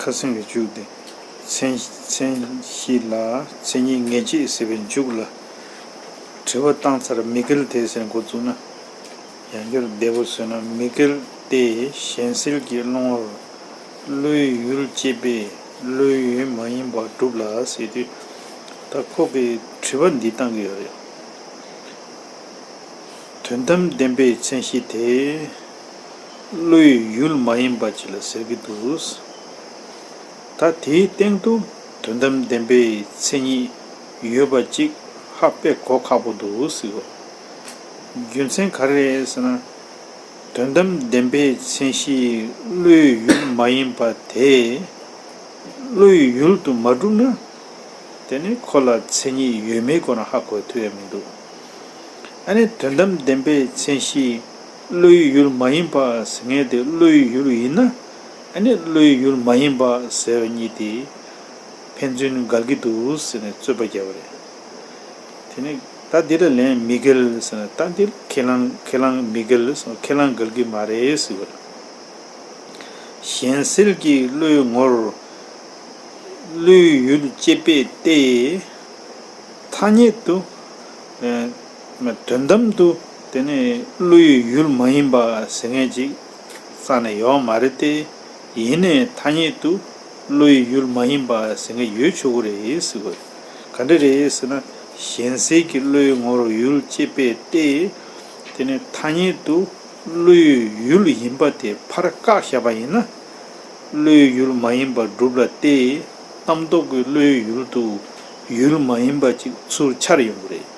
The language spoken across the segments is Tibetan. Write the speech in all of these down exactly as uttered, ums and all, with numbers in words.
ཁ་སང་གི་མཇུག་དེ། མཚན་མཚན་གཞི་ལ་མཚན་ཉིད་ངེས་བྱེད་ཟེར་བའི་མཇུག་ལ། དྲི་བ་བཏང་ཚར། མི་འགལ་ཏེ་ཟེར་འགོ་བཙུགས་ན། ཡང་བསྐྱར་བདེ་པོ་བཟོས་ན། མི་འགལ་ཏེ་གཞན་སེལ་གྱི་བློ་ངོར་བློའི་ཡུལ་དཔྱད་པས་བློའི་ཡུལ་མ་ཡིན་པ་སྒྲུབ་ལ་ཟེར་དུས། ད་ཁོ་གི་དྲི་བ་འདི་བཏང་གི་ཡོད་རེད། དོན་དམ་བདེན་པའི་མཚན་གཞི་དེ་བློའི་ཡུལ་མ་ཡིན་པ་ཅིག་ལ་ཟེར་གྱི་འདུག། ད་དེའི་སྟེང་དུ་དོན་དམ་བདེན་པའི་མཚན་ཉིད་ཡོད་པ་ཅིག་ཧ་དཔེ་གོ་ཁག་པོ་འདུག་ཟེར་གོ། རྒྱུ་མཚན་ག་རེ་རེད་ཟེར་ན། དོན་དམ་བདེན་པའི་མཚན་གཞི་བློའི་ཡུལ་མ་ཡིན་པ་དེ་བློའི་ཡུལ་དུ་མ་གྲུབ་ན། དེ་ནི་ཁོ་ལ་མཚན་ཉིད་ཡོད་མེད་ཁོ་རང་ཧ་གོ་ཐུབ་ཡ་མི་འདུག། ཨ་ནི་དོན་དམ་བདེན་པའི་མཚན་གཞི་བློའི་ཡུལ་མ་ཡིན་པ་ཟེར་མཁན་དེ་བློའི་ཡུལ་ཡིན་ན། ཨ་ནི་བློའི་ཡུལ་མ་ཡིན་པ་ཟེར་བ་གཉིས་དེ་ཕན་ཚུན་འགལ་གྱི་འདུག་ཟེར་ནས་རྩོད་པ་བརྒྱབ་པ་རེད། དེ་ནི་ད་འདི་ལ་ལན་མི་འགལ་ཟེར་ན། ད་འདི་ཁས་བླངས་ཁས་བླངས་མི་འགལ་ཟེར་ན། ཁས་བླངས་འགལ་གྱི་མ་རེད་ཟེར་བ་རེད། གཞན་སེལ་གྱི་བློའི་ངོར་བློའི་ཡུལ་དཔྱད་པས་ཏེ། ཐ་སྙད་དུ། ཨ། དོན་དམ་དུ་དེ་ནི་བློའི་ཡུལ་མ་ཡིན་པ་ཟེར་མཁན་ཅིག་རྩ་ནས་ཡོད་མ་རེད་དེ། ཡིན་ནའི་ཐ་སྙད་དུ་བློའི་ཡུལ་མ་ཡིན་པ་ཟེར་མཁན་ཡོད་ཆོག་གི་རེད་ཟེར་བ་རེད། ག་འདྲ་རེད་ཟེར་ན། གཞན་སེལ་གྱི་བློའི་ངོར་ཡུལ་དཔྱད་པས་ཏེ། དེ་ནི་ཐ་སྙད་དུ་བློའི་ཡུལ་ཡིན་པ་དེ་ཕར་བཀག་བཞག་པ་ཡིན་ན། བློའི་ཡུལ་མ་ཡིན་པ་སྒྲུབ་ལ་སྟེ། རྣམ་རྟོག་གི་བློའི་ཡུལ་དུ་ཡུལ་མ་ཡིན་པ་ཅིག་ཚུར་འཆར་ཡོང་གི་རེད།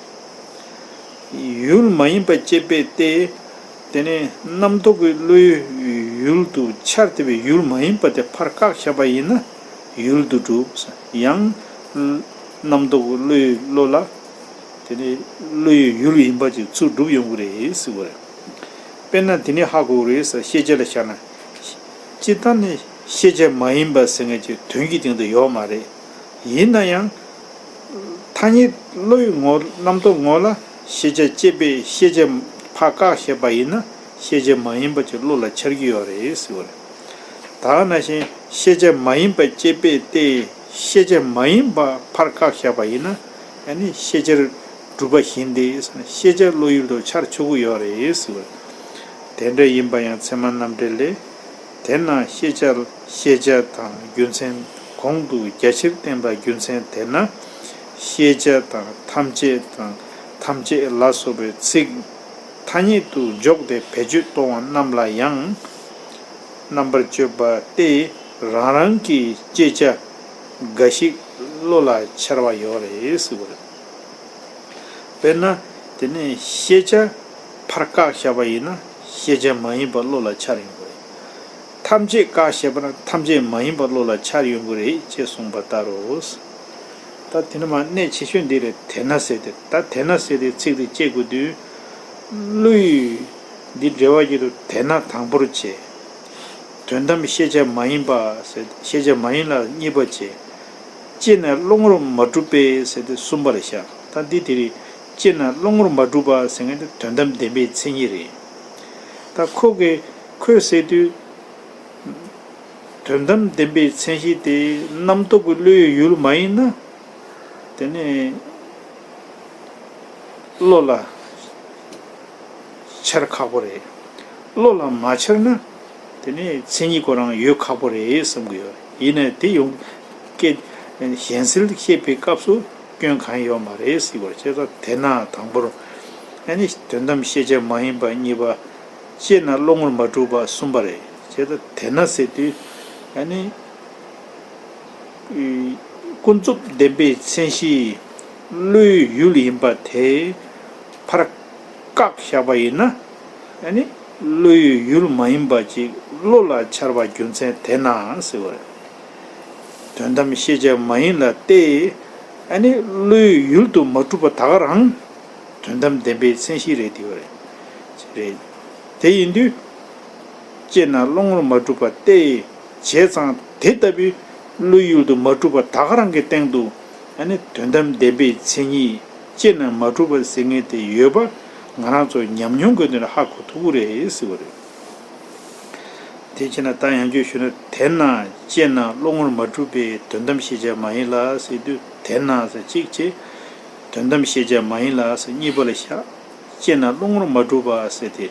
ཡུལ་མ་ཡིན་པ་དཔྱད་པས་ཏེ། དེ་ནས་རྣམ་རྟོག་གི་བློའི་ཡུལ་དུ་འཆར་བསྡད་པའི་ཡུལ་མ་ཡིན་པ་དེ་ཕར་བཀག་བཞག་པ་ཡིན་ན་ཡུལ་དུ་གྲུབ། ཡང་རྣམ་རྟོག་གི་བློའི་བློ་ལ། དེ་ནི་བློའི་ཡུལ་ཡིན་པ་ཅིག་ཚུར་སྒྲུབ་ཡོང་གི་རེད་ཟེར་བ་རེད། དཔེར་ན་དེ་ནི་ཧ་གོ་གི་རེད་ཟེར། ཤེས་བྱ་ལ་བཞག་ན། སྤྱིར་བཏང་ནི་ཤེས་བྱ་མ་ཡིན་པ་ཟེར་མཁན་ཅིག་དོན་གྱི་སྟེང་དུ་ཡོད་མ་རེད། ཡིན་ན་ཡང་། ཐ་སྙད་བློའི་ངོ་རྣམ་རྟོག་ངོ་ལ་ཤེས་བྱ་དཔྱད་པས་ཤེས་བྱ་ཕར་བཀག་བཞག་པ་ཡིན་ན་ཤེས་བྱ་མ་ཡིན་པ་ཅིག་བློ་ལ་འཆར་གྱི་ཡོད་རེད་ཟེར་བ་རེད། ད་ག་ནང་བཞིན་ཤེས་བྱ་མ་ཡིན་པ་དཔྱད་པས་ཏེ། ཤེས་བྱ་མ་ཡིན་པ་ཕར་བཀག་བཞག་པ་ཡིན་ན། ཨ་ནི་ཤེས་བྱར་གྲུབ་པ་བཞིན་ཏེ་ཟེར་ན། ཤེས་བྱ་བློ་ཡུལ་དུ་འཆར་ཆོག་གི་ཡོད་རེད་ཟེར་བ་རེད། དེ་འདྲ་ཡིན་པ་ཡང་ཚད་མ་རྣམ་འགྲེལ་ལས། དེས་ན་ཤེས་བྱ་ཤེས་བྱ་དང་རྒྱུ་མཚན་གོང་དུ་རྒྱ་ཆེར་བསྟན་པ་རྒྱུ་མཚན་དེས་ན། ཤེས་བྱ་དང་ཐམས་ཅད་དང་ཐམས་ཅད་ལ་སོགས་པའི་ཚིག་ཐ་སྙད་དུ་འཇོག་སྟེ་བེད་སྤྱོད་གཏོང་བ་རྣམས་ལ་ཡང་རྣམ་པར་དཔྱོད་པ་སྟེ། རང་རང་གི་དཔྱད་བྱ་འགའ་ཞིག་བློ་ལ་འཆར་བ་ཡོད་རེད་ཟེར་བ་རེད། དཔེར་ན། དེ་ནས་ཤེས་བྱ་ཕར་བཀག་བཞག་པ་ཡིན་ན་ཤེས་བྱ་མ་ཡིན་པ་བློ་ལ་འཆར་ཡོང་གི་རེད། ཐམས་ཅད་བཀག་བཞག་པ་ན་ཐམས་ཅད་མ་ཡིན་པ་བློ་ལ་འཆར་ཡོང་གི་རེད་ཅེས་གསུངས་པ་ལྟར་རོ། ད་དེ་ནི་མ་གནད་ཆེ་ཤོས་འདི་རེད། དེས་ན་ཟེར་ཏེ། ད་དེས་ན་ཟེར་ཏེ་ཚིག་དེ་བཅད་དགོས་དུས། བློས། འདི་འགྲེལ་བ་བརྒྱད་དུ་དེས་ན་དང་པོར་བྱས། དོན་དམ་ཤེས་བྱ་མ་ཡིན་པ་ཟེར། ཤེས་བྱ་མ་ཡིན་ལ་གཉིས་པ་བྱས། དཔྱད་ན་བློ་ངོར་མ་གྲུབ་པས་ཟེར་ཏེ་གསུམ་པར་བཞག། ད་འདི་དེ་རེད། དཔྱད་ན་བློ་ངོར་མ་གྲུབ་པ་ཟེར་མཁན་དེ་དོན་དམ་བདེན་པའི་མཚན་ཉིད་རེད། ད་ཁོ་གི་ཁོས་ཟེར་དུས། དོན་དམ་བདེན་པའི་མཚན་གཞི་དེ་རྣམ་རྟོག་གི་བློའི་ཡུལ་མ་ཡིན་ན། དེ་ནི་བློ་ལ་འཆར་ཁག་པོ་རེད། བློ་ལ་མ་འཆར་ན། དེ་ནི་མཚན་ཉིད་ཁོ་རང་ཡོད་ཁག་པོ་རེད་བསམ་གྱི་ཡོད། ཡིན་ནའི་དེ་ཡོང་སྐད། གཞན་སེལ་བཤད་པའི་སྐབས་སུ་སྐྱོན་གང་ཡོད་མ་རེད་ཟེར་བར་བྱས་ཙང་། དེས་ན་དང་པོར། ཨ་ནི་དོན་དམ་ཤེས་བྱ་མ་ཡིན་པ་གཉིས་པ། དཔྱད་ན་བློ་ངོར་མ་གྲུབ་པ་གསུམ་པ་རེད། བྱས་ཙང་དེས་ན་ཟེར་དུས། ཨ་ནི། ཀུན་རྫོབ་བདེན་པའི་མཚན་གཞི་བློའི་ཡུལ་ཡིན་པ་དེ་ཕར་བཀག་བཞག་པ་ཡིན་ན། ཨ་ནི་བློའི་ཡུལ་མ་ཡིན་པ་ཅིག་བློ་ལ་འཆར་བ་རྒྱུ་མཚན་དེས་ན་ཟེར་བ་རེད། དོན་དམ་ཤེས་བྱ་མ་ཡིན་ལ་སྟེ། ཨ་ནི་བློའི་ཡུལ་དུ་མ་གྲུབ་པ་ད་ག་རང་དོན་དམ་བདེན་པའི་མཚན་གཞི་རེད་དེ་བ་རེད། རེད། དེ་ཡིན་དུས། དཔྱད་ན་བློ་ངོར་མ་གྲུབ་པ་སྟེ། བྱས་ཙང་དེ་ལྟ་བུའི་བློའི་ཡུལ་དུ་མ་གྲུབ་པ་ད་ག་རང་གི་སྟེང་དུ། ཨ་ནི་དོན་དམ་བདེན་པའི་མཚན་ཉིད་དཔྱད་ན་མ་གྲུབ་པ་ཟེར་མཁན་དེ་ཡོད་པ་ང་རང་ཚོ་ཉམས་མྱོང་གི་དོན་ལ་ཧ་གོ་ཐུབ་ཀྱི་རེད་ཟེར་བ་རེད། དེ་བྱས་ན་ད་ཡང་བསྐྱར་ཞུ་ན། དེས་ན་དཔྱད་ན་བློ་ངོར་མ་གྲུབ་པས་དོན་དམ་ཤེས་བྱ་མ་ཡིན་ལ་ཟེར་དུས། དེས་ན་ཟེར་གཅིག་བྱས། དོན་དམ་ཤེས་བྱ་མ་ཡིན་ལ་ཟེར་གཉིས་པ་ལ་བཞག་དཔྱད་ན་བློ་ངོར་མ་གྲུབ་པ་ཟེར་ཏེ།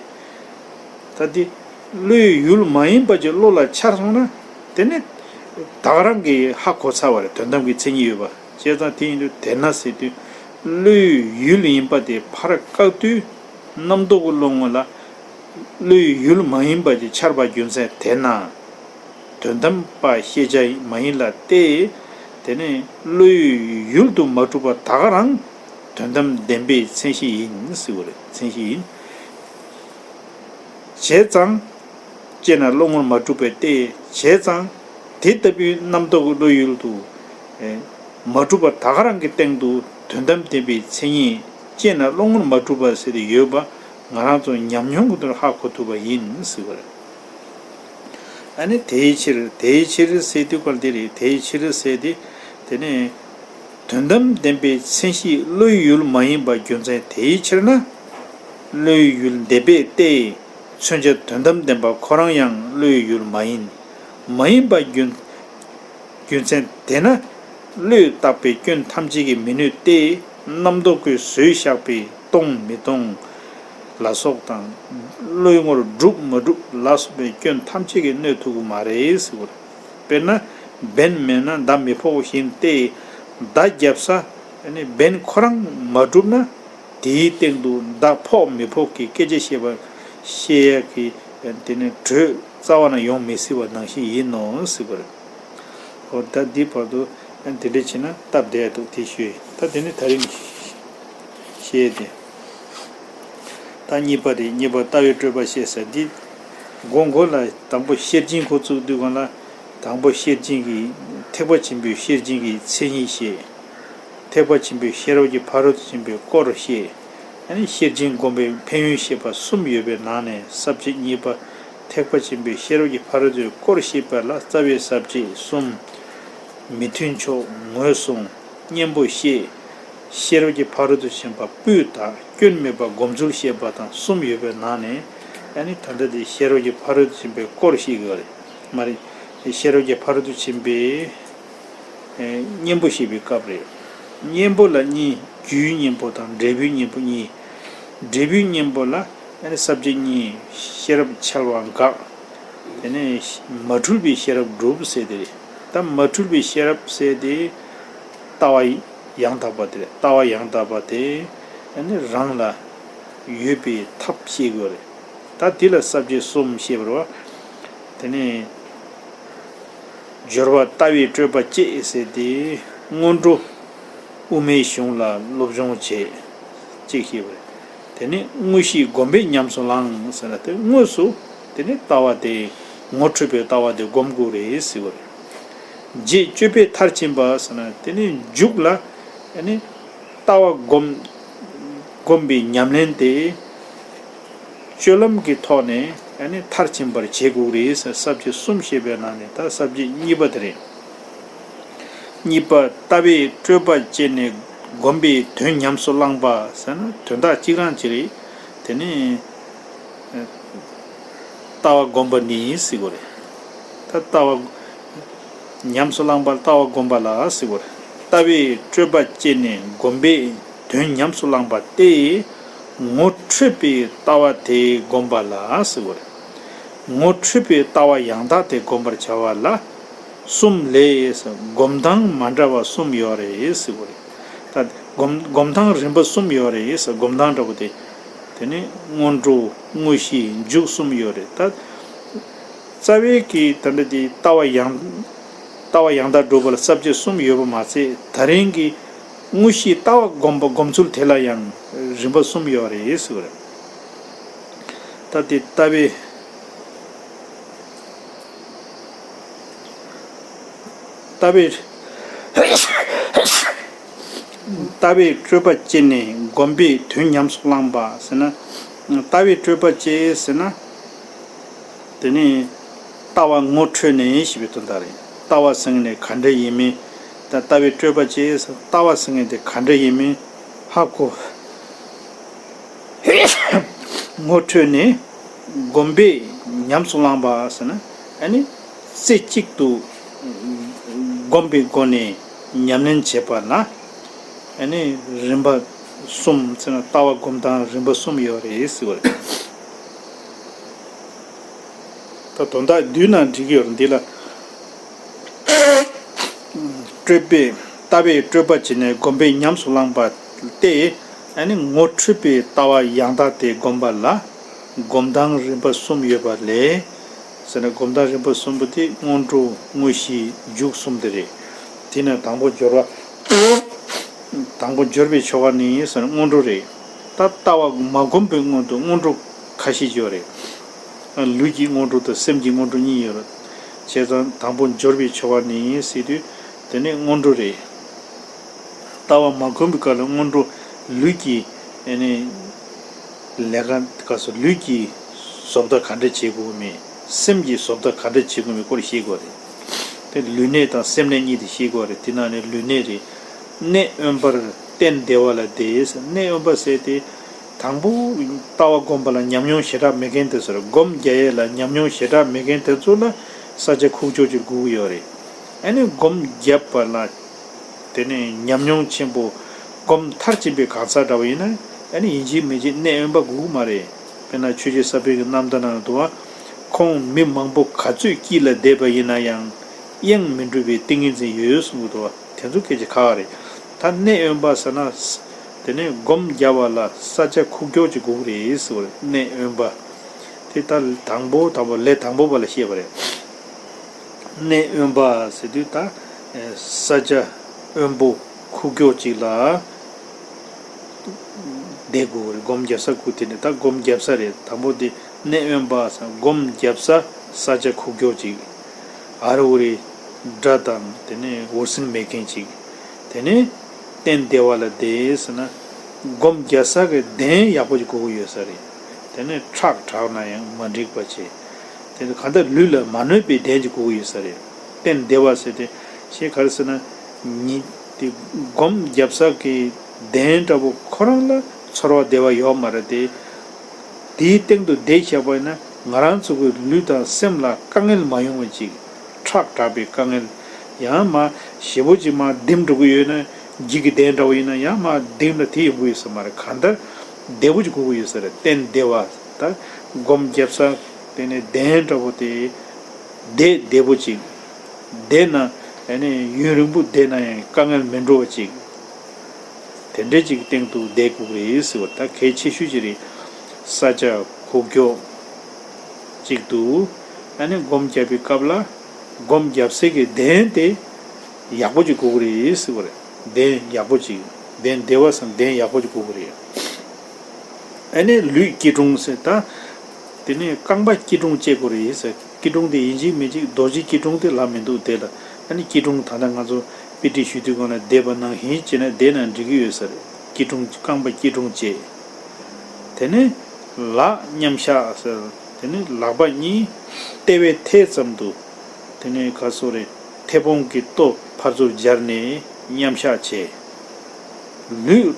ད་དེ་བློའི་ཡུལ་མ་ཡིན་པ་ཅིག་བློ་ལ་འཆར་སོང་ན། དེ་ནི་ད་ག་རང་གིས་ཧ་གོ་ཚར་བ་རེད། དོན་དམ་གྱི་མཚན་ཉིད་ཡོད་པ། བྱས་ཙང་དེ་ཡིན་དུས་དེས་ན་ཟེར་དུས། བློའི་ཡུལ་ཡིན་པ་དེ་ཕར་བཀག་དུས། རྣམ་རྟོག་གི་བློ་ངོ་ལ་བློའི་ཡུལ་མ་ཡིན་པ་ཅིག་འཆར་བ་རྒྱུ་མཚན་དེས་ན། དོན་དམ་པ་ཤེས་བྱ་མ་ཡིན་ལ་སྟེ། དེ་ནི་བློའི་ཡུལ་དུ་མ་གྲུབ་པ་ད་ག་རང་དོན་དམ་བདེན་པའི་མཚན་གཞི་ཡིན་ཟེར་བ་རེད། མཚན་གཞི་ཡིན། བྱས་ཙང་། དཔྱད་ན་བློ་ངོར་མ་གྲུབ་པས་ཏེ། བྱས་ཙང་། དེ་ལྟ་བུའི་རྣམ་རྟོག་གི་བློའི་ཡུལ་དུ། ཨེ། མ་གྲུབ་པ་ད་ག་རང་གི་སྟེང་དུ་དོན་དམ་བདེན་པའི་མཚན་ཉིད་དཔྱད་ན་བློ་ངོར་མ་གྲུབ་པ་ཟེར་ཏེ་ཡོད་པ། ང་རང་ཚོ་ཉམས་མྱོང་གི་དོན་ཧ་གོ་ཐུབ་པ་ཡིན་ཟེར་བ་རེད། ཨ་ནི་དེའི་ཕྱིར། དེའི་ཕྱིར་ཟེར་དུས་སྐབས་འདི་རེད། དེའི་ཕྱིར་ཟེར་ཏེ། དེ་ནས། དོན་དམ་བདེན་པའི་མཚན་གཞི་བློའི་ཡུལ་མ་ཡིན་པ་རྒྱུ་མཚན་དེའི་ཕྱིར་ན། བློའི་ཡུལ་འདས་པས་ཏེ། མཚོན་བྱ་དོན་དམ་བདེན་པ་ཁོ་རང་ཡང་བློའི་ཡུལ་མ་ཡིན། མ་ཡིན་པ་རྒྱུ། རྒྱུ་མཚན་དེས་ན། བློས་བཏགས་པའི་སྐྱོན་ཐམས་ཅད་ཀྱིས་མི་གནོད་དེ། རྣམ་རྟོག་གིས་བཟོས་བཞག་པའི་སྟོང་མི་སྟོང་ལ་སོགས་དང་། བློའི་ངོར་གྲུབ་མ་གྲུབ་ལ་སོགས་པའི་སྐྱོན་ཐམས་ཅད་ཀྱིས་གནོད་ཐུབ་ཀྱི་མ་རེད་ཟེར་བ་རེད། དཔེར་ན། འབེན་མེད་ན་མདའ་མི་ཕོག་བཞིན་ཏེ། མདའ་བརྒྱབ་ས། ཨ་ནི་འབེན་ཁོ་རང་མ་གྲུབ་ན། དེའི་སྟེང་དུ་མདའ་ཕོག་མི་ཕོག་གི་སྐད་ཆ་བཤད་པ། བཤད་ཡག་གི། དེ་ནི་གྲོས་རྩ་བ་ནས་ཡོང་མི་སྲིད་པ་ནང་བཞིན་ཡིན་ནོ་ཟེར་བ་རེད། འོ་ད་འདི་བར་དུ་དེ་འདྲ་བྱས་ན་སྟབས་བདེ་འདུག་དེ་ཞུས། ད་དེ་ནི་ད་རིང་བཤད་དེ། ད་གཉིས་པ་རེད། གཉིས་པ་ལྟ་བའི་སྤྲོས་པ་བཤད་ཟེར་འདི། མགོ་མགོ་ལ་དང་པོ་ཤེར་ཕྱིན་འགོ་བཙུགས་དུས་སྒང་ལ། དང་པོ་ཤེར་ཕྱིན་གྱི། ཐེག་པ་ཆེན་པོའི་ཤེར་ཕྱིན་གྱི་མཚན་ཉིད་བཤད། ཐེག་པ་ཆེན་པོའི་ཤེས་རབ་ཀྱི་ཕ་རོལ་ཏུ་ཕྱིན་པའི་སྐོར་བཤད། ཨ་ནི་ཤེར་ཕྱིན་སྒོམ་པའི་ཕན་ཡོན་བཤད་པ་གསུམ་ཡོད་པའི་ནང་ནས་ས་བཅད་གཉིས་པ། ཐེག་པ་ཆེན་པོའི་ཤེས་རབ་ཀྱི་ཕ་རོལ་ཏུ་སྐོར་བཤད་པ་ལ་རྩ་བའི་ས་བཅད་གསུམ། མི་མཐུན་ཕྱོགས་ངོས་བཟུང་། གཉེན་པོ་བཤད། ཤེས་རབ་ཀྱི་ཕ་རོལ་ཏུ་ཕྱིན་པ་སྤུས་དག་སྐྱོན་མེད་པ་སྒོམ་ཚུལ་བཤད་པ་དང་གསུམ་ཡོད་པའི་ནང་ནས། ཨ་ནི་ད་ལྟ་དེ་ཤེས་རབ་ཀྱི་ཕ་རོལ་ཏུ་ཕྱིན་པའི་སྐོར་བཤད་ཀྱི་ཡོད་རེད། མ་རེད། ཤེས་རབ་ཀྱི་ཕ་རོལ་ཏུ་ཕྱིན་པའི། ཨེ། གཉེན་པོ་བཤད་པའི་སྐབས་རེད། གཉེན་པོ་ལ་གཉིས། རྒྱུའི་གཉེན་པོ་དང་འབྲས་བུའི་གཉེན་པོ་གཉིས། འབྲས་བུའི་གཉེན་པོ་ལ་ཨ་ནི་ས་བཅད་གཉིས། ཤེས་རབ་འཆལ་བ་འགག། དེ་ནས་མ་འཁྲུལ་པའི་ཤེས་རབ་འགྲུབ་ཟེར་དེ་རེད། ད་མ་འཁྲུལ་པའི་ཤེས་རབ་ཟེར་དེ། ལྟ་བ་ཡང་དག་པ་དེ་རེད། ལྟ་བ་ཡང་དག་པ་དེ་ཨ་ནི་རང་ལ་ཡོད་པའི་ཐབས་ཤེས་དགོས་རེད། ད་འདི་ལ་ས་བཅད་གསུམ་བཤད་པ་རེད་བ། དེ་ནས་སྦྱོར་བ་ལྟ་བའི་སྤྲོས་པ་བཅད་ཟེར་ཏེ། སྔོན་འགྲོ་དབུ་མའི་གཞུང་ལ་སློབ་སྦྱོང་བྱེད། གཅིག་བཤད་པ་རེད། དེ་ནས་དངོས་གཞིའི་སྒོམ་པས་ཉམས་སུ་བླང་ཟེར་ན། དེ་དངོས་སུ་དེ་ནས་ལྟ་བ་དེ། ངོ་འཕྲོད་པའི་ལྟ་བ་དེ་སྒོམ་དགོས་རེད་ཟེར་བ་རེད། རྗེས་སྤྱོད་པས་མཐར་ཕྱིན་པ་ཟེར་ན། དེ་ནས་མཇུག་ལ་ཨ་ནི་ལྟ་བ་སྒོམ། སྒོམ་པའི་ཉམས་ལེན་དེ་སྤྱོད་ལམ་གྱི་ཐོག་ནས་ཨ་ནི་མཐར་ཕྱིན་པར་བྱེད་དགོས་རེད་ཟེར། ས་བཅད་གསུམ་བཤད་པའི་ནང་ནས་ད་ས་བཅད་གཉིས་པ་དེ་རེད། གཉིས་པ་ལྟ་བའི་སྤྲོས་པ་བཅད་ནས་སྒོམ་པས་དོན་ཉམས་སུ་བླངས་པ་ཟེར་ན། དོན་དག་གཅིག་རང་གཅིག་རེད། དེ་ནས་ལྟ་བ་སྒོམ་པ་ནི་ཟེར་དགོས་རེད། ད་ལྟ་བ་ཉམས་སུ་བླངས་པ་ལྟ་བ་སྒོམ་པ་ལ་ཟེར་དགོས་རེད། ལྟ་བའི་སྤྲོས་པ་བཅད་ནས་སྒོམ་པས་དོན་ཉམས་སུ་བླངས་པ་སྟེ། ངོ་འཕྲོད་པའི་ལྟ་བ་དེ་སྒོམ་པ་ལ་ཟེར་དགོས་རེད། ངོ་འཕྲོད་པའི་ལྟ་བ་ཡང་དག་དེ་སྒོམ་པར་བྱ་བ་ལ། གསུམ་ལས་སྒོམ་སྟངས་མ་འདྲ་བ་གསུམ་ཡོད་རེད་ཟེར་བ་རེད། ད་སྒོམ་སྒོམ་སྟངས་རིམ་པ་གསུམ་ཡོད་རེད་ཟེར། སྒོམ་སྟངས་འདྲ་པོ་དེ། དེ་ནི་སྔོན་འགྲོ། དངོས་གཞི། མཇུག་གསུམ་ཡོད་རེད། ད་རྩ་བའི་གི་ད་འདྲ་དེ་ལྟ་བ་ཡང་ལྟ་བ་ཡང་དག་སྒྲུབ་པ་ལ་ས་བཅད་གསུམ་ཡོད་པ་མ་ཚད། ད་རིང་གི་དངོས་གཞི་ལྟ་བ་སྒོམ་པ་སྒོམ་ཚུལ་དེ་ལ་ཡང་རིམ་པ་གསུམ་ཡོད་རེད་ཟེར་བ་རེད། ད་དེ་ལྟ་བའི། ལྟ་བའི། ལྟ་བའི་སྤྲོས་པ་བཅད་ནས་སྒོམ་པས་དོན་ཉམས་སུ་བླངས་པ་ཟེར་ན། ལྟ་བའི་སྤྲོས་པ་བཅད་ཟེར་ན། དེ་ནི་ལྟ་བ་ངོ་འཕྲོད་ནས་ཞེས་པའི་དོན་དག་རེད། ལྟ་བ་ཟེར་མཁན་དེ་ག་འདྲ་ཡིན་མིན། ད་ལྟ་བའི་སྤྲོས་པ་བཅད་ཟེར། ལྟ་བ་ཟེར་མཁན་དེ་ག་འདྲ་ཡིན་མིན་ཧ་གོ། ངོ་འཕྲོད་ནས་སྒོམ་པས་ཉམས་སུ་བླངས་པ་ཟེར་ན། ཨ་ནི་ རྩེ་གཅིག་ཏུ་སྒོམ་པའི་སྒོ་ནས་ཉམས་ལེན་བྱེད་པ་ལ་ཨ་ནི་རིམ་པ་གསུམ་ཟེར་ན་ལྟ་བ་སྒོམ་སྟངས་རིམ་པ་གསུམ་ཡོད་རེད་ཟེར་བ་རེད། ད་དོན་དག་བསྡུས་ན་འགྲིག་གི་ཡོད་རེད། འདི་ལ་སྤྲོས་པས་ལྟ་བས་སྤྲོས་པ་བྱས་ནས་སྒོམ་པས་ཉམས་སུ་བླངས་པ་སྟེ། ཨ་ནི་ངོ་འཕྲོད་པའི་ལྟ་བ་ཡང་དག་དེ་བསྒོམ་པ་ལ་སྒོམ་སྟངས་རིམ་པ་གསུམ་ཡོད་པ་ལས། ཟེར་ན་སྒོམ་སྟངས་རིམ་པ་གསུམ་པོ་དེ་སྔོན་འགྲོ་དངོས་གཞི་མཇུག་གསུམ་དེ་རེད། དེ་ནས་དང་པོ་སྦྱོར་བ། དང་པོ་སྦྱོར་བའི་ཆོ་ག་ནི་ཟེར་ན་སྔོན་འགྲོ་རེད། ད་ལྟ་བ་མ་བསྒོམས་པའི་སྔོན་དུ་སྔོན་འགྲོ་ཁ་ཤས་ཡོད་རེད། ལུས་ཀྱི་སྔོན་འགྲོ་དང་སེམས་ཀྱི་སྔོན་འགྲོ་གཉིས་ཡོད་རེད། བྱས་ཙང་དང་པོ་སྦྱོར་བའི་ཆོ་ག་ནི་ཟེར་དུས་དེ་ནི་སྔོན་འགྲོ་རེད། ལྟ་བ་མ་གོམས་པའི་སྐབས་ལ་སྔོན་འགྲོ་ལུས་ཀྱི་ཨ་ནི་ལས་ཀ་སྐབས་སུ་ལུས་ཀྱི་བཟོ་ལྟ་ག་འདྲ་བྱེད་དགོས་མིན། སེམས་ཀྱི་བཟོ་ལྟ་ག་འདྲ་བྱེད་དགོས་མིན་སྐོར་ཤེས་དགོས་རེད། དེ་ལུས་གནད་དང་སེམས་གནད་གཉིས་དེ་ཤེས་དགོས་རེད། དེ་ནང་ནས་ལུས་གནད་རེད། གནད་དབེན་པར་གཏན་བདེ་བ་ལ་བདེ། གནད་དབེན་པ་ཟེར་དེ་དང་པོ་ལྟ་བ་སྒོམ་པ་ལ་ཉམས་མྱོང་ཞེ་དྲག་མེད་མཁན་དེ་ཚོར། སྒོམ་རྒྱག་ཡས་ལ་ཉམས་མྱོང་ཞེ་དྲག་མེད་མཁན་དེ་ཚོ་ལ་ས་ཆ་ཁུག་ཀྱོག་ཅིག་དགོས་ཀྱི་ཡོད་རེད། ཨ་ནི་སྒོམ་བརྒྱབ་པ་ལ། དེ་ནས་ཉམས་མྱོང་ཆེན་པོ་སྒོམ་མཐར་ཕྱིན་པའི་གང་ཟག་འདྲ་བ་ཡིན་ན་ཨ་ནི་ཡིན་གཅིག་མིན་གཅིག་གནད་དབེན་པ་དགོས་ཀྱི་མ་རེད། དཔེར་ན་ཆོས་རྗེ་ས་པཎ་གྱི་རྣམ་ཐར་ནང་དུ་བ། ཁོང་མི་མང་པོ་ག་ཚོད་དཀྱིལ་ལ་བསྡད་པ་ཡིན་ན་ཡང་། གཡེང་མི་འགྲུབ་པའི་ཏིང་ངེ་འཛིན་ཡོད་གསུང་གི་འདུག་བ། དེ་ཚོ་སྐད་ཆ་ཁག་རེད། ད་གནད་དབེན་པ་ཟེར་ན། དེ་ནས་སྒོམ་རྒྱག་པ་ལ་ས་ཆ་ཁུག་ཀྱོག་ཅིག་དགོས་ཀྱི་རེད་ཟེར་བ་རེད། གནད་དབེན་པ། དེ་ལྟར་དང་པོ་དང་པོ་ལས་དང་པོ་པ་ལ་བཤད་པ་རེད། གནད་དབེན་པ་ཟེར་དུས་ད་ས་ཆ་དབེན་པོ་ཁུག་ཀྱོག་ཅིག་ལ་བསྡད་དགོས་རེད། སྒོམ་རྒྱབ་ས་ཁུག་དེ་ནས་ད་སྒོམ་རྒྱབ་ས་རེད། དང་པོ་དེ་གནད་དབེན་པ་ཟེར་སྒོམ་རྒྱབ་ས་ས་ཆ་ཁུག་ཀྱོག་ཅིག་ཨ་རུ་རི་སྒྲ་དང་དེ་ནས་འུར་ཟིང་མེད་མཁན་ཅིག་དེ་ནས་གཏན་བདེ་བ་ལ་བསྡད་ཟེར་ན། སྒོམ་རྒྱག་ས་གི་གདན་ཡག་པོ་ཅིག་དགོས་ཀྱི་ཡོད་ས་རེད། དེ་ནས་ཁྲག་དྲག་ན་ཡང་མ་འགྲིག་པ་བྱེད། དེ་ནས་གང་ལྟར་ལུས་ལ་མ་གནོད་པའི་གདན་ཅིག་དགོས་ཀྱི་ཡོད་ས་རེད། གཏན་བདེ་བ་ཟེར་དེ་ཞེས་ག་རེ་ཟེར་ན། ཉིད་དེ་སྒོམ་རྒྱབ་ས་གི་གདན་འདྲ་པོ་ཁོ་རང་ལ་ཚོར་བ་བདེ་བ་ཡོད་མ་རེད་དེ། དེའི་སྟེང་དུ་བསྡད་བཞག་པ་ཡིན་ན་ང་རང་ཚོ་གི་ལུས་དང་སེམས་ལ་དཀའ་ངལ་མ་ཡོང་བ་ཅིག་ཁྲག་དྲག་པའི་དཀའ་ངལ། ཡང་མ་ཞེ་པོ་ཅིག་མ་ལྡེམ་འགྲོ་གི་ཡོད་ན་འགྱིག་གི་གདན་འདྲ་བོ་ཡིན་ན་ཡང་མ་ལྡེམ་ལ་དེ་ཡོང་གི་ཡོད་ས་མ་རེད། གང་ལྟར་བདེ་པོ་ཅིག་དགོས་ཀྱི་ཡོད་ས་རེད། གཏན་བདེ་བ་ད་སྒོམ་རྒྱབ་ས་དེ་ནས་གདན་འདྲ་བོ་དེ་བདེ་བདེ་པོ་ཅིག་བསྡད་ན་ཨ་ནི་ཡུན་རིང་པོ་བསྡད་ན་ཡང་དཀའ་ངལ་མི་འགྲོ་བ་ཅིག་དེ་འདྲའི་ཅིག་སྟེང་དུ་བསྡད་དགོས་རེད་ཟེར་བ་ད་གལ་ཆེ་ཤོས་ཅིག་རེད། ས་ཆ་ཁུག་ཀྱོག་ཅིག་ཏུ་ཨ་ནི་སྒོམ་རྒྱབ་པའི་སྐབས་ལ་སྒོམ་རྒྱབ་སའི་གི་གདན་དེ་ཡག་པོ་ཅིག་དགོས་རེད་ཟེར་བ་རེད། གདན་ཡག་པོ་ཅིག་གདན་བདེ་བ་སམ་གདན་ཡག་པོ་ཅིག་དགོས་རེད། ཨ་ནི་ལུས་སྐྱིལ་ཀྲུང་ཟེར་ད། དེ་ནས་རྐང་པ་སྐྱིལ་ཀྲུང་བཅས་དགོས་རེད་ཟེར། སྐྱིལ་ཀྲུང་དེ་ཡིན་གཅིག་མིན་གཅིག་རྡོ་རྗེ་སྐྱིལ་ཀྲུང་དེ་ལབ་མི་འདུག་དེ་ལ་ཨ་ནི་སྐྱིལ་ཀྲུང་ད་ལྟ་ང་ཚོ་དཔེ་ཁྲིད་ཞུ་དུས་སྒང་ལ་བསྡད་པ་ནང་བཞིན་བྱས་ན་བསྡད་ན་འགྲིག་གི་ཡོད་ས་རེད། སྐྱིལ་ཀྲུང་རྐང་པ་སྐྱིལ་ཀྲུང་བཅས། དེ་ནས་ལག་མཉམ་བཞག་ཟེར། དེ་ནས་ལག་པ་གཉིས་ལྟེ་བའི་མཐའ་ཙམ་དུ། དེ་ནས་ག་སོ་རེད། མཐེ་བོང་གི་ལྟོ་ཕར་ཚུར་སྦྱར་ནས་མཉམ་བཞག་བྱས། ལུས་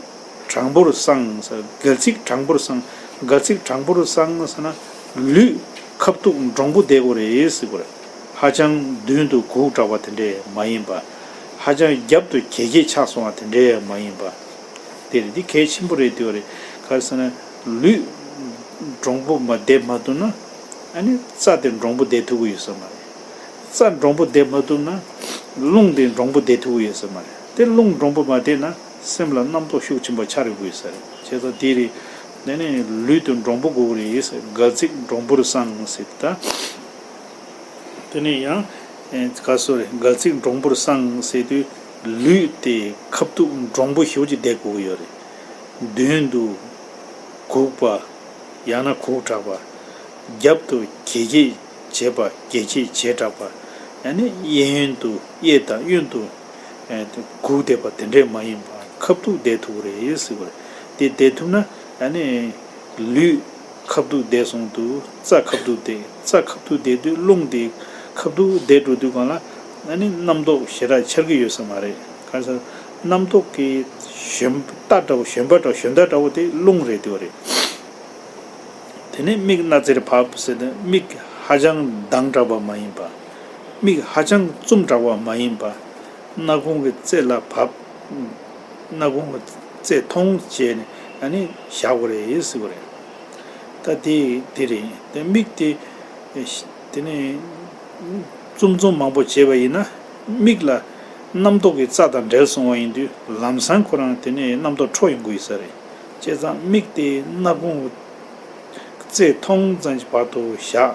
དྲང་པོར་བསྲང་ཟེར། སྒལ་ཚིགས་དྲང་པོར་བསྲང་། སྒལ་ཚིགས་དྲང་པོར་བསྲང་ཟེར་ན་ལུས་ཁ་ཐུག་འདྲོང་པོ་བསྡད་དགོས་རེད་ཟེར་དགོས་རེད། ཧ་ཅང་མདུན་དུ་གུག་དྲགས་པ་དེ་འདྲས་མ་ཡིན་པ། ཧ་ཅང་རྒྱབ་ཏུ་གྱལ་གྱལ་ཆགས་སོང་བ་དེ་འདྲས་མ་ཡིན་པ། དེ་རེད། འདི་གལ་ཆེན་པོ་རེད་དེ་བ་རེད། ག་རེ་ཟེར་ན་ལུས་འདྲོང་པོ་མ་བསྡད་མ་ཐུབ་ན་ཨ་ནི་རྩ་དེ་འདྲོང་པོ་བསྡད་ཐུབ་ཀྱི་ཡོད་ས་མ་རེད། རྩ་འདྲོང་པོ་བསྡད་མ་ཐུབ་ན་རླུང་དེ་འདྲོང་པོ་བསྡད་ཐུབ་ཀྱི་ཡོད་ས་མ་རེད། དེ་རླུང་འདྲོང་པོ་མ་བསྡད་ན་སེམས་ལ་རྣམ་རྟོག་ཤུགས་ཆེན་པོ་འཆར་ཡོང་གི་ཡོད་ས་རེད། བྱས་ཙང་དེ་རེད། དེ་ནས་ལུས་དེ་འདྲོང་པོ་དགོས་ཀྱི་རེད་ཟེར། སྒལ་ཚིགས་འདྲོང་པོར་བསྲང་ཟེར་ད། དེ་ནས་ཡང་ག་སོ་རེད། སྒལ་ཚིགས་འདྲོང་པོར་བསྲང་ཟེར་དུས་ལུས་དེ་ཁ་ཐུག་འདྲོང་པོ་ཞེ་པོ་ཅིག་བསྡད་དགོས་ཀྱི་ཡོད་རེད། མདུན་དུ་གུག་པ། ཡང་ན་གུག་དྲགས་པ། རྒྱབ་ཏུ་གྱལ་གྱལ་བྱས་པ། གྱལ་གྱལ་བྱས་དྲགས་པ། ཡང་ན་གཡས་གཡོན་དུ་གཡས་དང་གཡོན་དུ་གུག་བསྡད་པ་དེ་འདྲས་མ་ཡིན་པ་ཁ་ཐུག་བསྡད་ཐུབ་ཀྱི་རེད་ཟེར་བ་རེད། དེ་བསྡད་ཐུབ་ན་ཡང་ན་ལུས་ཁ་ཐུག་བསྡད་སོང་དུས་རྩ་ཁ་ཐུག་བསྡད། རྩ་ཁ་ཐུག་བསྡད་དུས་རླུང་དེ་ཁ་ཐུག་བསྡད་འགྲོ་དུས་སྒང་ལ་ཡང་ན་རྣམ་རྟོག་ཞེ་དྲག་འཆར་གྱི་ཡོད་ས་མ་རེད། ག་རེ་ཟེར། རྣམ་རྟོག་གི་ཞོན་རྟ་འདྲ་བོ་ཞོན་པ་འདྲ་ཞོན་རྟ་འདྲ་བོ་དེ་རླུང་རེད་དེ་བ་རེད། དེ་ནས་མིག་སྣ་རྩེར་ཕབ་ཟེར་ཏེ་མིག་ཧ་ཅང་གདངས་དྲགས་པ་མ་ཡིན་པ། མིག་ཧ་ཅང་བཙུམ་དྲགས་པ་མ་ཡིན་པ། སྣ་ཁུང་གི་རྩེ་ལ་བབས། སྣ་ཁུང་གི་རྩེ་མཐོང་བྱས་ནས་ཨ་ནི་བཞག་དགོས་རེད་ཟེར་གྱི་རེད། ད་དེ་དེ་རེད། དེ་མིག་དེ་དེ་ནས་བཙུམ་བཙུམ་མང་པོ་བྱས་པ་ཡིན་ན། མིག་ལ་རྣམ་རྟོག་གི་རྩ་དང་འབྲེལ་སོང་བ་ཡིན་དུས་ལམ་སང་ཁོ་རང་དེ་ནས་རྣམ་རྟོག་འཕྲོ་ཡོང་གི་ཡོད་ས་རེད། བྱས་ཙང་མིག་དེ་སྣ་ཁུང་རྩེ་མཐོང་ཙམ་གྱི་བར་དུ་བཞག།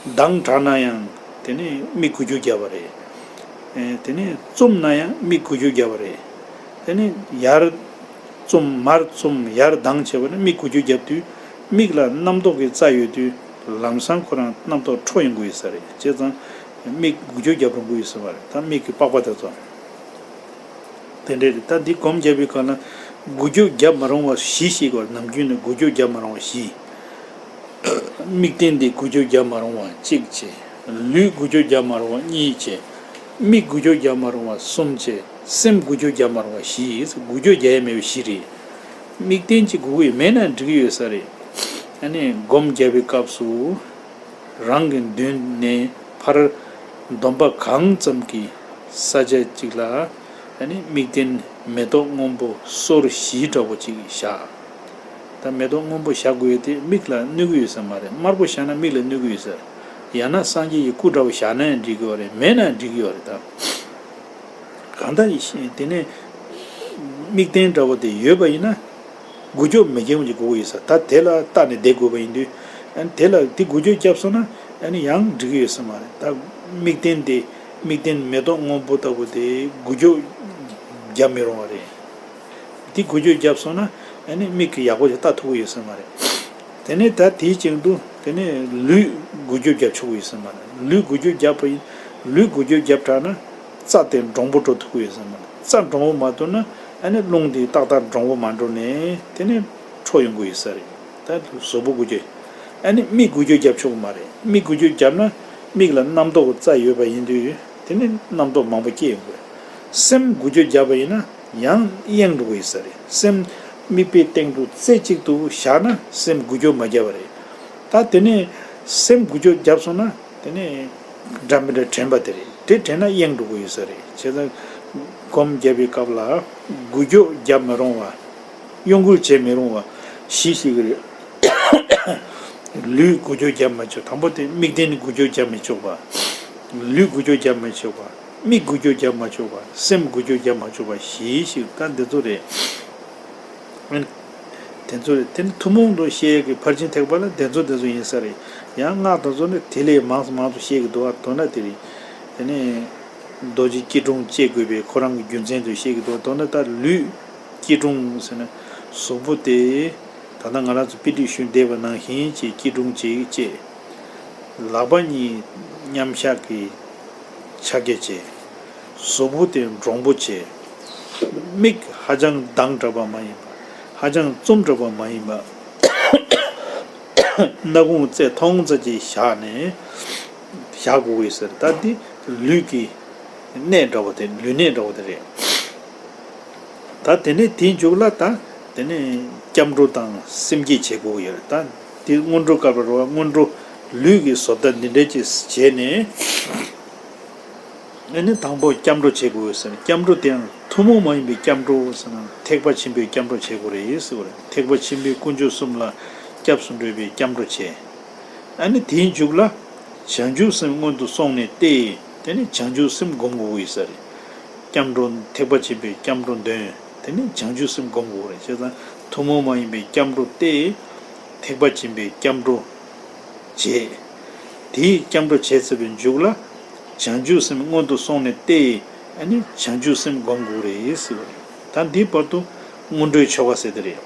མདངས་དྲགས་ན་ཡང་དེ་ནས་མིག་འགུལ་སྐྱོད་བརྒྱབ་པ་རེད། ཨེ་དེ་ནས་བཙུམ་ན་ཡང་མིག་འགུལ་སྐྱོད་བརྒྱབ་པ་རེད། དེ་ནས་ཡར་བཙུམ་མར་བཙུམ་ཡར་མདངས་བྱས་པ་ནས་མིག་འགུལ་སྐྱོད་བརྒྱབ་དུས་མིག་ལ་རྣམ་རྟོག་གི་རྩ་ཡོད་དུས་ལམ་སང་ཁོ་རང་རྣམ་རྟོག་འཕྲོ་ཡོང་གི་ཡོད་ས་རེད། བྱས་ཙང་མིག་འགུལ་སྐྱོད་བརྒྱབ་རུང་གི་ཡོད་ས་མ་རེད། ད་མིག་གི་པགས་པ་དེ་ཚོ། དེ་འདྲས་རེད། ད་འདི་སྒོམ་བརྒྱབ་པའི་སྐབས་ལ་འགུལ་སྐྱོད་བརྒྱབ་མ་རུང་བ་བཞི་ཞིག་གོ། ནམ་རྒྱུན་ནས་འགུལ་སྐྱོད་བརྒྱབ་མ་རུང་བ་བཞི། མིག་སྟེང་འདི་འགུལ་སྐྱོད་བརྒྱབ་མ་རུང་བ་གཅིག་བྱས། ལུས་འགུལ་སྐྱོད་བརྒྱབ་མ་རུང་བ་གཉིས་བྱས། མིག་འགུལ་སྐྱོད་བརྒྱབ་མ་རུང་བ་གསུམ་བྱས། སེམས་འགུལ་སྐྱོད་བརྒྱབ་མ་རུང་བ་བཞི། འགུལ་སྐྱོད་བརྒྱབ་ཡ་མེད་པ་བཞི་རེད། མིག་སྟེང་གཅིག་འགུལ་གྱི་མེད་ན་འགྲིག་གི་ཡོད་ས་རེད། ཨ་ནི་སྒོམ་བརྒྱབ་པའི་སྐབས་སུ། རང་གི་མདུན་ནས་ཕར་འདོམ་པ་གང་ཙམ་གྱི་ས་ཆ་གཅིག་ལ་ཨ་ནི་མིག་སྟེང་མེ་ཏོག་སྔོན་པོ་སོར་བཞི་འདྲ་པོ་ཅིག་བཞག། ད་མེ་ཏོག་སྔོན་པོ་བཞག་དགོས་དེ་མིག་ལ་གནོད་ཀྱི་ཡོད་ས་མ་རེད། དམར་པོ་བཞག་ན་མིག་ལ་གནོད་ཀྱི་ཡོད་ས་རེད། ཡང་ན་སངས་རྒྱས་ཀྱི་སྐུ་འདྲ་པོ་བཞག་ན་ཡང་འགྲིག་གི་ཡོད་རེད། མེད་ན་ཡང་འགྲིག་གི་ཡོད་རེད་ད། གང་ལྟར་ཡིན་ཞིང་དེ་ནས་མིག་སྟེང་འདྲ་པོ་དེ་ཡོད་པ་ཡིན་ན། འགུལ་སྐྱོད་མི་འབྱུང་བ་ཅིག་དགོས་ཀྱི་ཡོད་ས། ད་དེ་ལ་བལྟས་ནས་བསྡད་དགོས་པ་ཡིན་དུས། ཨ་ནི་དེ་ལ་དེ་འགུལ་སྐྱོད་བརྒྱབ་སོང་ན་ཨ་ནི་ཡང་འགྲིག་གི་ཡོད་ས་མ་རེད། ད་མིག་སྟེང་དེ་མིག་སྟེང་མེ་ཏོག་སྔོན་པོ་ལྟ་བུ་དེ་འགུལ་སྐྱོད་བརྒྱབ་མི་རུང་བ་རེད། དེ་འགུལ་སྐྱོད་བརྒྱབ་སོང་ན་ཨ་ནི་མིག་གིས་ཡག་པོ་ཞིག་ལྟ་ཐུབ་ཀྱི་ཡོད་ས་མ་རེད། དེ་ནས་ད་དེའི་སྟེང་དུ་དེ་ནས་ལུས་འགུལ་སྐྱོད་བརྒྱབ་ཆོག་གི་ཡོད་ས་མ་རེད། ལུས་འགུལ་སྐྱོད་བརྒྱབ་པ་ཡིན། ལུས་འགུལ་སྐྱོད་བརྒྱབ་དྲགས་ན་རྩ་དེ་འདྲོང་པོ་འགྲོ་ཐུབ་ཀྱི་ཡོད་ས་མ་རེད། རྩ་འདྲོང་པོ་མ་གཏོགས་ན་ཨ་ནི་རླུང་དེ་ཏག་ཏག་འདྲོང་པོ་མ་འགྲོ་ནས་དེ་ནས་འཕྲོ་ཡོང་གི་ཡོད་ས་རེད། ད་གཟུགས་པོ་འགུལ་སྐྱོད། ཨ་ནི་མིག་འགུལ་སྐྱོད་བརྒྱབ་ཆོག་གི་མ་རེད། མིག་འགུལ་སྐྱོད་བརྒྱབ་ན་མིག་ལ་རྣམ་རྟོག་གི་རྩ་ཡོད་པ་ཡིན་དུས་དེ་ནི་རྣམ་རྟོག་མང་པོ་སྐྱེ་ཡོང་གི་རེད། སེམས་འགུལ་སྐྱོད་བརྒྱབ་པ་ཡིན་ན་ཡང་གཡེང་འགྲོ་གི་ཡོད་ས་རེད། སེམས་མིག་པའི་སྟེང་དུ་རྩེ་གཅིག་ཏུ་བཞག་ན་སེམས་འགུལ་སྐྱོད་མ་བརྒྱབ་པ་རེད། ད་དེ་ནས་སེམས་འགུལ་སྐྱོད་བརྒྱབ་སོང་ན་དེ་ནས་འདྲ་མི་འདྲ་དྲན་པ་དེ་རེད། དེ་དྲན་ན་གཡེང་འགྲོ་གི་ཡོད་ས་རེད། བྱས་ཙང་སྒོམ་བརྒྱབ་པའི་སྐབས་ལ་འགུལ་སྐྱོད་བརྒྱབ་མི་རུང་བ། གཡོ་འགུལ་བྱེད་མི་རུང་བ་བཞི་ཞིག་རེད། ལུས་འགུལ་སྐྱོད་བརྒྱབ་མ་ཆོག་དང་པོ་དེ་མིག་སྟེང་ནས་འགུལ་སྐྱོད་བརྒྱབ་མི་ཆོག་པ། ལུས་འགུལ་སྐྱོད་བརྒྱབ་མི་ཆོག་པ། མིག་འགུལ་སྐྱོད་བརྒྱབ་མ་ཆོག་པ། སེམས་འགུལ་སྐྱོད་བརྒྱབ་མ་ཆོག་པ་བཞི་ཞིག་ད་འདི་ཚོ་རེད། དེ་ཚོ་རེད། དེ་ནི་ཐུན་མོང་དུ་བཤད་ཀྱི་ཕར་ཕྱིན་ཐེག་པ་ལ་དེ་ཚོ་དེ་ཚོ་ཡིན་ས་རེད། ཡང་སྔགས་དེ་ཚོ་ནི་དེ་ལས་མང་སུ་མང་སུ་བཤད་ཀྱི་འདུག་ཨ། མདོར་ན་དེ་རེད། དེ་ནས་རྡོ་རྗེ་སྐྱིལ་ཀྲུང་བཅས་དགོས་པའི་ཁོ་རང་གི་རྒྱུ་མཚན་དུ་བཤད་ཀྱི་འདུག་མདོར་ན་ད་ལུས་སྐྱིལ་ཀྲུང་ཟེར་ན་གཟུགས་པོ་དེ། ད་ལྟ་ང་རང་ཚོ་དཔེ་ཁྲིད་ཞུས་བསྡད་པ་ནང་བཞིན་གྱི་སྐྱིལ་ཀྲུང་བྱེད་ཀྱི་བཅས། ལག་པ་གཉིས་མཉམ་གཞག་གི་ཕྱག་རྒྱ་བྱས། གཟུགས་པོ་དེ་འདྲོང་པོ་བྱས། མིག་ཧ་ཅང་གདངས་དྲགས་པ་མ་ཡིན་པ། ཧ་ཅང་བཙུམ་དྲགས་པ་མ་ཡིན་པ། སྣ་ཁུང་རྩེ་མཐོང་ཙམ་ཅིག་བཞག་ནས་བཞག་དགོས་ཀྱི་ཟེར། ད་འདི་ལུས་ཀྱི་གནད་འདྲ་བོ་དེ། ལུས་གནད་འདྲ་བོ་དེ་རེད། ད་དེ་ནས་དེའི་མཇུག་ལ་ད་དེ་ནས་སྐྱབས་འགྲོ་དང་སེམས་བསྐྱེད་བྱེད་དགོས་ཀྱི་ཡོད་རེད། ད་དེ་སྔོན་འགྲོ་སྐབས་ལ་རེད་པ། སྔོན་འགྲོ་ལུས་ཀྱི་བཟོ་ལྟ་འདི་འདྲ་ཅིག་བྱས་ནས། ཨ་ནི་དང་པོ་སྐྱབས་འགྲོ་བྱེད་དགོས་ཟེར། སྐྱབས་འགྲོ་དེའང་ཐུན་མོང་མ་ཡིན་པའི་སྐྱབས་འགྲོ་ཟེར་ན་ཐེག་པ་ཆེན་པོའི་སྐྱབས་འགྲོ་བྱེད་དགོས་རེད་ཟེར་བ་རེད། ཐེག་པ་ཆེན་པོའི་དཀོན་མཆོག་གསུམ་ལ་སྐྱབས་སུ་འགྲོ་བའི་སྐྱབས་འགྲོ་བྱས། ཨ་ནི་དེའི་མཇུག་ལ་བྱང་ཆུབ་སེམས་སྔོན་དུ་སོང་ནས་ཏེ། དེ་ནི་བྱང་ཆུབ་སེམས་སྒོམ་དགོས་ཀྱི་ཡོད་ས་རེད། སྐྱབས་འགྲོ་ཐེག་པ་ཆེན་པོའི་སྐྱབས་འགྲོ་འདོན། དེ་ནི་བྱང་ཆུབ་སེམས་སྒོམ་དགོས་རེད། བྱས་ཙང་ཐུན་མོང་མ་ཡིན་པའི་སྐྱབས་འགྲོ་སྟེ། ཐེག་པ་ཆེན་པོའི་སྐྱབས་འགྲོ་བྱེད། དེའི་སྐྱབས་འགྲོ་བྱས་ཚར་བའི་མཇུག་ལ། བྱང་ཆུབ་སེམས་སྔོན་དུ་སོང་ནས་ཏེ། ཨ་ནི་བྱང་ཆུབ་སེམས་སྒོམ་དགོས་རེད་ཟེར་བ་རེད། ད་འདིའི་བར་དུ་སྔོན་འགྲོའི་ཆོ་ག་ཟེར་དེ་རེད།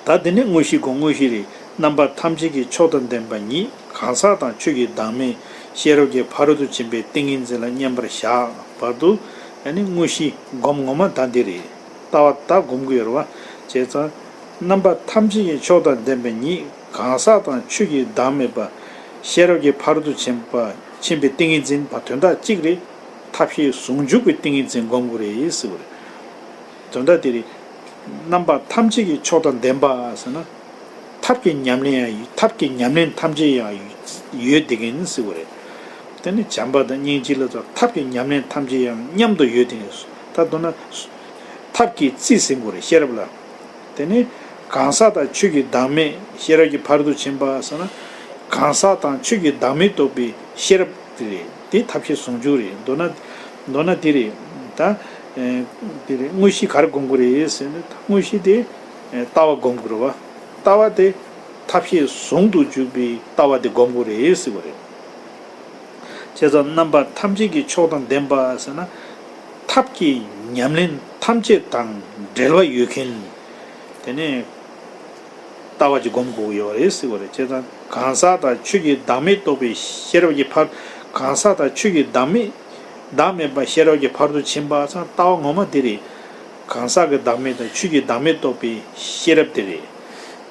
ད་དེ་ནས་དངོས་གཞི་སྒོམ། དངོས་གཞི་རེད། རྣམ་པ་ཐམས་ཅད་ཀྱི་མཆོག་དང་ལྡན་པ་ཉིད་གང་ཟག་དང་ཆོས་ཀྱི་བདག་མེད་ཤེས་རབ་ཀྱི་ཕ་རོལ་ཏུ་ཕྱིན་པའི་ཏིང་ངེ་འཛིན་ལ་མཉམ་པར་བཞག་བར་དུ། ཨ་ནི་དངོས་གཞི་སྒོམ་ངོ་མ་ད་འདི་རེད། ལྟ་བ་ད་སྒོམ་གྱི་ཡོད་རེད་པ། བྱས་ཙང་། རྣམ་པ་ཐམས་ཅད་ཀྱི་མཆོག་དང་ལྡན་པ་ཉིད་གང་ཟག་དང་ཆོས་ཀྱི་བདག་མེད་པ། ཤེས་རབ་ཀྱི་ཕ་རོལ་ཏུ་ཕྱིན་པ། ཕྱིན་པའི་ཏིང་ངེ་འཛིན་པ་དོན་དག་གཅིག་རེད། ཐབས་ཤེས་ཟུང་འཇུག་གི་ཏིང་ངེ་འཛིན་སྒོམ་དགོས་རེད་ཟེར་བ་རེད། དོན་དག་དེ་རེད། རྣམ་པ་ཐམས་ཅད་ཀྱི་མཆོག་དང་ལྡན་པ་ཟེར་ན། ཐབས་ཀྱི་ཉམས་ལེན་ཡང་ཡོད། ཐབས་ཀྱི་ཉམས་ལེན་ཐམས་ཅད་ཡང་ཡོད་བསྡད་མཁན་ཟེར་བ་རེད། དེ་ནི་བྱམས་པ་དང་སྙིང་རྗེ་ལ་སོགས་ཐབས་ཀྱི་ཉམས་ལེན་ཐམས་ཅད་ཡང་མཉམ་དུ་ཡོད་དེ། ད་མདོར་ན་ཐབས་ཀྱི་རྩིས་ཟིན་དགོས་རེད་ཤེས་རབ་ལ། དེ་ནི་གང་ཟག་དང་ཆོས་ཀྱི་བདག་མེད་ཤེས་རབ་ཀྱི་ཕ་རོལ་ཏུ་ཕྱིན་པ་ཟེར་ན། གང་ཟག་དང་ཆོས་ཀྱི་བདག་མེད་རྟོགས་པའི་ཤེས་རབ་དེ་རེད། དེ་ཐབས་ཤེས་ཟུང་འཇུག་རེད། མདོར་ན་མདོར་ན་དེ་རེད། ད་དེ་རེད། དངོས་གཞི་ག་རེ་སྒོམ་དགོས་རེད་ཟེར་ན། དངོས་གཞི་དེ་ལྟ་བ་སྒོམ་དགོས་རེད་བ། ལྟ་བ་དེ་ཐབས་ཤེས་ཟུང་དུ་འཇུག་པའི་ལྟ་བ་དེ་སྒོམ་དགོས་རེད་ཟེར་བ་རེད། བྱས་ཙང་རྣམ་པ་ཐམས་ཅད་ཀྱི་མཆོག་དང་ལྡན་པ་ཟེར་ན། ཐབས་ཀྱི་ཉམས་ལེན་ཐམས་ཅད་དང་འབྲེལ་བ་ཡོད་མཁན། དེ་ནས་ལྟ་བ་ཅིག་སྒོམ་དགོས་ཀྱི་ཡོད་རེད་ཟེར་བ་རེད། བྱས་ཙང་གང་ཟག་དང་ཆོས་ཀྱི་བདག་མེད་རྟོགས་པའི་ཤེས་རབ་ཀྱི་ཕར། གང་ཟག་དང་ཆོས་ཀྱི་བདག་མེད་བདག་མེད་པ་ཤེས་རབ་ཀྱི་ཕ་རོལ་ཏུ་ཕྱིན་པ་ཟེར་ན་ལྟ་བ་ངོ་མ་དེ་རེད། གང་ཟག་གི་བདག་མེད་དང་ཆོས་ཀྱི་བདག་མེད་རྟོགས་པའི་ཤེས་རབ་དེ་རེད།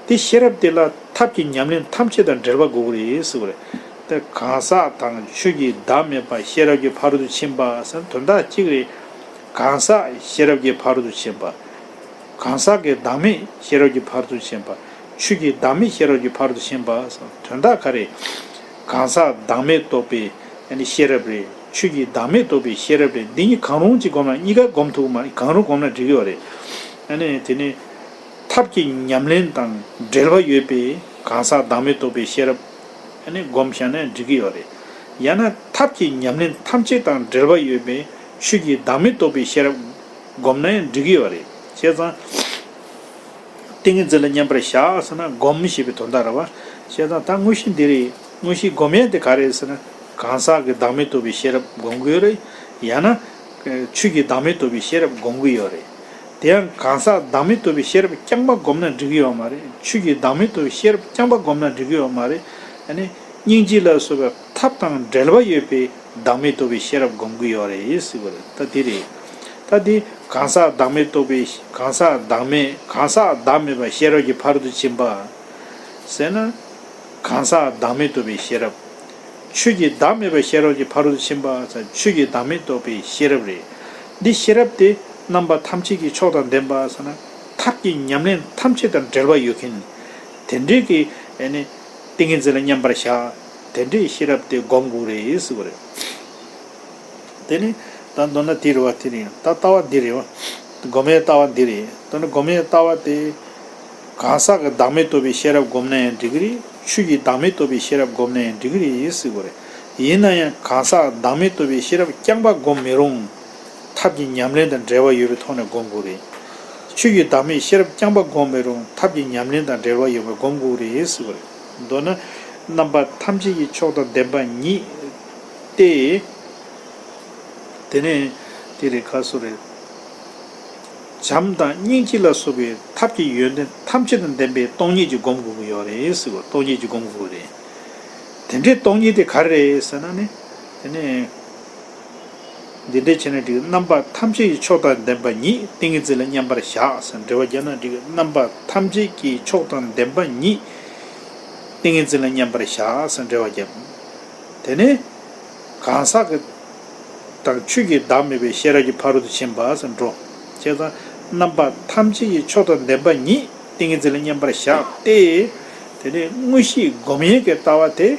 དེ་ཤེས་རབ་དེ་ལ་ཐབས་ཀྱི་ཉམས་ལེན་ཐམས་ཅད་དང་འབྲེལ་བ་དགོས་ཀྱི་རེད་ཟེར་བ་རེད། དེ་གང་ཟག་དང་ཆོས་ཀྱི་བདག་མེད་པ་ཤེས་རབ་ཀྱི་ཕ་རོལ་ཏུ་ཕྱིན་པ་ཟེར་ན་དོན་དག་གཅིག་རེད། གང་ཟག་ཤེས་རབ་ཀྱི་ཕ་རོལ་ཏུ་ཕྱིན་པ། གང་ཟག་གི་བདག་མེད་ཤེས་རབ་ཀྱི་ཕ་རོལ་ཏུ་ཕྱིན་པ། ཆོས་ཀྱི་བདག་མེད་ཤེས་རབ་ཀྱི་ཕ་རོལ་ཏུ་ཕྱིན་པ་ཟེར་ན་དོན་དག་ག་རེ། གང་ཟག་བདག་མེད་རྟོགས་པའི་ཤེས་རབ་རེད། ཆོས་ཀྱི་བདག་མེད་རྟོགས་པའི་ཤེས་རབ་རེད། འདི་གཉིས་གང་རུང་གཅིག་སྒོམ་ན། གཉིས་ཀ་སྒོམ་ཐུབ་ཀྱི་མ་རེད། གང་རུང་སྒོམ་ན་འགྲིག་གི་ཡོད་རེད། ཨ་ནི་དེ་ནི་ཐབས་ཀྱི་ཉམས་ལེན་དང་འབྲེལ་བ་ཡོད་པའི་གང་ཟག་བདག་མེད་རྟོགས་པའི་ཤེས་རབ་ཨ་ནི་སྒོམ་བཞག་ན་འགྲིག་གི་ཡོད་རེད། ཡང་ན་ཐབས་ཀྱི་ཉམས་ལེན་ཐམས་ཅད་དང་འབྲེལ་བ་ཡོད་པའི་ཆོས་ཀྱི་བདག་མེད་རྟོགས་པའི་ཤེས་རབ་སྒོམ་ན་ཡང་འགྲིག་གི་ཡོད་རེད། བྱས་ཙང་། ཏིང་ངེ་འཛིན་ལ་མཉམ་པར་བཞག་ཟེར་ན་སྒོམ་ཞེས་པའི་དོན་དག་རེད་བ། བྱས་ཙང་ད་དངོས་གཞི་འདི་རེད། དངོས་གཞི་སྒོམ་ཡས་དེ་ག་རེ་ཟེར་ན། གང་ཟག་གི་བདག་མེད་རྟོགས་པའི་ཤེས་རབ་སྒོམ་དགོས་རེད། ཡང་ན། ཆོས་ཀྱི་བདག་མེད་རྟོགས་པའི་ཤེས་རབ་སྒོམ་གྱི་ཡོད་རེད། དེ་ཡང་གང་ཟག་བདག་མེད་རྟོགས་པའི་ཤེས་རབ་རྐྱང་པ་སྒོམ་ན་འགྲིག་གི་ཡོད་མ་རེད། ཆོས་ཀྱི་བདག་མེད་རྟོགས་པའི་ཤེས་རབ་རྐྱང་པ་སྒོམ་ན་འགྲིག་གི་ཡོད་མ་རེད། ཨ་ནི། སྙིང་རྗེ་ལ་སོགས་པའི་ཐབས་དང་འབྲེལ་བ་ཡོད་པའི་བདག་མེད་རྟོགས་པའི་ཤེས་རབ་སྒོམ་གྱི་ཡོད་རེད་ཟེར་བ་རེད། ད་དེ་རེད། ད་དེ་གང་ཟག་བདག་མེད་རྟོགས་པའི་གང་ཟག་བདག་མེད་གང་ཟག་བདག་མེད་པ་ཤེས་རབ་ཀྱི་ཕ་རོལ་ཏུ་ཕྱིན་པ། ཟེར་ན། གང་ཟག་བདག་མེད་རྟོགས་པའི་ཤེས་རབ། ཆོས་ཀྱི་བདག་མེད་པ་ཤེས་རབ་ཀྱི་ཕ་རོལ་ཏུ་ཕྱིན་པ་ཟེར་ཆོས་ཀྱི་བདག་མེད་རྟོགས་པའི་ཤེས་རབ་རེད། འདི་ཤེས་རབ་དེ་རྣམ་པ་ཐམས་ཅད་ཀྱི་མཆོག་དང་ལྡན་པ་ཟེར་ན་ཐབས་ཀྱི་ཉམས་ལེན་ཐམས་ཅད་དང་འབྲེལ་བ་ཡོད་མཁན། དེ་འདྲའི་གི་ཨ་ནི། ཏིང་ངེ་འཛིན་ལ་མཉམ་པར་བཞག་དེ་འདྲའི་ཤེས་རབ་དེ་སྒོམ་དགོས་རེད་ཟེར་བ་རེད། དེ་ནི་ད་མདོར་ན་དེ་རེད་བ། དེ་རེད། ད་ལྟ་བ་འདི་རེད་བ། སྒོམ་ཡས་ལྟ་བ་འདི་རེད། མདོར་ན་སྒོམ་ཡས་ལྟ་བ་དེ། གང་ཟག་གི་བདག་མེད་རྟོགས་པའི་ཤེས་རབ་སྒོམ་ན་ཡང་འགྲིག་གི་རེད། ཆོས་ཀྱི་བདག་མེད་རྟོགས་པའི་ཤེས་རབ་སྒོམ་ན་ཡང་འགྲིག་གི་རེད་ཟེར་བ་རེད། ཡིན་ན་ཡང་གང་ཟག་བདག་མེད་རྟོགས་པའི་ཤེས་རབ་རྐྱང་པ་སྒོམ་མི་རུང་། ཐབས་ཀྱི་ཉམས་ལེན་དང་འབྲེལ་བ་ཡོད་པའི་ཐོག་ནས་སྒོམ་དགོས་རེད། ཆོས་ཀྱི་བདག་མེད་ཤེས་རབ་རྐྱང་པ་སྒོམ་མི་རུང་། ཐབས་ཀྱི་ཉམས་ལེན་དང་འབྲེལ་བ་ཡོད་པར་སྒོམ་དགོས་རེད་ཟེར་བ་རེད། མདོར་ན། རྣམ་པ་ཐམས་ཅད་ཀྱི་མཆོག་དང་ལྡན་པ་ཉིད་དེ། དེ་ནས་དེ་རེད། ཁ་སོ་རེད། བྱམས་དང་སྙིང་རྗེ་ལ་སོགས་པའི་ཐབས་ཀྱི་ཡོན་ཏན་ཐམས་ཅད་དང་ལྡན་པའི་སྟོང་ཉིད་ཀྱི་སྒོམ་དགོས་ཀྱི་ཡོད་རེད་ཟེར་བ། སྟོང་ཉིད་ཀྱི་སྒོམ་དགོས་ཀྱི་རེད། དེ་འདྲའི་སྟོང་ཉིད་དེ་ག་རེ་རེད་ཟེར་ན་ནི། དེ་ནས། འདི་འདྲའི་བྱས་ན་འགྲིག་རྣམ་པ་ཐམས་ཅད་ཀྱི་མཆོག་དང་ལྡན་པ་ཉིད་ཏིང་ངེ་འཛིན་ལ་མཉམ་པར་བཞག་ཟེར་འགྲེལ་བ་བརྒྱབ་ན་འགྲིག་རྣམ་པ་ཐམས་ཅད་ཀྱི་མཆོག་དང་ལྡན་པ་ཉིད་ཏིང་ངེ་འཛིན་ལ་མཉམ་པར་བཞག་ཟེར་འགྲེལ་བ་བརྒྱབ། དེ་ནས་གང་ཟག་གི་དང་ཆོས་ཀྱི་བདག་མེད་པའི་ཤེས་རབ་ཀྱི་ཕ་རོལ་ཏུ་ཕྱིན་པ་ཟེར་འགྲོ། བྱས་ཙང་རྣམ་པ་ཐམས་ཅད་ཀྱི་མཆོག་དང་ལྡན་པ་ཉིད་ཏིང་ངེ་འཛིན་ལ་མཉམ་པར་བཞག་སྟེ། དེ་ནས་དངོས་གཞི་སྒོམ་ཡས་ཀྱི་ལྟ་བ་དེ།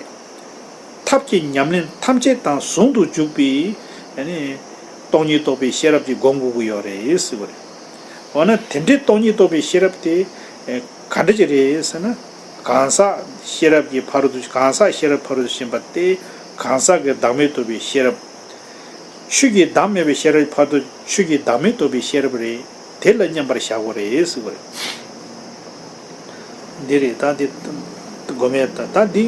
ཐབས་ཀྱི་ཉམས་ལེན་ཐམས་ཅད་དང་ཟུང་དུ་འཇུག་པའི་ཨ་ནི་སྟོང་ཉིད་རྟོགས་པའི་ཤེས་རབ་ཀྱིས་སྒོམ་དགོས་ཀྱི་ཡོད་རེད་ཟེར་བ་རེད། འོ་ན་དེ་འདྲའི་སྟོང་ཉིད་རྟོགས་པའི་ཤེས་རབ་དེ་ག་འདྲ་ཅིག་རེད་ཟེར་ན། གང་ཟག་ཤེས་རབ་ཀྱི་ཕ་རོལ་ཏུ་གང་ཟག་ཤེས་རབ་ཕ་རོལ་ཏུ་ཕྱིན་པ་སྟེ། གང་ཟག་གི་བདག་མེད་རྟོགས་པའི་ཤེས་རབ། ཆོས་ཀྱི་བདག་མེད་པའི་ཤེས་རབ་ཕ་རོལ་ཏུ་ཆོས་ཀྱི་བདག་མེད་རྟོགས་པའི་ཤེས་རབ་རེད། དེ་ལ་མཉམ་པར་བཞག་དགོས་རེད་ཟེར་བ་རེད། འདི་རེད། ད་འདི་སྒོམ་ཡས་ད་ད་འདི་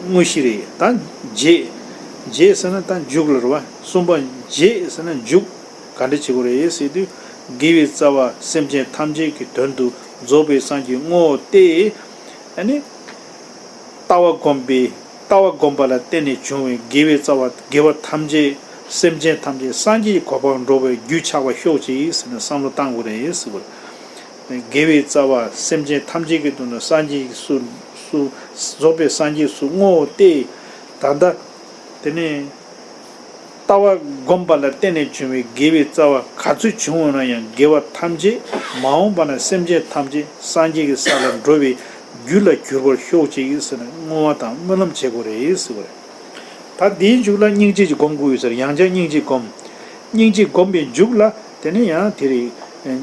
དངོས་གཞི་རེད། ད་རྗེས། རྗེས་ཟེར་ན་ད་འཇུག་ལ་རེད་བ། གསུམ་པ་རྗེས་ཟེར་ན་འཇུག་ག་འདྲ་བྱེད་དགོས་རེད་ཟེར་དུས། དགེ་བའི་རྩ་བ་སེམས་ཅན་ཐམས་ཅད་ཀྱི་དོན་དུ་རྫོགས་པའི་སངས་རྒྱས་བསྔོ་སྟེ། ཨ་ནི། ལྟ་བ་སྒོམ་པའི་ལྟ་བ་སྒོམ་པ་ལ་བརྟེན་ནས་བྱུང་བའི་དགེ་བའི་རྩ་བ་དགེ་བ་ཐམས་ཅད་སེམས་ཅན་ཐམས་ཅད་སངས་རྒྱས་ཀྱི་གོ་འཕང་འགྲོ་བའི་རྒྱུ་ཆགས་པ་ཤོག་ཅིག་ཟེར་ནས་བསམ་བློ་བཏང་དགོས་རེད་ཟེར་བ། དགེ་བའི་རྩ་བ་སེམས་ཅན་ཐམས་ཅད་ཀྱི་དོན་དུ་སངས་རྒྱས་སུ་སུ་རྫོགས་པའི་སངས་རྒྱས་སུ་བསྔོ་སྟེ། ད་ལྟ་དེ་ནས་ལྟ་བ་སྒོམ་པ་ལ་བརྟེན་ནས་བྱུང་བའི་དགེ་བའི་རྩ་བ་ག་ཚོད་བྱུང་བ་ན་ཡང་དགེ་བ་ཐམས་ཅད་མ་འོངས་པ་ན་སེམས་ཅན་ཐམས་ཅད་སངས་རྒྱས་ཀྱི་ས་ལ་འགྲོ་བའི་རྒྱུ་ལ་གྱུར་པར་ཤོག་ཅིག་ཟེར་ནས་བསྔོ་བ་དང་སྨོན་ལམ་བྱེད་དགོས་རེད་ཟེར་བ་རེད། ད་འདིའི་མཇུག་ལ་སྙིང་རྗེ་ཞིག་སྒོམ་དགོས་ཡོད་ཟེར། ཡང་བསྐྱར་སྙིང་རྗེ་སྒོམ། སྙིང་རྗེ་སྒོམ་པའི་མཇུག་ལ་དེ་ནས་ཡང་དེ་རེད། ཨེ་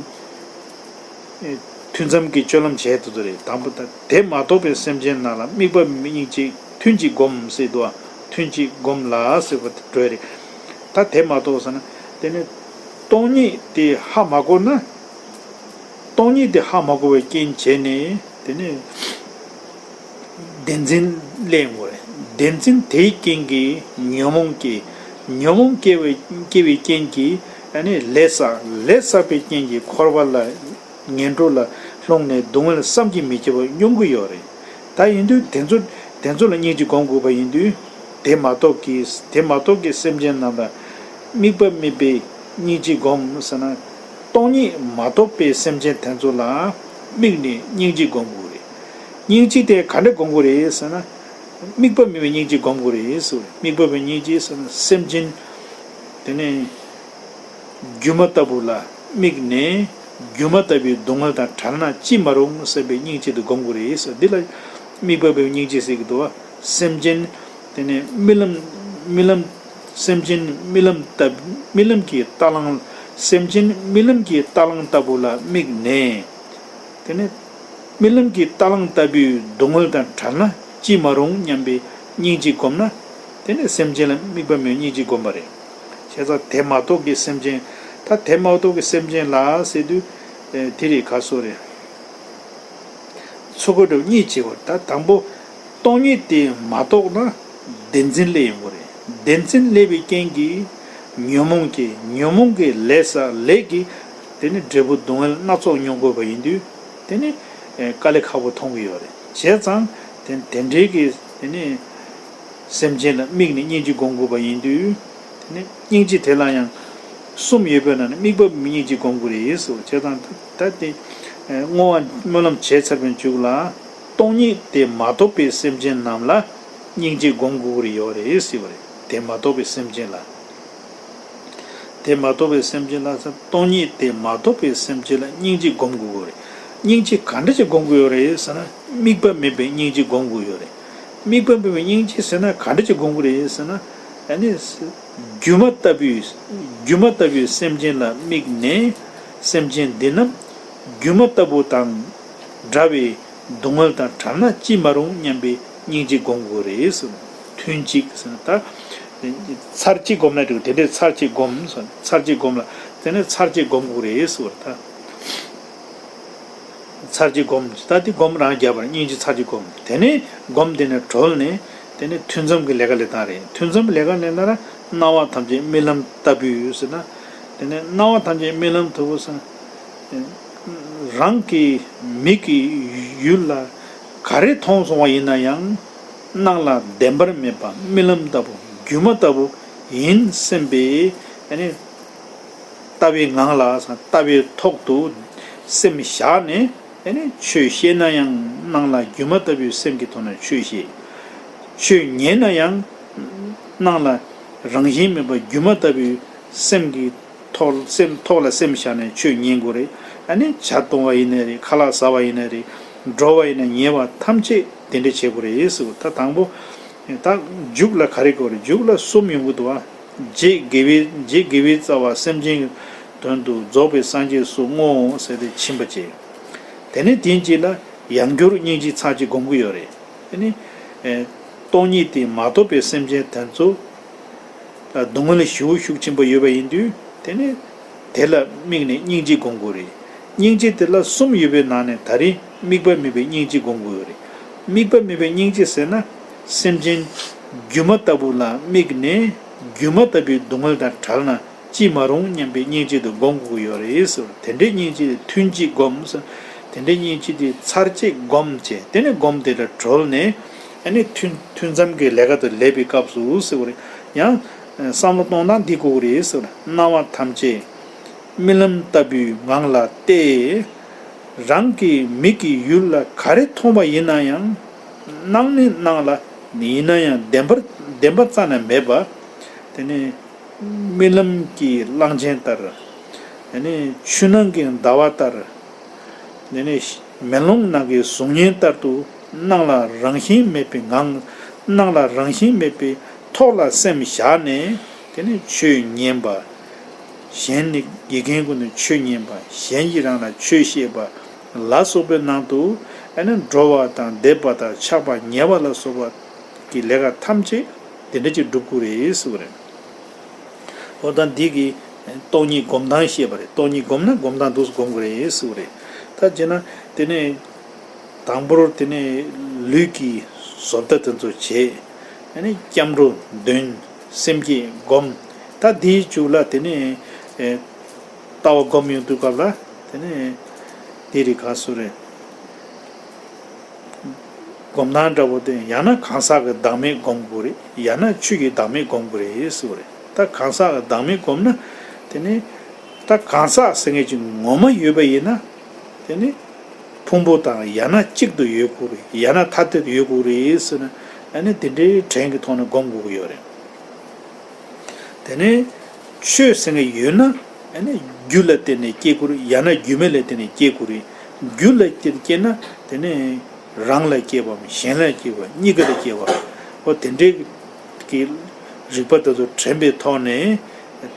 ཨེ་ཐུན་མཚམས་ཀྱི་སྤྱོད་ལམ་བྱེད་དུ་དུ་རེད། དང་པོ་ད་དེ་མ་རྟོགས་པའི་སེམས་ཅན་རྣམས་ལ་དམིགས་པ་མེད་སྙིང་རྗེ་ཐུན་གཅིག་སྒོམ་ཟེར་འདུག་ཨ། ཐུན་གཅིག་སྒོམ་ལ་ཟེར་བ་དེ་འགྲོ་ཡི་རེད། ད་དེ་མ་རྟོགས་ཟེར་ན་དེ་ནས་སྟོང་ཉིད་དེ་ཧ་མ་གོ་ན། སྟོང་ཉིད་དེ་ཧ་མ་གོ་བའི་རྐྱེན་བྱས་ནས་དེ་ནས་བདེན་འཛིན་སླེབས་ཡོང་གི་རེད། བདེན་འཛིན་དེའི་རྐྱེན་གྱིས་ཉོན་མོངས་སྐྱེ། ཉོན་མོངས་སྐྱེ་བའི་སྐྱེ་བའི་རྐྱེན་གྱིས་ཨ་ནི་ལས་བསགས། ལས་བསགས་པའི་རྐྱེན་གྱིས་འཁོར་བ་ལ་ངན་འགྲོ་ལ་ལྷུང་ནས་སྡུག་བསྔལ་བསམ་གྱིས་མི་ཁྱབ་པ་མྱོང་གི་ཡོད་རེད། ད་ཡིན་དུས་དེ་ཚོ་དེ་ཚོ་ལ་སྙིང་རྗེ་སྒོམ་དགོས་པ་ཡིན་དུས། དེ་མ་རྟོགས་ཀྱི་དེ་མ་རྟོགས་ཀྱི་སེམས་ཅན་རྣམས་ལ་དམིགས་པ་མེད་པའི་སྙིང་རྗེ་སྒོམ་ཟེར་ན། སྟོང་ཉིད་མ་རྟོགས་པའི་སེམས་ཅན་དེ་ཚོ་ལ་དམིགས་ནས་སྙིང་རྗེ་སྒོམ་དགོས་རེད། སྙིང་རྗེ་དེ་ག་འདྲ་སྒོམ་དགོས་རེད་ཟེར་ན། དམིགས་པ་མེད་པའི་སྙིང་རྗེ་སྒོམ་དགོས་རེད་ཟེར། དམིགས་པ་མེད་པའི་སྙིང་རྗེ་ཟེར་ན་སེམས་ཅན་དེ་ནས་སྒྱུ་མ་ལྟ་བུ་ལ་དམིགས་ནས་སྒྱུ་མ་ལྟ་བུའི་སྡུག་བསྔལ་དང་བྲལ་ན་ཅི་མ་རུང་བསམ་པའི་སྙིང་རྗེ་དེ་སྒོམ་དགོས་རེད་ཟེར། འདི་ལ་དམིགས་པ་མེད་པའི་སྙིང་རྗེ་ཟེར་གྱི་འདུག་བ། སེམས་ཅན་དེ་ནས་རྨི་ལམ་རྨི་ལམ། སེམས་ཅན་རྨི་ལམ་ལྟ་རྨི་ལམ་གྱི་རྟ་གླང་། སེམས་ཅན་རྨི་ལམ་གྱི་རྟ་གླང་ལྟ་བུ་ལ་དམིགས་ནས། དེ་ནས་རྨི་ལམ་གྱི་རྟ་གླང་ལྟ་བུའི་སྡུག་བསྔལ་དང་བྲལ་ན་ཅི་མ་རུང་སྙམ་པའི་སྙིང་རྗེ་བསྒོམས་ན། དེ་ནས་སེམས་ཅན་ལ་དམིགས་པ་མེད་སྙིང་རྗེ་བསྒོམས་པ་རེད། བྱས་ཙང་དེ་མ་རྟོགས་ཀྱི་སེམས་ཅན། ད་དེ་མ་རྟོགས་ཀྱི་སེམས་ཅན་ལ་ཟེར་དུས། ཨེ་དེ་རེད། ག་སོ་རེད། ཚུལ་དགོས་གྲུབ་གཉིས་བྱེད་པ། ད་དང་པོ་སྟོང་ཉིད་དེ་མ་རྟོགས་ན་བདེན་འཛིན་སླེབས་ཡོང་གི་རེད། བདེན་འཛིན་སླེབས་པའི་རྐྱེན་གྱིས་ཉོན་མོངས་ཀྱི་ཉོན་མོངས་ཀྱི་ལས་བསགས། ལས་ཀྱི་དེ་ནི་འབྲས་བུ་སྡུག་བསྔལ་སྣ་ཚོགས་མྱོང་དགོས་པ་ཡིན་དུས། དེ་ནི་ཨེ་དཀའ་ལས་ཁག་པོ་མཐོང་གི་ཡོད་རེད། བྱས་ཙང་དེ་དེ་འདྲའི་གི་དེ་ནི་སེམས་ཅན་ལ་དམིགས་ནས་སྙིང་རྗེ་སྒོམ་དགོས་པ་ཡིན་དུས། དེ་ནི་སྙིང་རྗེ་དེ་ལ་ཡང་གསུམ་ཡོད་པའི་ནང་ནས་དམིགས་པ་མེད་སྙིང་རྗེ་སྒོམ་དགོས་རེད་ཟེར། བྱས་ཙང་ད་དེ་བསྔོ་བ་སྨོན་ལམ་བྱས་ཚར་བའི་མཇུག་ལ། སྟོང་ཉིད་དེ་མ་རྟོགས་པའི་སེམས་ཅན་རྣམས་ལ་སྙིང་རྗེ་སྒོམ་དགོས་རེད་ཡོད་རེད་ཟེར་བ་རེད། དེ་མ་རྟོགས་པའི་སེམས་ཅན་ལ། དེ་མ་རྟོགས་པའི་སེམས་ཅན་ལ། སྟོང་ཉིད་དེ་མ་རྟོགས་པའི་སེམས་ཅན་ལ་སྙིང་རྗེ་སྒོམ་དགོས་རེད། སྙིང་རྗེ་ག་འདྲ་ཅིག་སྒོམ་དགོས་ཡོད་རེད་ཟེར་ན། དམིགས་པ་མེད་པའི་སྙིང་རྗེ་སྒོམ་དགོས་ཡོད་རེད། དམིགས་པ་མེད་པའི་སྙིང་རྗེ་ཟེར་ན་ག་འདྲ་ཅིག་སྒོམ་དགོས་རེད་ཟེར་ན། ཨ་ནི་སྒྱུ་མ་ལྟ་བུའི་སྒྱུ་མ་ལྟ་བུའི་སེམས་ཅན་ལ་དམིགས་ནས། སེམས་ཅན་འདི་རྣམས་སྒྱུ་མ་ལྟ་བུ་དང་འདྲ་བའི་སྡུག་བསྔལ་དང་བྲལ་ན་ཅི་མ་རུང་སྙམ་པའི་སྙིང་རྗེ་སྒོམ་དགོས་རེད་ཟེར། ཐུན་གཅིག་ཟེར་ན་ད། ཚར་གཅིག་སྒོམ་ན་འགྲིག་དེ་འདྲའི་ཚར་གཅིག་སྒོམ་ཟེར། ཚར་གཅིག་སྒོམ་ལ་དེ་ནས་ཚར་གཅིག་སྒོམ་དགོས་རེད་ཟེར་བ་ད། ཚར་གཅིག་སྒོམ། ད་དེ་སྒོམ་རང་རྒྱབ་པར་སྙིང་རྗེ་ཚར་གཅིག་སྒོམ། དེ་ནས་སྒོམ་དེ་ནས་གྲོལ་ནས། དེ་ནས་ཐུན་མཚམས་ཀྱི་ལས་ཀ་ལས་སྟངས་རེད། ཐུན་མཚམས་ལས་ཀ་ལས་སྟངས་ལ་སྣང་བ་ཐམས་ཅད་རྨི་ལམ་ལྟ་བུའི་ཟེར་ན། དེ་ནས་སྣང་བ་ཐམས་ཅད་རྨི་ལམ་ལྟ་བུ་ཟེར། རང་གི་མིག་གི་ཡུལ་ལ་ག་རེ་མཐོང་སོང་བ་ཡིན་ན་ཡང་། སྣང་ལ་བདེན་པར་མེད་པ་རྨི་ལམ་ལྟ་བུ་སྒྱུ་མ་ལྟ་བུ་ཡིན་སེམས་པའི་ཨ་ནི་ལྟ་བའི་ངང་ལ་ལྟ་བའི་ཐོག་ཏུ་སེམས་བཞག་ནས། ཨ་ནི་ཆོས་བཤད་ན་ཡང་སྣང་ལ་སྒྱུ་མ་ལྟ་བུའི་སེམས་ཀྱི་ཐོག་ནས་ཆོས་བཤད། ཆོས་ཉན་ན་ཡང་སྣང་ལ་རང་བཞིན་མེད་པ་སྒྱུ་མ་ལྟ་བུའི་སེམས་ཀྱི་ཐོག་སེམས་ཐོག་ལ་སེམས་བཞག་ནས་ཆོས་ཉན་དགོས་རེད། ཨ་ནི་ཇ་བཏུང་བ་ཡིན་ནའི་རེད། ཁ་ལག་ཟ་བ་ཡིན་ནའི་རེད། འགྲོ་བ་ཡིན་ན་ཉལ་བ་ཐམས་ཅད་དེ་འདྲ་བྱེད་དགོས་རེད་ཟེར་བ། ད་དང་པོ་ད་མཇུག་ལ་ག་རེ་དགོས་རེད། མཇུག་ལ་གསུམ་ཡོང་གི་འདུག་བ། རྗེ་དགེ་བའི་རྗེ་དགེ་བའི་རྩ་བ་སེམས་ཅན་གྱི་དོན་དུ་རྫོགས་པའི་སངས་རྒྱས་སུ་བསྔོ་ཟེར་ཏེ་ཕྱིན་པ་བྱས། དེ་ནས་དེའི་རྗེས་ལ་ཡང་བསྐྱར་སྙིང་རྗེ་ཚར་གཅིག་སྒོམ་གྱི་ཡོད་རེད། དེ་ནི་ཨེ་སྟོང་ཉིད་དེ་མ་རྟོགས་པའི་སེམས་ཅན་དེ་ཚོ་སྡུག་བསྔལ་ཞེ་པོ་ཤུགས་ཆེན་པོ་ཡོད་པ་ཡིན་དུས། དེ་ནི་དེ་ལ་དམིགས་ནས་སྙིང་རྗེ་སྒོམ་དགོས་རེད། སྙིང་རྗེ་དེ་ལ་གསུམ་ཡོད་པའི་ནང་ནས་ད་རེས་དམིགས་པ་མེད་པའི་སྙིང་རྗེ་སྒོམ་དགོས་རེད། དམིགས་པ་མེད་པའི་སྙིང་རྗེ་ཟེར་ན། སེམས་ཅན་སྒྱུ་མ་ལྟ་བུ་ལ་དམིགས་ནས་སྒྱུ་མ་ལྟ་བུའི་སྡུག་བསྔལ་དང་བྲལ་ན་ཅི་མ་རུང་སྙམ་པའི་སྙིང་རྗེ་དེ་སྒོམ་དགོས་ཀྱི་ཡོད་རེད་ཟེར། དེ་འདྲའི་སྙིང་རྗེ་དེ་ཐུན་གཅིག་སྒོམ་ཟེར། དེ་འདྲའི་སྙིང་རྗེ་དེ་ཚར་གཅིག་སྒོམ་བྱས། དེ་ནས་སྒོམ་དེ་ལ་གྲོལ་ནས། ཨ་ནི་ཐུན་ཐུན་མཚམས་ཀྱི་ལས་ཀ་དེ་ལས་པའི་སྐབས་སུ་ཟེར་བ་རེད། ཡང་བསམ་བློ་གཏོང་སྟངས་འདི་དགོས་ཀྱི་རེད་ཟེར། སྣང་བ་ཐམས་ཅད་རྨི་ལམ་ལྟ་བུའི་ངང་ལ་གཏད། རང་གི་མིག་གི་ཡུལ་ལ་ག་རེ་མཐོང་བ་ཡིན་ན་ཡང་། སྣང་ནི་སྣང་ལ་ཡིན་ན་ཡང་བདེན་པར་བདེན་པ་རྩ་ནས་མེད་པ། དེ་ནི་རྨི་ལམ་གྱི་གླང་ཆེན་ལྟར། དེ་ནི་ཆུ་ནང་གི་ཟླ་བ་ལྟར། དེ་ནི་མེ་ལོང་ནང་གི་གཟུགས་བརྙན་ལྟར་དུ་སྣང་ལ་རང་བཞིན་མེད་པའི་ངང་། སྣང་ལ་རང་བཞིན་མེད་པའི་ ཐོག་ལ་སེམས་བཞག་ནས་དེ་ནས་ཆོས་ཉན་པ། གཞན་ནི་དགེ་རྒན་ཀུན་ནས་ཆོས་ཉན་པ། གཞན་གྱིས་རང་ལ་ཆོས་བཤད་པ་ལ་སོགས་པའི་ནང་དུ་ཨ་ནི་འགྲོ་བ་དང་བསྡེབས་པ་དང་ཆགས་པ་ཉེ་བ་ལ་སོགས་པ་གི་ལས་ཀ་ཐམས་ཅད་དེ་འདྲ་ཅིག་སྒྲུབ་དགོས་རེད་ཟེར་བ་རེད། འོ་ད་འདི་གི་སྟོང་ཉིད་སྒོམ་སྟངས་བཤད་པ་རེད། སྟོང་ཉིད་སྒོམ་ན་སྒོམ་སྟངས་འདུག་སེ་སྒོམ་དགོས་རེད་ཟེར་བ་རེད། ད་བྱས་ན་དེ་ནས་དང་པོར་དེ་ནས་ལུས་ཀྱི་བཟོ་ལྟ་དེ་ཚོ་བྱེད། ཨ་ནི་སྐྱབས་འགྲོ་འདོན། སེམས་བསྐྱེད་སྒོམ། ད་འདིའི་མཇུག་ལ་དེ་ནས་ཨེ་ལྟ་བ་སྒོམ་ཡོང་དུས་སྐབས་ལ་དེ་ནས་འདི་རེད། ག་སུ་རེད། སྒོམ་སྟངས་འདྲ་བོ་དེ་ཡང་ན་གང་ཟག་གི་བདག་མེད་སྒོམ་དགོས་རེད། ཡང་ན་ཆོས་ཀྱི་བདག་མེད་སྒོམ་དགོས་རེད་ཟེར་བ་རེད། ད་གང་ཟག་གི་བདག་མེད་སྒོམ་ན་དེ་ནས་ད་གང་ཟག་ཟེར་མཁན་ཅིག་ངོ་མ་ཡོད་པ་ཡིན་ན་དེ་ནས་ཕུང་པོ་དང་ཡང་ན་གཅིག་ཏུ་ཡོད་དགོས་རེད། ཡང་ན་ཐ་དད་དུ་ཡོད་དགོས་རེད་ཟེར་ན། ཨ་ནི་དེ་འདྲའི་དྲན་གྱི་ཐོག་ནས་སྒོམ་དགོས་ཀྱི་ཡོད་རེད། དེ་ནས་ཆོས་ཟེར་མཁན་ཡོད་ན་ཨ་ནི་རྒྱུ་ལ་བརྟེན་ནས་སྐྱེ་དགོས་རེད། ཡང་ན་རྒྱུ་མེད་ལ་བརྟེན་ནས་སྐྱེ་དགོས་རེད། རྒྱུ་ལ་བརྟེན་སྐྱེ་ན་དེ་ནས་རང་ལ་སྐྱེ་བའམ་གཞན་ལ་སྐྱེ་བ་གཉིས་ཀ་ལ་སྐྱེ་བ། འོ་དེ་འདྲའི་གི་རིགས་པ་དེ་ཚོ་དྲན་པའི་ཐོག་ནས་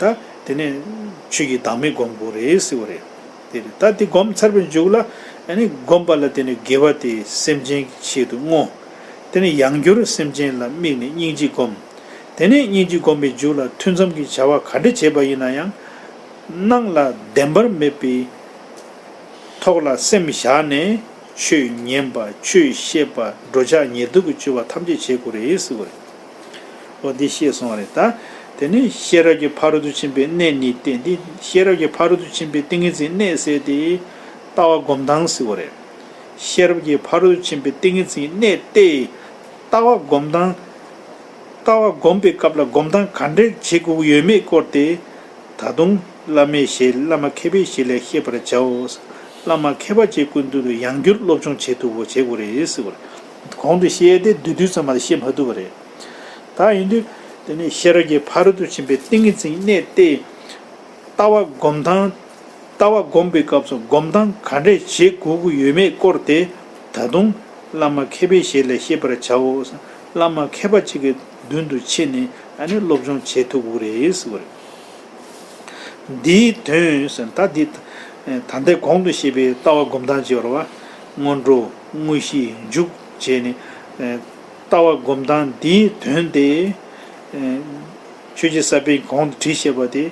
ད་དེ་ནས་ཆོས་ཀྱི་བདག་མེད་སྒོམ་དགོས་རེད་ཟེར་བ་རེད། དེ་རེད། ད་དེ་སྒོམ་ཚར་བའི་མཇུག་ལ་ཨ་ནི་སྒོམ་པ་ལ་དེ་ནས་དགེ་བ་དེ་སེམས་ཅན་གྱི་ཆེད་དུ་བསྔོ། དེ་ནས་ཡང་བསྐྱར་སེམས་ཅན་ལ་དམིགས་ནས་སྙིང་རྗེ་སྒོམ། དེ་ནས་སྙིང་རྗེ་སྒོམ་པའི་མཇུག་ལ་ཐུན་མཚམས་ཀྱི་བྱ་བ་ག་འདྲ་བྱས་པ་ཡིན་ན་ཡང་། སྣང་ལ་བདེན་པར་མེད་པའི་ཐོག་ལ་སེམས་བཞག་ནས་ཆོས་ཉན་པ། ཆོས་བཤད་པ། འགྲོ་འཆག་ཉལ་འདུག་གི་སྤྱོད་པ་ཐམས་ཅད་བྱེད་དགོས་རེད་ཟེར་བ་རེད། འོ་འདི་ཤེས་སོང་བ་རེད་ད། དེ་ནས་ཤེས་རབ་ཀྱི་ཕ་རོལ་ཏུ་ཕྱིན་པའི་གནད་ནི་སྟེ། འདི་ཤེས་རབ་ཀྱི་ཕ་རོལ་ཏུ་ཕྱིན་པའི་ཏིང་ངེ་འཛིན་གནད་ཟེར་དེ་ལྟ་བ་སྒོམ་སྟངས་ཟེར་བ་རེད། ཤེས་རབ་ཀྱི་ཕ་རོལ་ཏུ་ཕྱིན་པའི་ཏིང་ངེ་འཛིན་གནད་དེ་ལྟ་བ་སྒོམ་སྟངས། ལྟ་བ་སྒོམ་པའི་སྐབས་ལ་སྒོམ་སྟངས་ག་འདྲ་བྱེད་དགོས་ཀྱི་ཡོད་མེད་སྐོར་དེ། ད་དུང་བླ་མའི་ཞལ། བླ་མ་མཁས་པའི་ཞལ་ལས་ཤེས་པར་བྱའོ། བླ་མ་མཁས་པ་ཅིག་ཀུན་བཏུས་ལ་ཡང་བསྐྱར་སློབ་སྦྱོང་བྱེད་ཐུབ་པ་བྱེད་དགོས་རེད་ཟེར་བ་རེད། གོང་དུ་བཤད་དེ་བསྡུས་བསྡུས་ཙམ་མ་གཏོགས་བཤད་མ་ཐུབ་པ་རེད། ད་ཡིན་དུས་དེ་ནས་ཤེས་རབ་ཀྱི་ཕ་རོལ་ཏུ་ཕྱིན་པའི་ཏིང་ངེ་འཛིན་གནད་དེ། ལྟ་བ་སྒོམ་སྟངས། ལྟ་བ་སྒོམ་པའི་སྐབས་སུ་སྒོམ་སྟངས་ག་འདྲས་བྱེད་དགོས་ཀྱི་ཡོད་མེད་སྐོར་དེ། ད་དུང་བླ་མ་མཁས་པའི་ཞལ་ལས་ཤེས་པར་བྱའོ། བླ་མ་མཁས་པ་ཅིག་གི་མདུན་དུ་ཕྱིན་ནས་ཨ་ནི་སློབ་སྦྱོང་བྱེད་ཐུབ་དགོས་རེད་ཟེར་བ་རེད། འདིའི་དོན་ཟེར་ན་ད་འདི། ད་ལྟའི་གོང་དུ་བཤད་པའི་ལྟ་བ་སྒོམ་སྟངས་ཅིག་ཡོད་རེད་བ། སྔོན་འགྲོ། དངོས་གཞི། མཇུག་བྱས་ནས། ལྟ་བ་སྒོམ་སྟངས་འདིའི་དོན་དེ། ཆོས་རྗེ་ས་པཎ་གོང་དུ་བྲིས་བཞག་པ་དེ།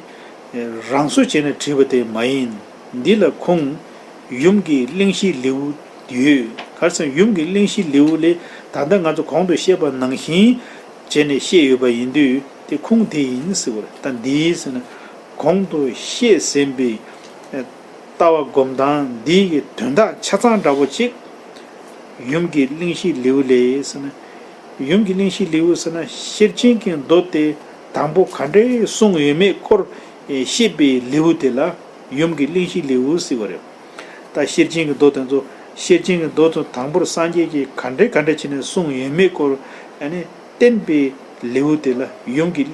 རང་བཟོ་བྱས་ནས་བྲིས་པ་དེ་མ་ཡིན། འདི་ལ་ཁུངས་ཡུམ་གྱི་གླེང་གཞིའི་ལེའུ་ཡོད། ག་རེ་ཟེར་ན་ཡུམ་གྱི་གླེང་གཞིའི་ལེའུ་ལས་ད་ལྟ་ང་ཚོ་གོང་དུ་བཤད་པ་ནང་བཞིན་བྱས་ནས་བཤད་ཡོད་པ་ཡིན་དུས་དེ་ཁུངས་དེ་ཡིན་ཟེར་བ་རེད། ད་འདིའི་ཟེར་ན་གོང་དུ་བཤད་ཟིན་པའི་ལྟ་བ་སྒོམ་སྟངས་འདི་གི་དོན་དག་ཆ་ཚང་འདྲ་པོ་ཅིག་ཡུམ་གྱི་གླེང་གཞིའི་ལེའུ་ལས་ཟེར་ན། ཡུམ་གྱི་གླེང་གཞིའི་ལེའུ་ཟེར་ན་ཤེར་ཕྱིན་གྱི་མདོ་དེ་དང་པོ་ག་འདྲས་གསུངས་ཡོད་མེད་སྐོར་བཤད་པའི་ལེའུ་དེ་ལ་ཡུམ་གྱི་གླེང་གཞིའི་ལེའུ་ཟེར་བ་རེད། ད་ཤེར་ཕྱིན་གྱི་མདོ་དེ་ཚོ། ཤེར་ཕྱིན་གྱི་མདོ་དེ་དང་པོར་སངས་རྒྱས་ཀྱིས་ག་འདྲས་ག་འདྲས་བྱས་ནས་གསུངས་ཡོད་མེད་སྐོར་ཨ་ནི་བསྟན་པའི་ལེའུ་དེ་ལ་ཡུམ་གྱི་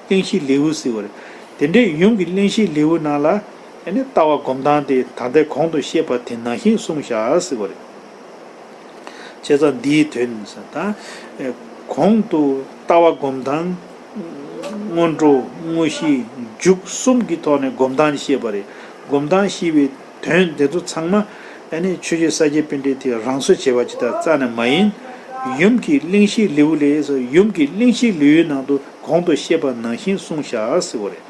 གླེང་གཞིའི་ལེའུ་ཟེར་བ་རེད། དེ་འདྲའི་ཡུམ་གྱི་གླེང་གཞིའི་ལེའུ་ནང་ལ་ཨ་ནི་ལྟ་བ་སྒོམ་སྟངས་དེ་ད་ལྟའི་གོང་དུ་བཤད་པ་དེ་ནང་བཞིན་གསུངས་བཞག་ཟེར་བ་རེད། བྱས་ཙང་འདིའི་དོན་ཟེར་ད། གོང་དུ་ལྟ་བ་སྒོམ་སྟངས། སྔོན་འགྲོ། དངོས་གཞི། མཇུག་གསུམ་གྱི་ཐོག་ནས་སྒོམ་སྟངས་བཤད་པ་རེད། སྒོམ་སྟངས་བཤད་པའི་དོན་དེ་ཚོ་ཚང་མ་ཨ་ནི་ཆོས་རྗེ་ས་སྐྱ་པཎྜི་ཏས་རང་བཟོ་བྱས་པ་ཅིག་དང་རྩ་ནས་མ་ཡིན། ཡུམ་གྱི་གླེང་གཞིའི་ལེའུ་ལས་སོ། ཡུམ་གྱི་གླེང་གཞིའི་ལེའུའི་ནང་དུ་གོང་དུ་བཤད་པ་ནང་བཞིན་གསུངས་བཞག་ཟེར་བ་རེད།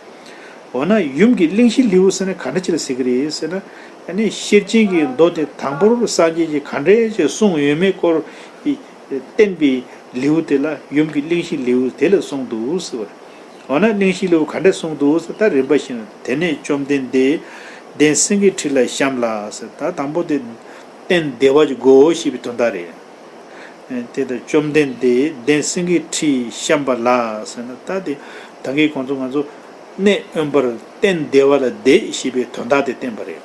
འོ་ན་ཡུམ་གྱི་གླེང་གཞིའི་ལེའུ་ཟེར་ན་ག་འདྲ་ཅིག་ལ་ཟེར་གྱི་རེད་ཟེར་ན། ཨ་ནི་ཤེར་ཕྱིན་གྱི་མདོ་དེ་དང་པོར་སངས་རྒྱས་ཀྱིས་ག་འདྲས་ཅིག་གསུངས་ཡོད་མེད་སྐོར་བསྟན་པའི་ལེའུ་དེ་ལ་ཡུམ་གྱི་གླེང་གཞིའི་ལེའུ་དེ་ལ་གསུངས་འདུག་ཟེར་བ་རེད། འོ་ན་གླེང་གཞིའི་ལེའུ་ག་འདྲས་གསུངས་འདུག་ཟེར་ད་རིམ་པ་བཞིན་དེ་ནས་བཅོམ་ལྡན་འདས་གདན་སེང་གེའི་ཁྲི་ལ་བཤམས་ལ་ཟེར། ད་དང་པོ་དེ་སྟན་བདེ་བ་ཅིག་དགོས་ཞེས་པའི་དོན་དག་རེད། དེ་ལྟར་བཅོམ་ལྡན་འདས་གདན་སེང་གེའི་ཁྲིར་བཤམས་པ་ལ་ཟེར་ན། ད་དེ་ད་གིན་གོང་དུ་ང་ཚོ་གནས་དབེན་པར་སྟན་བདེ་བ་ལ་བསྡད་ཞེས་པའི་དོན་དག་དེ་བསྟན་པ་རེད།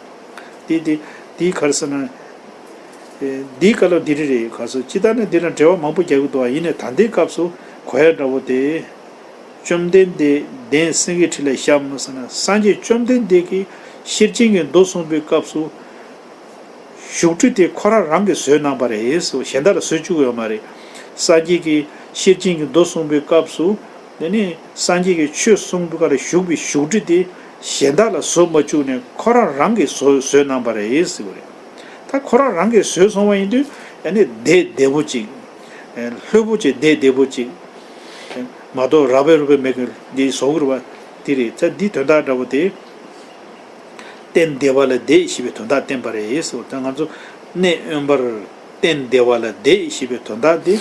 དེ་དེ་དེའི་ག་རེ་ཟེར་ན། འདིའི་སྐབས་ལ་འདི་རེ་རེ་ག་ཚོད་ཅི་ལྟར་ན་འདི་ལ་འགྲེལ་བ་མང་པོ་རྒྱག་གི་འདུག་པ། ཡིན་ནའི་ད་ལྟའི་སྐབས་སུ་གོ་ཡ་འདྲ་བོ་དེ། བཅོམ་ལྡན་འདས་གདན་སེང་གེའི་ཁྲི་ལ་བཤམས་ཟེར་ན། སངས་རྒྱས་བཅོམ་ལྡན་འདས་ཀྱིས་ཤེར་ཕྱིན་གྱི་མདོ་གསུངས་པའི་སྐབས་སུ། བཞུགས་ཁྲི་དེ་ཁོ་རང་རང་གིས་བཟོས་གནང་པ་རེད་ཟེར། གཞན་དག་ལ་བཟོ་བཅུག་ཡོད་མ་རེད། སངས་རྒྱས་ཀྱིས་ཤེར་ཕྱིན་གྱི་མདོ་གསུངས་པའི་སྐབས་སུ། དེ་ནས་སངས་རྒྱས་ཀྱིས་ཆོས་གསུངས་པའི་སྐབས་ལ་བཞུགས་པའི་བཞུགས་ཁྲི་དེ་གཞན་དག་ལ་བཟོ་མ་བཅུག་ནས་ཁོ་རང་རང་གིས་བཟོ་བཟོས་གནང་པ་རེད་ཟེར་བ་རེད། ད་ཁོ་རང་རང་གིས་བཟོས་སོང་བ་ཡིན་དུས་ཨ་ནི་བདེ་བདེ་པོ་ཅིག་ལྷོད་པོ་ཅིག་བདེ་བདེ་པོ་ཅིག་མ་གཏོགས་ར་བའི་རུ་བའི་མེད་གི་འདི་བཟོ་གི་རེད་བ། འདི་རེད། ད་འདི་དོན་དག་འདྲ་པོ་དེ། སྟན་བདེ་བ་ལ་བསྡད་ཞེས་པའི་དོན་དག་བསྟན་པ་རེད་ཟེར་བ་དང་། ང་ཚོ་གནས་དབེན་པར་སྟན་བདེ་བ་ལ་བསྡད་ཞེས་པའི་དོན་དག་དེ།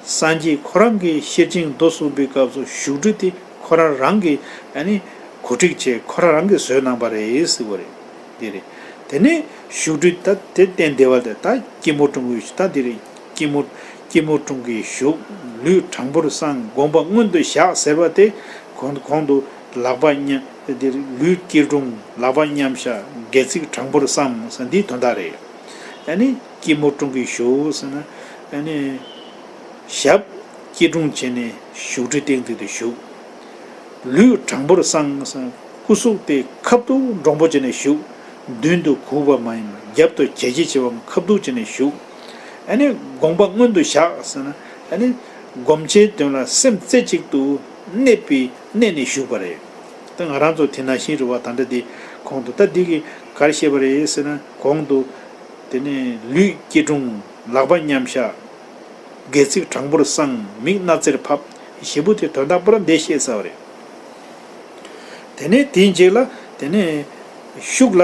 སངས་རྒྱས་ཁོ་རང་གིས་ཤེར་ཕྱིན་མདོ་གསུངས་པའི་སྐབས་སུ་བཞུགས་ཁྲི་དེ་ཁོ་རང་རང་གིས་ཨ་ནི་གོ་སྒྲིག་བྱས། ཁོ་རང་རང་གིས་བཟོས་གནང་པ་རེད་ཟེར་བ་རེད། འདི་རེད། དེ་ནས་བཞུགས་ཁྲི་ད་དེ་སྟན་བདེ་བ་དེ་ད་སྐྱིལ་མོ་ཀྲུང་གིས་ད་འདི་རེད། སྐྱིལ་མོ་སྐྱིལ་མོ་ཀྲུང་གིས་བཞུགས། ལུས་དྲང་པོར་བསྲང་། དགོངས་པ་སྔོན་དུ་བཞག་ཟེར་བ་དེ་གོང་གོང་དུ་ལག་པ་མཉམ། དེར་ལུས་སྐྱིལ་ཀྲུང་། ལག་པ་མཉམ་བཞག་སྒལ་ཚིགས་དྲང་པོར་བསྲང་ཟེར་འདིའི་དོན་དག་རེད། ཨ་ནི་སྐྱིལ་མོ་ཀྲུང་གིས་བཞུགས་ཟེར་ན། ཨ་ནི་ཞབས་སྐྱིལ་ཀྲུང་བྱས་ནས་བཞུགས་ཁྲི་སྟེང་དེ་དུ་བཞུགས། ལུས་དྲང་པོར་བསྲང་ཟེར་ན་སྐུ་གཟུགས་དེ་ཁ་ཐུག་འདྲོང་པོ་བྱས་ནས་བཞུགས། མདུན་དུ་གུག་པ་མ་ཡིན་པར་རྒྱབ་ཏུ་བྱས་རྗེས་བྱས་པའམ་ཁ་ཐུག་བྱས་ནས་བཞུགས། ཨ་ནི་དགོངས་པ་སྔོན་དུ་བཞག་ཟེར་ན། ཨ་ནི་སྒོམ་ཆེན་དོན་ལ་སེམས་རྩེ་གཅིག་ཏུ་གནས་པའི་གནས་ནས་བཞུགས་པ་རེད། ད་ང་རང་ཚོ་དེ་ནང་བཞིན་རེད་བ། ད་ལྟ་འདི་གོང་དུ་ད་འདི་གིས་ག་རེ་བཤད་པ་རེད་ཟེར་ན། གོང་དུ་དེ་ནས་ལུས་སྐྱིལ་ཀྲུང་། ལག་པ་མཉམ་བཞག་སྒལ་ཚིགས་དྲང་པོར་བསྲང་། མིག་སྣ་རྩེར་ཕབ། ཞེས་པོ་དེ་དོན་དག་པུ་ར་འདི་བཤད་ཚར་བ་རེད། དེ་ནས་དེའི་རྗེས་ལ་དེ་ནས་ཤུགས་ལ་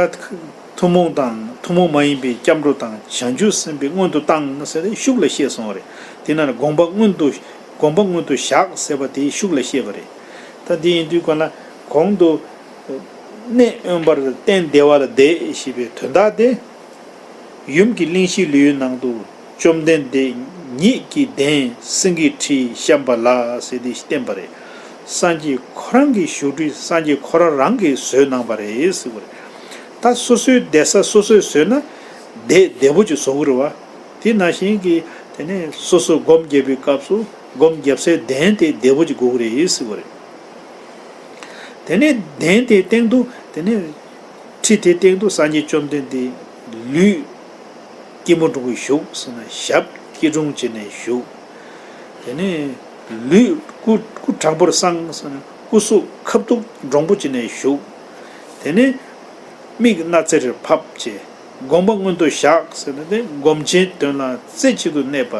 ཐུན་མོང་དང་ཐུན་མོང་མ་ཡིན་པའི་སྐྱབས་འགྲོ་དང་བྱང་ཆུབ་སེམས་དཔའི་སྔོན་དུ་བཏང་ཟེར་ཏེ་ཤུགས་ལ་བཤད་སོང་བ་རེད། དེ་ན་དགོངས་པ་སྔོན་དུ་དགོངས་པ་སྔོན་དུ་བཞག་ཟེར་བ་དེའི་ཤུགས་ལ་བཤད་པ་རེད། ད་འདི་ཡིན་དུས་གང་ལ་གོང་དུ་གནས་དབེན་པར་སྟན་བདེ་བ་ལ་བསྡད་ཞེས་པའི་དོན་དག་དེ། ཡུམ་གྱི་གླེང་གཞིའི་ལེའུའི་ནང་དུ་བཅོམ་ལྡན་འདས་ཉིད་ཀྱི་གདན་སེང་གེའི་ཁྲིར་བཤམས་པ་ལ་ཟེར་ཏེ་བསྟན་པ་རེད། སངས་རྒྱས་ཁོ་རང་གི་བཞུགས་ཁྲི་སངས་རྒྱས་ཁོ་རང་རང་གིས་བཟོས་གནང་བ་རེད་ཟེར་བ་རེད། ད་སོ་སོའི་བསྡད་ས་སོ་སོས་བཟོས་ན་བདེ་བདེ་པོ་ཅིག་བཟོ་གི་རེད་བ། དེ་ནང་བཞིན་གྱི་དེ་ནས་སོ་སོ་སྒོམ་བརྒྱབ་པའི་སྐབས་སུ་སྒོམ་བརྒྱབ་སའི་གདན་དེ་བདེ་པོ་ཅིག་དགོས་ཀྱི་རེད་ཟེར་བ་རེད། དེ་ནས་གདན་དེའི་སྟེང་དུ་དེ་ནས་ཁྲི་དེའི་སྟེང་དུ་སངས་རྒྱས་བཅོམ་ལྡན་འདས་ལུས་སྐྱིལ་མོ་ཀྲུང་གིས་བཞུགས་ཟེར་ན་ཞབས་སྐྱིལ་ཀྲུང་བྱས་ནས་བཞུགས། དེ་ནས་ལུས་སྐུ་སྐུ་དྲང་པོར་བསྲང་ཟེར་ན་སྐུ་གཟུགས་ཁ་ཐུག་འདྲོང་པོ་བྱས་ནས་བཞུགས། དེ་ནས་མིག་སྣ་རྩེར་ཕབ་བྱས། དགོངས་པ་སྔོན་དུ་བཞག་ཟེར་ན་དེ་སྒོམ་ཆེན་དོན་ལ་རྩེ་གཅིག་ཏུ་གནས་པ་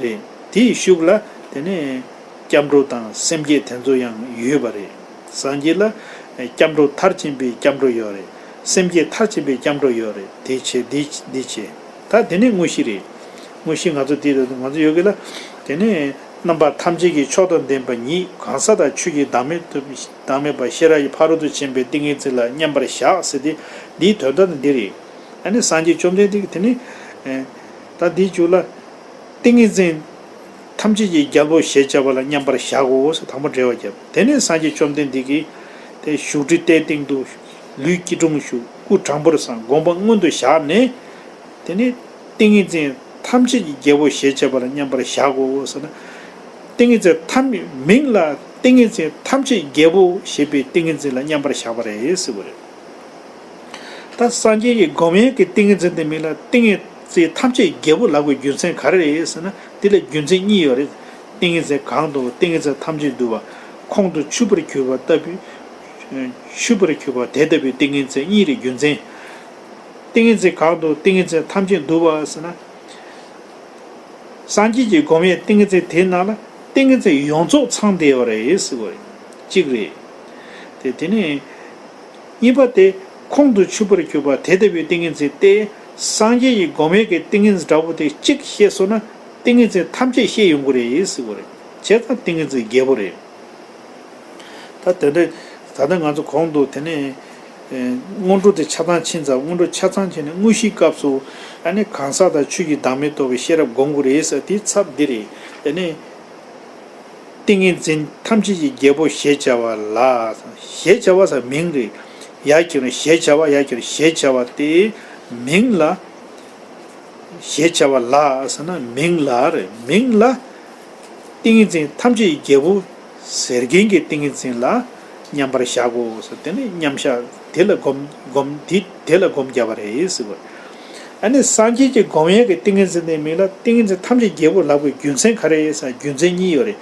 རེད། དེའི་ཤུགས་ལ་དེ་ནས་སྐྱབས་འགྲོ་དང་སེམས་བསྐྱེད་དེ་ཚོ་ཡང་ཡོད་པ་རེད། སངས་རྒྱས་ལ་སྐྱབས་འགྲོ་མཐར་ཕྱིན་པའི་སྐྱབས་འགྲོ་ཡོད་རེད། སེམས་བསྐྱེད་མཐར་ཕྱིན་པའི་སྐྱབས་འགྲོ་ཡོད་རེད། དེ་བྱས་འདི་འདི་བྱས། ད་དེ་ནས་དངོས་གཞི་རེད། དངོས་གཞི་ང་ཚོ་འདི་ང་ཚོ་ཡོད་གི་ལ། དེ་ནས་རྣམ་པ་ཐམས་ཅད་ཀྱི་མཆོག་ཏུ་ལྡན་པ་ཉིད་གང་ཟག་དང་ཆོས་ཀྱི་བདག་མེད་དུ་བདག་མེད་པ་ཤེས་རབ་ཀྱི་ཕ་རོལ་ཏུ་ཕྱིན་པའི་ཏིང་ངེ་འཛིན་ལ་མཉམ་པར་བཞག་ཟེར་ཏེ་འདིའི་དོན་དག་ནི་འདི་རེད། ཨ་ནི་སངས་རྒྱས་བཅོམ་ལྡན་འདས་ཀྱིས་དེ་ནི་ད་འདིའི་མཇུག་ལ་ཏིང་ངེ་འཛིན་ཐམས་ཅད་ཀྱི་རྒྱལ་པོ་ཞེས་བྱ་བ་ལ་མཉམ་པར་བཞག་གོ་ཟེར་དང་པོ་འགྲེལ་བ་བརྒྱབ། དེ་ནས་སངས་རྒྱས་བཅོམ་ལྡན་འདས་ཀྱིས་དེ་བཞུགས་ཁྲི་དེའི་སྟེང་དུ་ལུས་སྐྱིལ་ཀྲུང་བཞུགས། སྐུ་དྲང་པོར་བསྲང་། དགོངས་པ་སྔོན་དུ་བཞག་ནས། དེ་ནས་ཏིང་ངེ་འཛིན་ཐམས་ཅད་ཀྱི་རྒྱལ་པོ་ཞེས་བྱ་བ་ལ་མཉམ་པར་བཞག་གོ་ཟེར་ན། ཏིང་ངེ་འཛིན་ཐམས་མིང་ལ་ཏིང་ངེ་འཛིན་ཐམས་ཅད་རྒྱལ་པོ་ཞེས་པའི་ཏིང་ངེ་འཛིན་ལ་མཉམ་པར་བཞག་པ་རེད་ཟེར་བ་རེད། ད་སངས་རྒྱས་ཀྱི་སྒོམ་ཡས་ཀྱི་ཏིང་ངེ་འཛིན་དེ་མིང་ལ་ཏིང་ངེ་འཛིན་ཐམས་ཅད་རྒྱལ་པོ་ལབ་པའི་རྒྱུ་མཚན་ག་རེ་རེད་ཟེར་ན། དེ་ལ་རྒྱུ་མཚན་གཉིས་ཡོད་རེད། ཏིང་ངེ་འཛིན་གང་དུ་ཏིང་ངེ་འཛིན་ཐམས་ཅད་འདུ་བ། ཁོང་དུ་ཆུད་པར་གྱུར་པ་ལྟ་བུའི། ཆུད་པར་གྱུར་པ་དེ་ལྟ་བུའི་ཏིང་ངེ་འཛིན་གཉིས་རེད། རྒྱུ་མཚན། ཏིང་ངེ་འཛིན་གང་དུ་ཏིང་ངེ་འཛིན་ཐམས་ཅད་འདུ་བ་ཟེར་ན། སངས་རྒྱས་ཀྱི་སྒོམ་ཡས་ཏིང་ངེ་འཛིན་དེའི་ནང་ལ་ཏིང་ངེ་འཛིན་ཡོངས་རྫོགས་ཚང་བསྡད་ཡོད་རེད་ཟེར་བ་རེད། གཅིག་རེད། དེ་དེ་ནས་གཉིས་པ་དེ་ཁོང་དུ་ཆུད་པར་གྱུར་པ་དེ་ལྟ་བུའི་ཏིང་ངེ་འཛིན་ཏེ། སངས་རྒྱས་ཀྱི་སྒོམ་ཡས་ཀྱི་ཏིང་ངེ་འཛིན་འདྲ་པོ་དེ་གཅིག་ཤེས་སོང་ན་ཏིང་ངེ་འཛིན་ཐམས་ཅད་ཤེས་ཡོང་གི་རེད་ཟེར་བ་རེད། བྱས་ཙང་ཏིང་ངེ་འཛིན་རྒྱལ་པོ་རེད། ད་དེ་འདྲ་ད་ལྟ་ང་ཚོ་གོང་དུ་དེ་ནས་ཨེ་སྔོན་འགྲོ་དེ་ཆ་ཚང་ཕྱིན་ཙང་། སྔོན་འགྲོ་ཆ་ཚང་ཕྱིན་ནས་དངོས་གཞིའི་སྐབས་སུ་ཨ་ནི་གང་ཟག་དང་ཆོས་ཀྱི་བདག་མེད་རྟོགས་པའི་ཤེས་རབ་སྒོམ་དགོས་རེད་ཟེར། དེའི་ཚབ་འདི་རེད། དེ་ནས་ཏིང་ངེ་འཛིན་ཐམས་ཅད་ཀྱི་རྒྱལ་པོ་ཞེས་བྱ་བ་ལ། ཞེས་བྱ་བ་ཟེར་མིང་རེད། ཡར་གྱུར་ཞེས་བྱ་བ། ཡར་གྱུར་ཞེས་བྱ་བ་དེའི་མིང་ལ། ཞེས་བྱ་བ་ལ་ཟེར་ན་མིང་ལ་རེད། མིང་ལ་ཏིང་ངེ་འཛིན་ཐམས་ཅད་ཀྱི་རྒྱལ་པོ་ཟེར་མཁན་གྱི་ཏིང་ངེ་འཛིན་ལ་མཉམ་པར་བཞག་གོ་ཟེར། དེ་ནི་མཉམ་བཞག་དེ་ལ་སྒོམ་སྒོམ་དེ་དེ་ལ་སྒོམ་བརྒྱབ་པ་རེད་ཟེར་བ། ཨ་ནི་སངས་རྒྱས་ཀྱི་སྒོམ་ཡས་ཀྱི་ཏིང་ངེ་འཛིན་དེ་མིང་ལ་ཏིང་ངེ་འཛིན་ཐམས་ཅད་རྒྱལ་པོ་ལབ་པའི་རྒྱུ་མཚན་ག་རེ་ཡིན་ཟེར་ན། རྒྱུ་མཚན་གཉིས་ཡོད་རེད།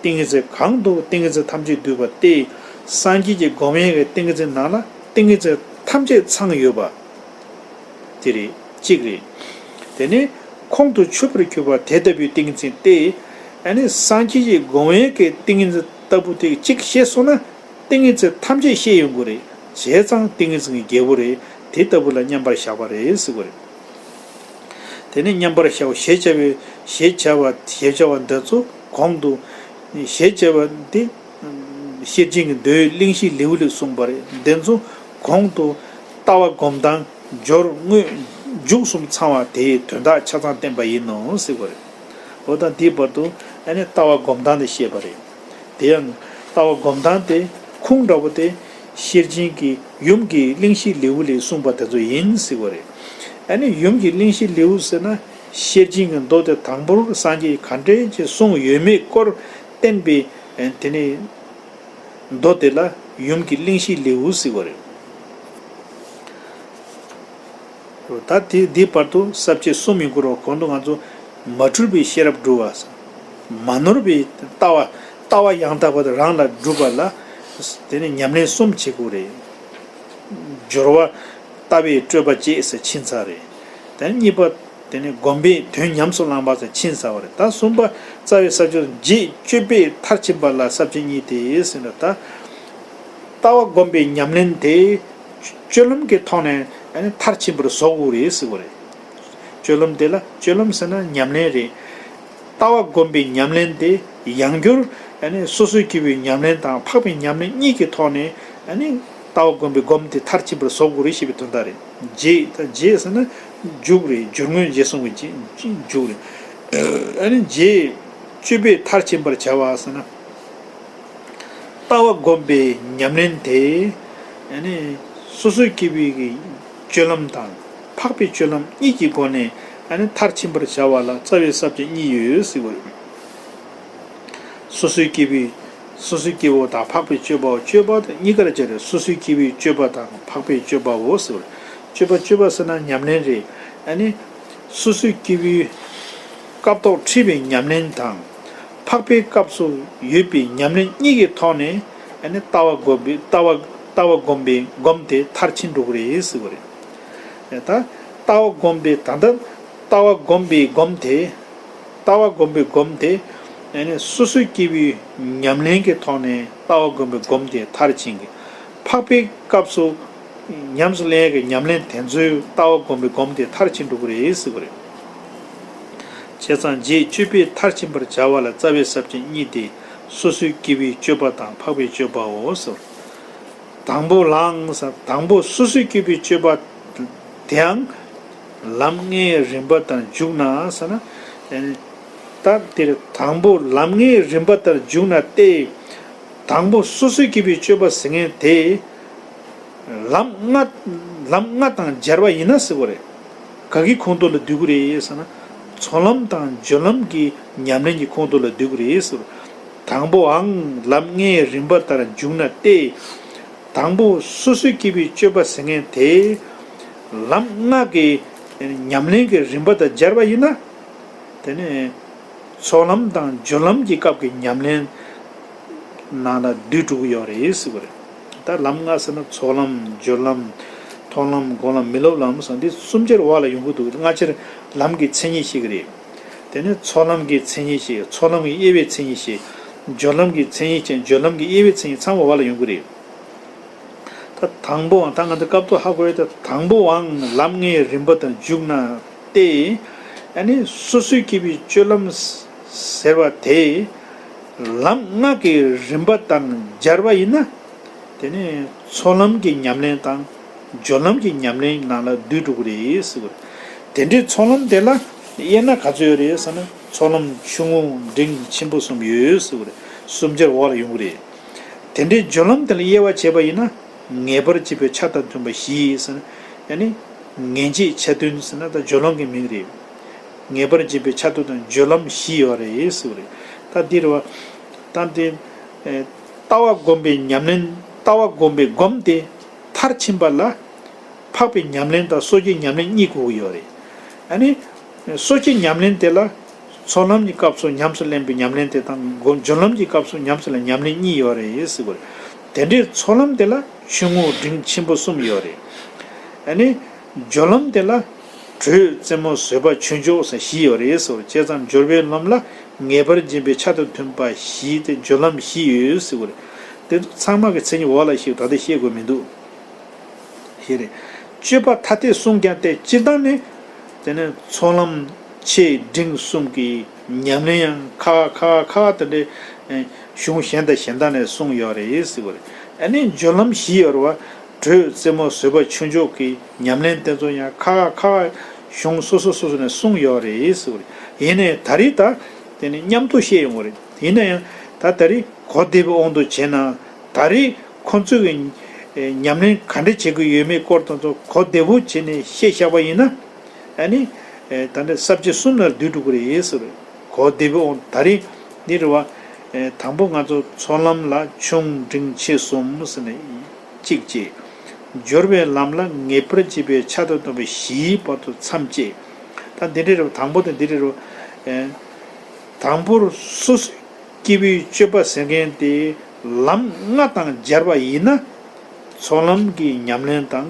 ཏིང་ངེ་འཛིན་གང་དུ་ཏིང་ངེ་འཛིན་ཐམས་ཅད་འདུས་པ་སྟེ། སངས་རྒྱས་ཀྱི་སྒོམ་ཡས་ཀྱི་ཏིང་ངེ་འཛིན་ནང་ལ་ཏིང་ངེ་འཛིན་ཐམས་ཅད་ཚང་ཡོད་པ། དེ་རེད། གཅིག་རེད། དེ་ནས་ཁོང་དུ་ཆུད་པར་གྱུར་པ་དེ་ལྟ་བུའི་ཏིང་ངེ་འཛིན་ཏེ། ཨ་ནི་སངས་རྒྱས་ཀྱི་སྒོམ་ཡས་ཀྱི་ཏིང་ངེ་འཛིན་ལྟ་བུ་དེ་གཅིག་ཤེས་སོང་ན། ཏིང་ངེ་འཛིན་ཐམས་ཅད་ཤེས་ཡོང་གི་རེད། བྱས་ཙང་ཏིང་ངེ་འཛིན་གྱི་རྒྱལ་པོ་རེད། དེ་ལྟ་བུ་ལ་མཉམ་པར་བཞག་པ་རེད་ཟེར་གྱི་རེད། དེ་ནས་མཉམ་པར་བཞག་པ་ཞེས་བྱ་བའི་ཞེས་བྱ་བ་ཞེས་བྱ་བ་འདི་ཚོ་གོང་དུ། ཞེས་བྱ་བ་འདི་ཤེར་ཕྱིན་གྱི་མདོའི་གླེང་གཞིའི་ལེའུ་ལས་གསུངས་པ་རེད། འདི་ཚོ་གོང་དུ་ལྟ་བ་སྒོམ་སྟངས་སྦྱོར་དངོས་མཇུག་གསུམ་ཚང་བ་དེའི་དོན་དག་ཆ་ཚང་བསྟན་པ་ཡིན་ནོ་ཟེར་བ་རེད། འོ་ད་འདིའི་བར་དུ་ཨ་ནི་ལྟ་བ་སྒོམ་སྟངས་དེ་བཤད་པ་རེད། དེ་ཡང་ལྟ་བ་སྒོམ་སྟངས་དེ་ཁུངས་འདྲ་བོ་དེ་ཤེར་ཕྱིན་གྱི་ཡུམ་གྱི་གླེང་གཞིའི་ལེའུ་ལས་གསུངས་པ་དེ་ཚོ་ཡིན་ཟེར་བ་རེད། ཨ་ནི་ཡུམ་གྱི་གླེང་གཞིའི་ལེའུ་ཟེར་ན་ཤེར་ཕྱིན་གྱི་མདོ་དེ་དང་པོར་སངས་རྒྱས་ག་འདྲས་ཀྱིས་གསུངས་ཡོད་མེད་སྐོར་བསྟན་པའི་དེ་ནས་མདོ་དེ་ལ་ཡུམ་གྱི་གླེང་གཞིའི་ལེའུ་ཟེར་བ་རེད། ད་དེ་འདིའི་བར་དུ་ས་བཅད་གསུམ་ཡིན་དགོས་རེད། གོང་དུ་ང་ཚོ་མ་འཁྲུལ་པའི་ཤེས་རབ་སྒྲུབ་པ། མ་ནོར་བའི་ལྟ་བ། ལྟ་བ་ཡང་དག་པ་དེ་རང་ལ་སྒྲུབ་པ་ལ་དེ་ནི་ཉམས་ལེན་གསུམ་བྱེད་དགོས་རེད། སྦྱོར་བ་ལྟ་བའི་སྤྲོས་པ་བཅད་ཟེར་ཕྱིན་ཚར་རེད། དེ་ནི་གཉིས་པ་དེ་ནི་སྒོམ་པའི་དོན་ཉམས་སུ་བླངས་པ་ཟེར་ཕྱིན་ཚར་བ་རེད། ད་གསུམ་པ་རྩ་བའི་ས་བཅད་རྗེས་སྤྱོད་པས་མཐར་ཕྱིན་པ་ལ་ས་བཅད་གཉིས་ཏེ་ཟེར་ན། ད་ལྟ་བ་སྒོམ་པའི་ཉམས་ལེན་དེ་སྤྱོད་ལམ་གྱི་ཐོག་ནས་ཨ་ནི་མཐར་ཕྱིན་པར་བཟོ་དགོས་རེད་ཟེར་བ་རེད། སྤྱོད་ལམ་དེ་ལ་སྤྱོད་ལམ་ཟེར་ན་ཉམས་ལེན་རེད། ལྟ་བ་སྒོམ་པའི་ཉམས་ལེན་དེ་ཡང་བསྐྱར་ཨ་ནི་སོ་སོའི་སྐྱེ་བོའི་ཉམས་ལེན་དང་འཕགས་པའི་ཉམས་ལེན་གཉིས་ཀྱི་ཐོག་ནས་ཨ་ནི་ལྟ་བ་སྒོམ་པའི་སྒོམ་དེ་མཐར་ཕྱིན་པར་བཟོ་དགོས་རེད་ཞེས་པའི་དོན་དག་རེད། རྗེས། ད་རྗེས་ཟེར་ན་མཇུག་རེད། སྦྱོར་དངོས་རྗེས་གསུངས་པའི་རྗེས་མཇུག་རེད། ཨ་ནི་རྗེས་སྤྱོད་པས་མཐར་ཕྱིན་པར་བྱ་བ་ཟེར་ན། ལྟ་བ་སྒོམ་པའི་ཉམས་ལེན་དེ་ཨ་ནི་སོ་སོའི་སྐྱེ་བོའི་གི་སྤྱོད་ལམ་དང་འཕགས་པའི་སྤྱོད་ལམ་གཉིས་ཀྱི་སྒོ་ནས་ཨ་ནི་མཐར་ཕྱིན་པར་བྱ་བ་ལ་རྩ་བའི་ས་བཅད་གཉིས་ཡོད་ཟེར་བ་རེད། སོ་སོའི་སྐྱེ་བོའི། སོ་སོའི་སྐྱེ་བོ་དང་འཕགས་པའི་སྤྱོད་པའོ། སྤྱོད་པ་དང་གཉིས་ཀར་སྦྱར་ཏེ་སོ་སོའི་སྐྱེ་བོའི་སྤྱོད་པ་དང་འཕགས་པའི་སྤྱོད་པའོ་ཟེར་བ་རེད། སྤྱོད་པ་སྤྱོད་པ་ཟེར་ན་ཉམས་ལེན་རེད། ཨ་ནི་སོ་སོའི་སྐྱེ་བོའི་སྐབས་ཐོག་འཁྲིད་པའི་ཉམས་ལེན་དང་། འཕགས་པའི་སྐབས་སུ་ཡོད་པའི་ཉམས་ལེན་གཉིས་ཀྱི་ཐོག་ནས་ཨ་ནི་ལྟ་བ་སྒོམ་པའི་ལྟ་བ་ལྟ་བ་སྒོམ་པའི་སྒོམ་དེ་མཐར་ཕྱིན་འགྲོ་གི་རེད་ཟེར་བ་རེད། ད་ལྟ་བ་སྒོམ་པའི་ད་ལྟ་ལྟ་བ་སྒོམ་པའི་སྒོམ་དེ། ལྟ་བ་སྒོམ་པའི་སྒོམ་དེ་ཨ་ནི་སོ་སོའི་སྐྱེ་བོའི་ཉམས་ལེན་གྱི་ཐོག་ནས་ལྟ་བ་སྒོམ་པའི་སྒོམ་དེ་མཐར་ཕྱིན་གྱི། འཕགས་པའི་སྐབས་སུ་ཉམས་སུ་ལེན་ཡས་ཀྱི་ཉམས་ལེན་དེ་ཚོའི་ལྟ་བ་སྒོམ་པའི་སྒོམ་དེ་མཐར་ཕྱིན་འགྲོ་གི་རེད་ཟེར་བ་རེད། བྱས་ཙང་རྗེས་སྤྱོད་པས་མཐར་ཕྱིན་པར་བྱ་བ་ལ་རྩ་བའི་ས་བཅད་གཉིས་ཏེ། སོ་སོའི་སྐྱེ་བོའི་སྤྱོད་པ་དང་འཕགས་པའི་སྤྱོད་པའོ་ཟེར། དང་པོ་ལའང་ཟེར། དང་པོ་སོ་སོའི་སྐྱེ་བོའི་སྤྱོད་པ་དེའང་ལམ་ལྔའི་རིམ་པ་ལྟར་འཇུག་ན་ཟེར་ན། ད་དེར་དང་པོ་ལམ་ལྔའི་རིམ་པ་ལྟར་འཇུག་ན་སྟེ། དང་པོ་སོ་སོའི་སྐྱེ་བོའི་སྤྱོད་པ་ཟེར་མཁན་དེ། ལམ་ལྔ། ལམ་ལྔ་དང་སྦྱར་བ་ཡིན་ན་ཟེར་བ་རེད། ག་གི་ཁོངས་གཏོགས་ལ་འདུ་གི་རེད་ཟེར་ན། ཚོགས་ལམ་དང་སྦྱོར་ལམ་གྱི་ཉམས་ལེན་གྱི་ཁོངས་གཏོགས་ལ་འདུ་གི་རེད་ཟེར། དང་པོའང་ལམ་ལྔའི་རིམ་པ་ལྟར་འཇུག་ན་སྟེ། དང་པོ་སོ་སོའི་སྐྱེ་བོའི་སྤྱོད་པ་ཟེར་མཁན་དེ། ལམ་ལྔ་གི་ཉམས་ལེན་གྱི་རིམ་པ་དང་སྦྱར་བ་ཡིན་ན། དེ་ནས་ཚོགས་ལམ་དང་སྦྱོར་ལམ་གྱི་སྐབས་ཀྱི་ཉམས་ལེན་ནང་ལ་འདུས་འགྲོ་གི་ཡོད་རེད་ཟེར་བ་རེད། ད་ལམ་ལྔ་ཟེར་ན་ཚོགས་ལམ། སྦྱོར་ལམ། མཐོང་ལམ། སྒོམ་ལམ། མི་སློབ་ལམ་ཟེར་འདི་གསུམ་ཆར་འོག་ལ་ཡོང་གི་འདུག་སྔ་ཕྱིར་ལམ་གྱི་མཚན་ཉིད་བཤད་ཀྱི་རེད། དེ་ནས་ཚོགས་ལམ་གྱི་མཚན་ཉིད་བཤད། ཚོགས་ལམ་གྱི་དབྱེ་བའི་མཚན་ཉིད་བཤད། སྦྱོར་ལམ་གྱི་མཚན་ཉིད་བཤད། སྦྱོར་ལམ་གྱི་དབྱེ་བའི་མཚན་ཉིད་ཚང་མ་འོག་ལ་ཡོང་གི་རེད། ད་དང་པོའང་ད་ང་ཚོ་སྐབས་ཐོག་ཧ་གོ་ཡ། ད་དང་པོའང་ལམ་ལྔའི་རིམ་པ་ལྟར་འཇུག་ན་སྟེ། ཨ་ནི་སོ་སོའི་སྐྱེ་བོའི་སྤྱོད་ལམ་ཟེར་བ་དེ་ལམ་ལྔ་གི་རིམ་པ་དང་སྦྱར་བ་ཡིན་ན། དེ་ནི་ཚོགས་ལམ་གྱི་ཉམས་ལེན་དང་སྦྱོར་ལམ་གྱི་ཉམས་ལེན་ནང་ལ་འདུས་འགྲོ་གི་རེད་ཟེར་བ་རེད། དེ་འདྲའི་ཚོགས་ལམ་དེ་ལ་དབྱེ་ན་ག་ཚོད་ཡོད་རེད་ཟེར་ན། ཚོགས་ལམ་ཆུང་ངུ་འབྲིང་ཆེན་པོ་གསུམ་ཡོད་ཟེར་བ་རེད། གསུམ་ཆར་འོག་ལ་ཡོང་གི་རེད། དེ་འདྲའི་སྦྱོར་ལམ་དེ་ལ་དབྱེ་བ་བྱས་པ་ཡིན་ན། ངེས་པར་འབྱེད་པའི་ཆ་དང་མཐུན་པ་བཞི་ཟེར་ན། ཡང་ན་ངེས་འབྱེད་ཆ་མཐུན་ཟེར་ན་ད་སྦྱོར་ལམ་གྱི་མིང་རེད། ངེས་པར་འབྱེད་པའི་ཆ་མཐུན་དང་སྦྱོར་ལམ་བཞི་ཡོད་རེད་ཟེར་བ་རེད། ད་འདིར་བ། ད་འདི། ཨེ། ལྟ་བ་སྒོམ་པའི་ཉམས་ལེན། ལྟ་བ་སྒོམ་པའི་སྒོམ་དེ་མཐར་ཕྱིན་པ་ལ། འཕགས་པའི་ཉམས་ལེན་དང་སོ་སྐྱེའི་ཉམས་ལེན་གཉིས་དགོས་ཀྱི་ཡོད་རེད། ཨ་ནི། སོ་སྐྱེའི་ཉམས་ལེན་དེ་ལ། ཚོགས་ལམ་གྱི་སྐབས་སུ་ཉམས་སུ་ལེན་པའི་ཉམས་ལེན་དེ་དང་སྒོམ་སྦྱོར་ལམ་གྱི་སྐབས་སུ་ཉམས་སུ་ལེན་ཉམས་ལེན་གཉིས་ཡོད་རེད་ཟེར་གྱི་ཡོད་རེད། དེ་འདྲའི་ཚོགས་ལམ་དེ་ལ་ཆུང་ངུ་འབྲིང་ཆེན་པོ་གསུམ་ཡོད་རེད། ཨ་ནི། སྦྱོར་ལམ་དེ་ལ་དྲོད་རྩེ་མོ་བཟོད་པ་ཆོས་མཆོག་ཟེར་བཞི་ཡོད་རེད་ཟེར་བ་བྱས་ཙང་སྦྱོར་བའི་ལམ་ལ་ངེས་པར་འབྱིན་པའི་ཆ་དང་མཐུན་པ་བཞི་སྟེ་སྦྱོར་ལམ་བཞི་ཡོད་ཟེར་བ་རེད། དེ་ཚོ་ཚང་མ་གི་མཚན་ཉིད་འོག་ལ་ཞིག་ད་ལྟ་བཤད་དགོས་མི་འདུག་ཞེས་རེད། སྤྱོད་པ་ཐ་དད་གསུམ་ཀྱང་སྟེ་སྤྱིར་བཏང་ནི། དེ་ནི་ཚོགས་ལམ་ཆེ་འབྲིང་གསུམ་གྱི་ཉམས་ལེན་ཡང་ཁ་ཁ་ཁ་ཁ་དེ་འདྲའི་གཞུང་གཞན་དང་གཞན་དག་ནས་གསུངས་ཡོད་རེད་ཟེར་བ་རེད། ཨ་ནི་སྦྱོར་ལམ་བཞི་ཡོད་རེད་བ། དྲོད་རྩེ་མོ་བཟོད་པ་ཆོས་མཆོག་གི་ཉམས་ལེན་དེ་ཚོ་ཡང་ཁ་ཁ་ཁ་གཞུང་སོ་སོ་སོ་སོ་ནས་གསུངས་ཡོད་རེད་ཟེར་བ་རེད། ཡིན་ནའི་ད་རེས་ད་དེ་ནི་མཉམ་དུ་བཤད་ཡོང་བ་རེད། ཡིན་ན་ཡང་ད་ད་རེས་གོ་བདེ་པོའི་དབང་དུ་བྱས་ན་ད་རེས་ཁོང་ཚོས་ཀྱི་ཉམས་ལེན་ག་འདྲ་བྱེད་ཀྱི་ཡོད་མེད་སྐོར་དང་ཚོ་གོ་བདེ་པོ་བྱས་ནས་བཤད་བཞག་པ་ཡིན་ན། ཨ་ནི། ད་ལྟ་ས་བཅད་གསུམ་ལ་བསྡུས་འགྲོ་གི་རེད་ཟེར་བ་རེད། གོ་བདེ་པོའི་དབང་ད་རེས་འདི་རེད་བ། དང་པོ་ང་ཚོ་ཚོགས་ལམ་ལ་ཆུང་འབྲིང་ཆེ་གསུམ་ཟེར་ནས་གཅིག་བྱས། སྦྱོར་བའི་ལམ་ལ་ངེས་པར་འབྱིན་པའི་ཆ་དང་མཐུན་པ་བཞིའི་བར་དུ་མཚམས་བཅད། ད་འདི་འདྲའི་རེད་བ། དང་པོ་དང་འདི་འདྲའི་རེད་བ། དང་པོར་སོ་སོའི་སྐྱེས་བུའི་སྤྱོད་པ་ཟེར་མཁན་དེ་ལམ་ལྔ་དང་སྦྱར་བ་ཡིན་ན། ཚོགས་ལམ་གྱི་ཉམས་ལེན་དང་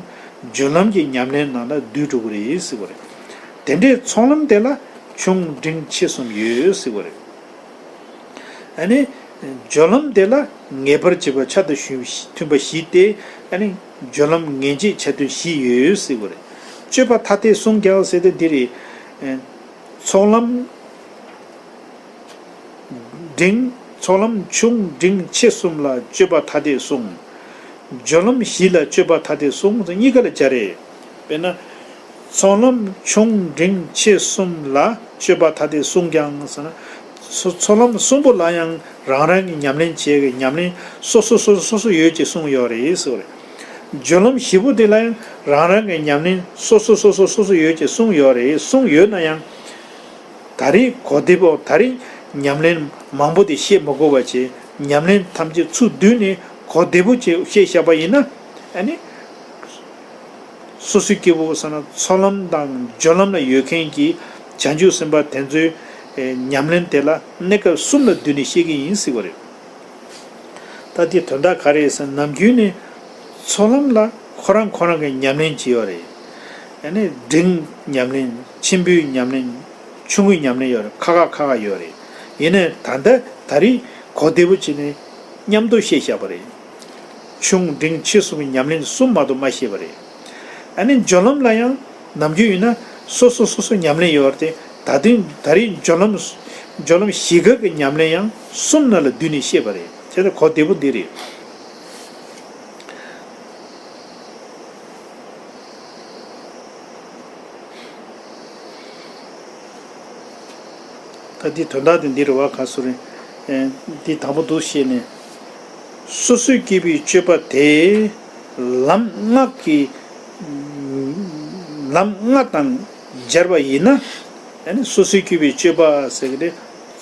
སྦྱོར་ལམ་གྱི་ཉམས་ལེན་ནང་ལ་བསྡུས་འགྲོ་གི་རེད་ཟེར་བ་རེད། དེ་འདྲའི་ཚོགས་ལམ་དེ་ལ་ཆུང་འབྲིང་ཆེ་གསུམ་ཡོད་ཟེར་བ་རེད། ཨ་ནི། སྦྱོར་ལམ་དེ་ལ་ངེས་པར་འབྱིན་པ་ཆ་དང་མཐུན་པ་བཞི་སྟེ། ཨ་ནི། སྦྱོར་ལམ་ངེས་འབྱེད་ཆ་མཐུན་བཞི་ཡོད་ཟེར་བ་རེད། སྤྱོད་པ་ཐ་དད་གསུམ་ཀྱང་ཟེར་དེ་འདི་རེད། ཚོགས་ལམ། འབྲིང་། ཚོགས་ལམ་ཆུང་འབྲིང་ཆེ་གསུམ་ལ་སྤྱོད་པ་ཐ་དད་གསུམ། སྦྱོར་ལམ་བཞི་ལ་སྤྱོད་པ་ཐ་དད་གསུམ་གཉིས་ཀ་ལ་སྦྱར་རེད། དཔེར་ན། ཚོགས་ལམ་ཆུང་འབྲིང་ཆེ་གསུམ་ལ་སྤྱོད་པ་ཐ་དད་གསུམ་ཀྱང་ཟེར་ན། ཚོ་ཚོགས་ལམ་གསུམ་པོ་ལ་ཡང་རང་རང་གི་ཉམས་ལེན་བྱེད་ཀྱི་ཉམས་ལེན་སོ་སོ་སོ་སོ་སོ་སོ་ཡོད་ཅེས་གསུངས་ཡོད་རེད་ཟེར་བ་རེད། སྦྱོར་ལམ་བཞི་པོ་དེ་ལ་ཡང་རང་རང་གི་ཉམས་ལེན་སོ་སོ་སོ་སོ་སོ་སོ་ཡོད་ཅེས་གསུངས་ཡོད་རེད། གསུངས་ཡོད་ན་ཡང་། ད་རེས་གོ་བདེ་པོ་ད་རེས་ཉམས་ལེན་མང་པོ་དེ་བཤད་མ་དགོས་པ་བྱས། ཉམས་ལེན་ཐམས་ཅད་ཚུར་བསྡུས་ནས་གོ་བདེ་པོ་བྱས་བཤད་བཞག་པ་ཡིན་ན། ཨ་ནི། སོ་སོའི་སྐྱེ་བོ་ཟེར་ན་ཚོགས་ལམ་དང་སྦྱོར་ལམ་ལ་ཡོད་མཁན་གྱི་བྱང་ཆུབ་སེམས་དཔའ་དེ་ཚོའི་ཉམས་ལེན་དེ་ལ་གནས་སྐབས་གསུམ་ལ་བསྡུས་ནས་བཤད་ཀྱི་ཡིན་ཟེར་བ་རེད། ད་དེ་དོན་དག་ག་རེ་ཟེར་ན། ནམ་རྒྱུན་ནས་ཚོགས་ལམ་ལ་ཁོ་རང་ཁོ་རང་གི་ཉམས་ལེན་ཅིག་ཡོད་རེད། ཨ་ནི་འབྲིང་ཉམས་ལེན། ཆེན་པོའི་ཉམས་ལེན། ཆུང་ངུའི་ཉམས་ལེན་ཡོད་རེད། ཁ་ཁ་ཁ་ཁ་ཡོད་རེད། ཡིན་ནའི་ད་ལྟ་ད་རེས་གོ་བདེ་པོ་བྱས་ནས་མཉམ་དུ་བཤད་བཞག་པ་རེད། ཆུང་འབྲིང་ཆེ་གསུམ་གྱི་ཉམས་ལེན་གསུམ་མ་གཏོགས་མ་བཤད་པ་རེད། ཨ་ནི་སྦྱོར་ལམ་ལ་ཡང་ནམ་རྒྱུན་ཡིན་ན་སོ་སོ་སོ་སོ་ཉམས་ལེན་ཡོད་རེད་དེ། ད་ཐེངས་ད་རེས་སྦྱོར་ལམ། སྦྱོར་ལམ་བཞི་ཀ་གི་ཉམས་ལེན་ཡང་གསུམ་ནང་ལ་བསྡུས་ནས་བཤད་པ་རེད། བྱས་ཙང་གོ་བདེ་པོ་འདི་རེད། ད་འདི་དོན་དག་དེ་འདི་རེད་བ། ག་སུ་རེད། ཨེ། འདི་དང་པོ་འདུག་བཤད་ནས། སོ་སོའི་སྐྱེ་བོའི་སྤྱོད་པ་དེ་ལམ་ལྔ་གི་ལམ་ལྔ་དང་སྦྱར་བ་ཡིན་ན། ཨ་ནི་སོ་སོའི་སྐྱེ་བོའི་སྤྱོད་པ་ཟེར་གི་དེ།